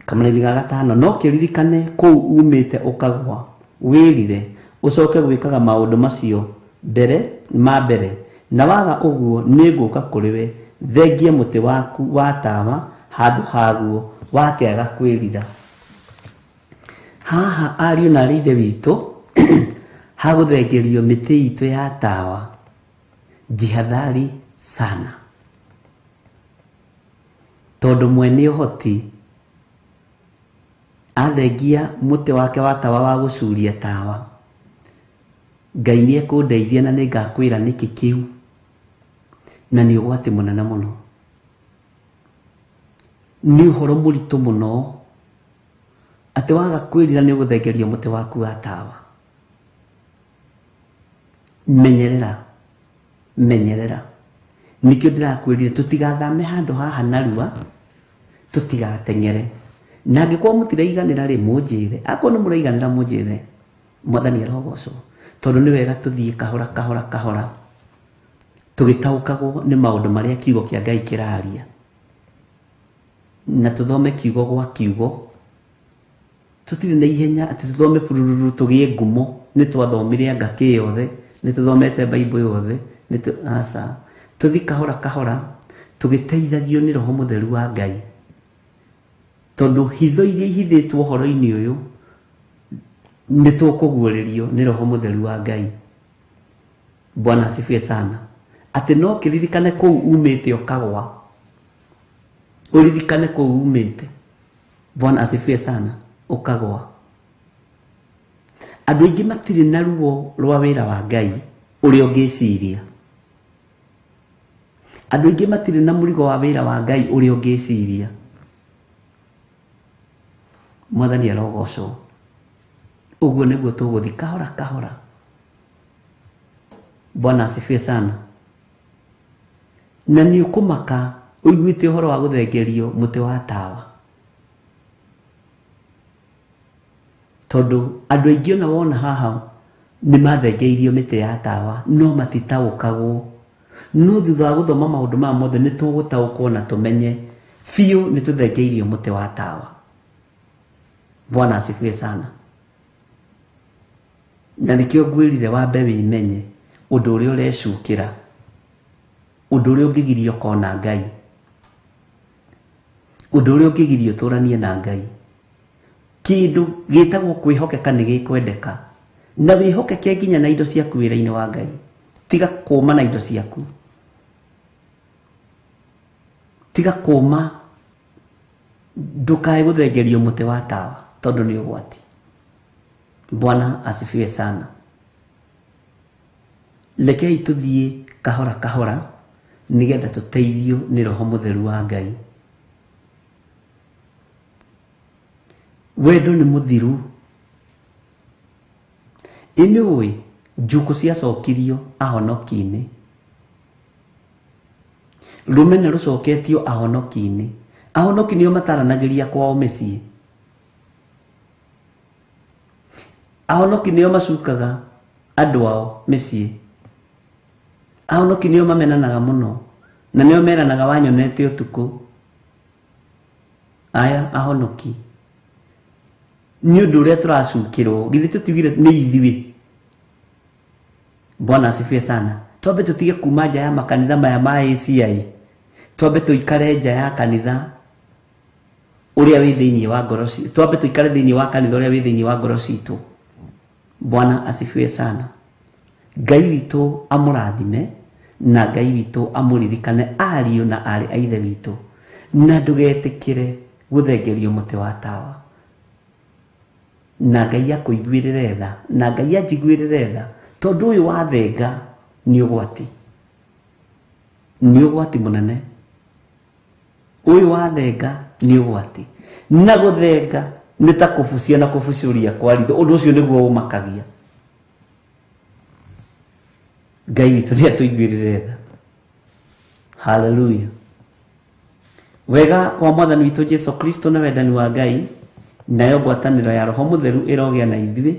Kamũraini ga gatano, no kĩririkane kũu umĩte ũkagwa, wĩrire, ũcoke gwĩkaga maũndũ macio mbere ma mbere, na waga ũguo nĩngũka kũrĩ we, thengie mũtĩ waku wa tawa handũ haguo wakĩaga kwĩrira. Haha ariũ na aarĩ a Ithe witũ hagũthengerio mĩtĩ itũ ya tawa, jihadhari sana, tondũ mwene ũhoti athengia mũtĩ wake wa tawa wa gũcuria tawa, Ngai nĩ ekũndeithia na nĩ ngakwĩra nĩkĩ kĩu, na nĩ ũgwati mũnene mũno. Nĩ ũhoro mũritũ mũno atĩ waga kwĩrira nĩ ũgũthengerio mũtĩ waku wa tawa. Menyerera, menyerera. Nĩkĩo ndĩrakwĩrire tũtigathame handũ haha narua, tũtigateng'ere. Na angĩkorwo mũtiraiganĩra rĩ, mũnjĩre. Akorwo nĩ mũraiganĩra mũnjĩre. Mwathani arogocwo. Tondũ nĩ wega tũthiĩ kahora kahora kahora tũgĩtaũkagwo nĩ maũndũ marĩa kiugo kĩa Ngai kĩraria. Na tũthome kiugo gwa kiugo. Tũtirĩ na ihenya atĩ tũthome burururu tũgĩe ngumo, nĩ twathomire anga kĩ yothe, nĩ tũthomete Bible yothe, nĩ tũ, aca. Tũthiĩ kahora kahora tũgĩteithagio nĩ Roho Mũtheru wa Ngai. Tondũ hitho iria ihithĩtwo ũhoro-inĩ ũyũ nĩ tũkũguũrĩrio nĩ Roho Mũtheru wa Ngai. Bwana asifiwe sana. Atĩ no kĩririkane kũu umĩte ũkagwa. Ũririkane kũu umĩte. Bwana asifiwe sana. Ũkagwa. Andũ aingĩ matirĩ na ruo rwa wĩra wa Ngai ũrĩa ũngĩciria. Andũ aingĩ matirĩ na mũrigo wa wĩra wa Ngai ũrĩa ũngĩciria. Mwathani arogocwo. Ũguo nĩguo tũgũthiĩ kahora kahora. Bwana asifiwe sana. Na nĩ ũkũmaka ũiguĩte ũhoro wa gũthengerio mũtĩ wa tawa. Tondũ andũ aingĩ ona wona haha nĩ mathengeirio mĩtĩ ya tawa no matitaũkagwo. No thutha wa gũthoma maũndũ maya mothe nĩ tũgũtaũkwo na tũmenye biũ nĩ tũthengeirio mũtĩ wa tawa. Bwana asifiwe sana. Na nĩkĩo ngwĩrire wambe wĩmenye ũndũ ũrĩa ũrecukĩra, ũndũ ũrĩa ũngĩgiria ũkona Ngai, ũndũ ũrĩa ũngĩgiria ũtũranie na Ngai. Kĩndũ gĩtagwo kwĩhokeka nĩ gĩkwendeka, na wĩhokeke nginya na indo ciaku wĩra-inĩ wa Ngai. Tiga kũma na indo ciaku, tiga kũma, ndũkae gũthengerio mũtĩ wa tawa tondũ nĩ ũgwati. Bwana asifiwe sana. Rekei tũthiĩ kahora kahora nĩgetha tũteithio nĩ Roho Mũtheru wa Ngai. Wendo nĩ mũthiru. Ĩ nĩ ũĩ njukũ ciacokirio ahonoki-inĩ, rũmena rũcoketio ahonoki-inĩ. Ahonoki nĩo mataranagĩria kwao mĩciĩ. Ahonoki nĩo macukaga andũ ao mĩciĩ. Ahonoki nĩo mamenanaga mũno na nĩo meranaga wanyonete ũtukũ. Aya ahonoki nĩ ũndũ ũrĩa tũracukĩrwo, githĩ tũtiugire nĩ ithuĩ. Bwana asifiwe sana. Twambe tũtige kuma nja ya makanitha maya ma ACI, twambe tũikare nja ya kanitha ũrĩa wĩ thĩinĩ wa ngoro citũ, twambe tũikare thĩinĩ wa kanitha ũrĩa wĩ thĩinĩ wa ngoro citũ. Bwana asifiwe sana. Ngai witũ amũrathime na Ngai witũ amũririkane ariũ na aarĩ a ithe witũ, na ndũgetĩkĩre gũthengerio mũtĩ wa tawa. Na Ngai akũiguĩrĩre tha, na Ngai anjiguĩrĩre tha, tondũ ũyũ wathenga nĩ ũgwati, nĩ ũgwati mũnene. Ũyũ wathenga nĩ ũgwati, na gũthenga nĩ ta kũbucia na kũbucũria kwa ritho. Ũndũ ũcio nĩguo ũmakagia. Ngai witũ nĩ atũiguĩrĩre tha. Hallelujah. Wega wa Mwathani witũ Jesu Kristo na wendani wa Ngai nayo ngwatanĩro ya Roho Mũtheru ĩrogĩa na ithuĩ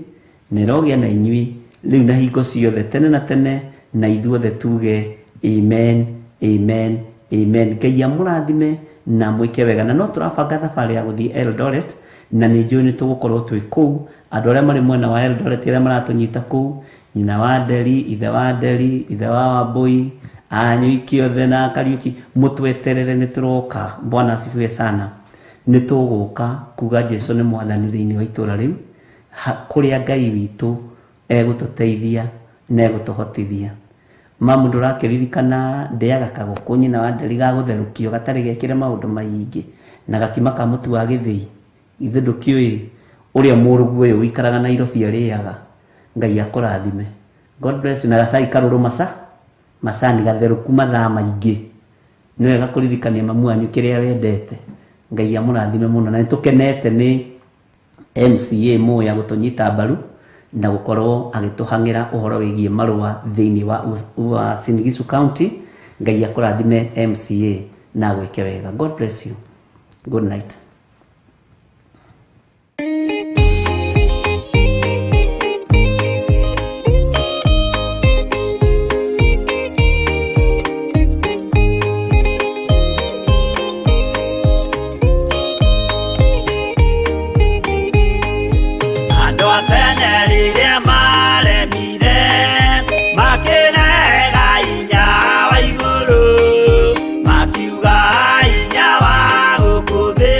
na ĩrogĩa na inyuĩ rĩu na hingo ciothe tene na tene, na ithuothe tuge amen, amen, amen. Ngai amũrathime na mwĩke wega. Na no tũrabanga thabarĩ ya gũthiĩ Eldoret, na nĩ njũĩ nĩ tũgũkorwo twĩ kũu. Andũ arĩa marĩ mwena wa Eldoret arĩa maratũnyita kũu, nyina wa Nderi, ithe wa Nderi, ithe wa Wambui, anyuiki othe na Kariuki, mũtweterere nĩ tũroka. Bwana asifiwe sana. Nĩ tũgũka kuga Jesu nĩ Mwathani thĩinĩ wa itũra rĩu, kũrĩa Ngai witũ egũtũteithia na egũtũhotithia. Mamu ndũrakĩririkana ndĩaga kagũkũ nyina wa Nderi gagũtherũkio gatarĩ gekĩre maũndũ maingĩ na gakima ka mũtu wa gĩthĩi. Ithe ndũkĩũĩ ũrĩa mũrũgu ũyũ ũikaraga Nairobi arĩaga. Ngai akũrathime. God bless you. Na gacai karũrũ macani gatherũku mathaa maingĩ. Nĩ wega kũririkania mamu wanyu kĩrĩa wendete. Ngai amũrathime mũno. Na nĩ tũkenete nĩ MCA Muya gũtũnyita mbaru na gũkorwo agĩtũhang'ĩra ũhoro wĩgiĩ marũa thĩinĩ wa Uasin Gishu County. Ngai akũrathime MCA na agwĩke wega. God bless you. Good night. Andũ a tene rĩrĩa maremire makĩrega hinya wa igũrũ, makiuga hinya wa gũkũ thĩ.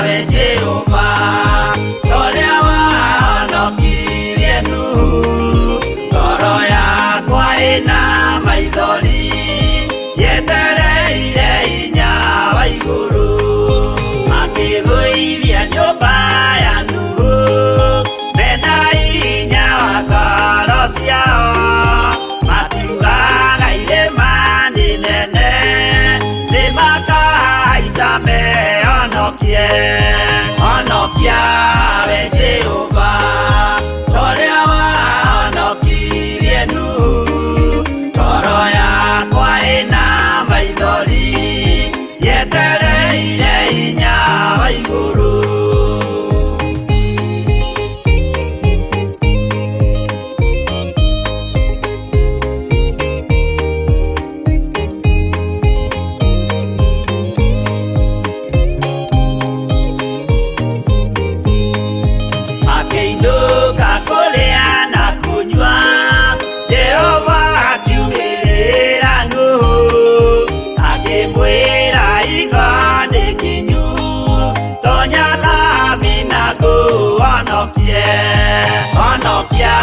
we Jehova, ũrĩa wahonokirie Nuhu. Ngoro yakwa ĩna maithori, yetereire hinya wa igũrũ. Makĩgũithia nyũmba ya Nuhu, mena hinya wa ngoro ciao. Matiugaga irĩma nĩ nene, nĩmakahaica mehonokie. Honokia we Jehova, ũrĩa wahonokirie Nuhu. Ngoro yakwa ĩna maithori, yetereire hinya wa igũrũ. Makĩinũka kũrĩa na kũnyua, Jehova akiumĩrĩra Nuhu, akĩmwĩra iga nĩ kinyu, tonya thabina ngũhonokie. Honokia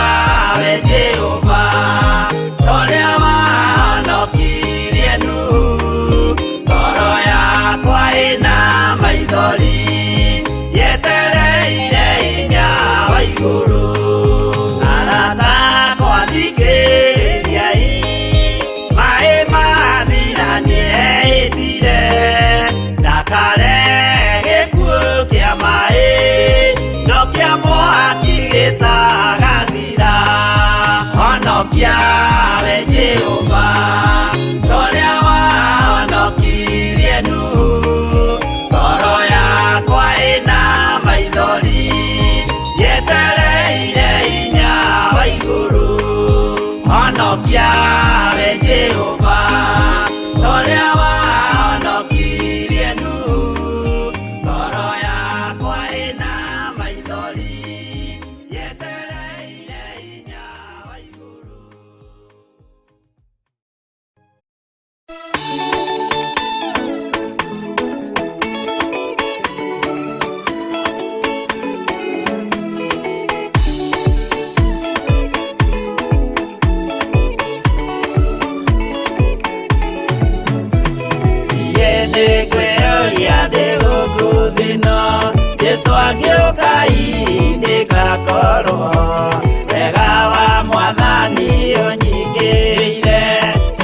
we Jehova, ũrĩa wahonokirie Nuhu. Ngoro yakwa ĩna maithori, yetereire hinya wa igũrũ. Arata akwa thikĩrĩriai, maĩ mathira nĩehĩtire, ndakarehe gĩkuũ kĩa maĩ, no kĩa mwaki gĩtagathira. Honokia we Jehova, ũrĩa wahonokirie Nuhu. Ngoro yakwa ĩna maithori, yetereire hinya wa igũrũ. Honokia we Jehova, ũrĩa wahonokirie Nuhu. Ngoro yakwa ĩna maithori, yetereire hinya wa igũrũ. Niĩ nĩngwĩyũria ndĩ gũkũ thĩ ĩno, Jesũ angĩũka hihi nĩngakorwo. Wega wa Mwathani ũnyingĩrĩire,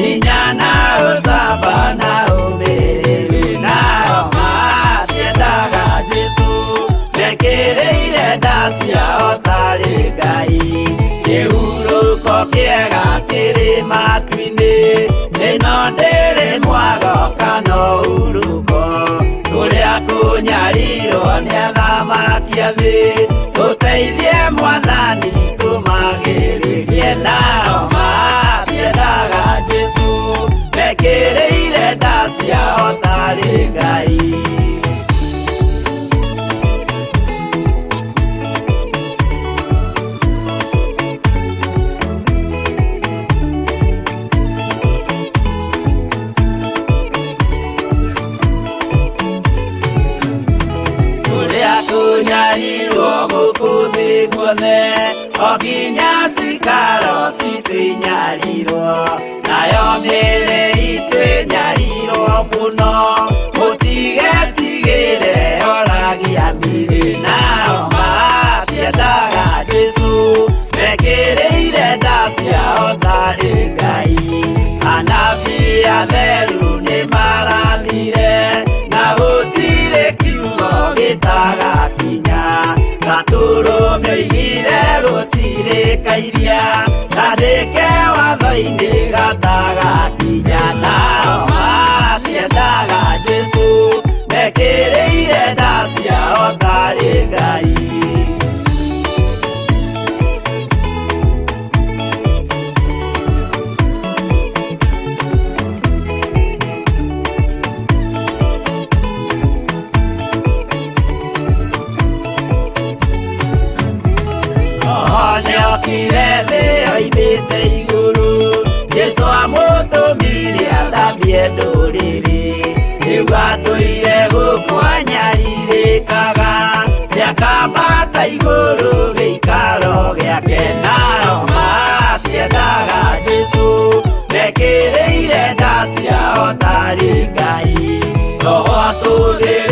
hinya na ũcamba na ũmĩrĩru. Nao matiendaga Jesũ, mekĩrĩire nda ciao tarĩ Ngai. Kĩhurũko kĩega kĩrĩ matu-inĩ, ĩno ndĩrĩ mwago kana ũhurũko. Kũrĩa kũnyarirwo nĩ athamaki a thĩ, tũteithie Mwathani tũmagĩrĩrie. Nao matiendaga Jesũ, mekĩrĩire nda ciao tarĩ Ngai. Kũrĩa kũnyarirwo gũkũ thĩ guothe, o nginya cikaro citũ inyarirwo, nayo mĩĩrĩ itũ ĩnyarirwo mũno, mũtigetigĩre oragia mĩĩrĩ. Nao matiendaga Jesũ, mekĩrĩire nda ciao tarĩ Ngai. Anabii atheru nĩmarathire, na gũtirĩ kiugo gĩtagakinya. Gatũrũme oigire gũtirĩ kairia, kandĩke watho-inĩ gatagakinya. Nao matiendaga Jesũ, mekĩrĩire nda ciao tarĩ Ngai. Nĩokire thĩ oimĩte igũrũ, Jesũ amũtũmire athambie ndũrĩrĩ. Rĩu atũire gũkũ anyarirĩkaga, Harĩ Ngai, Roho atũthĩrĩrie.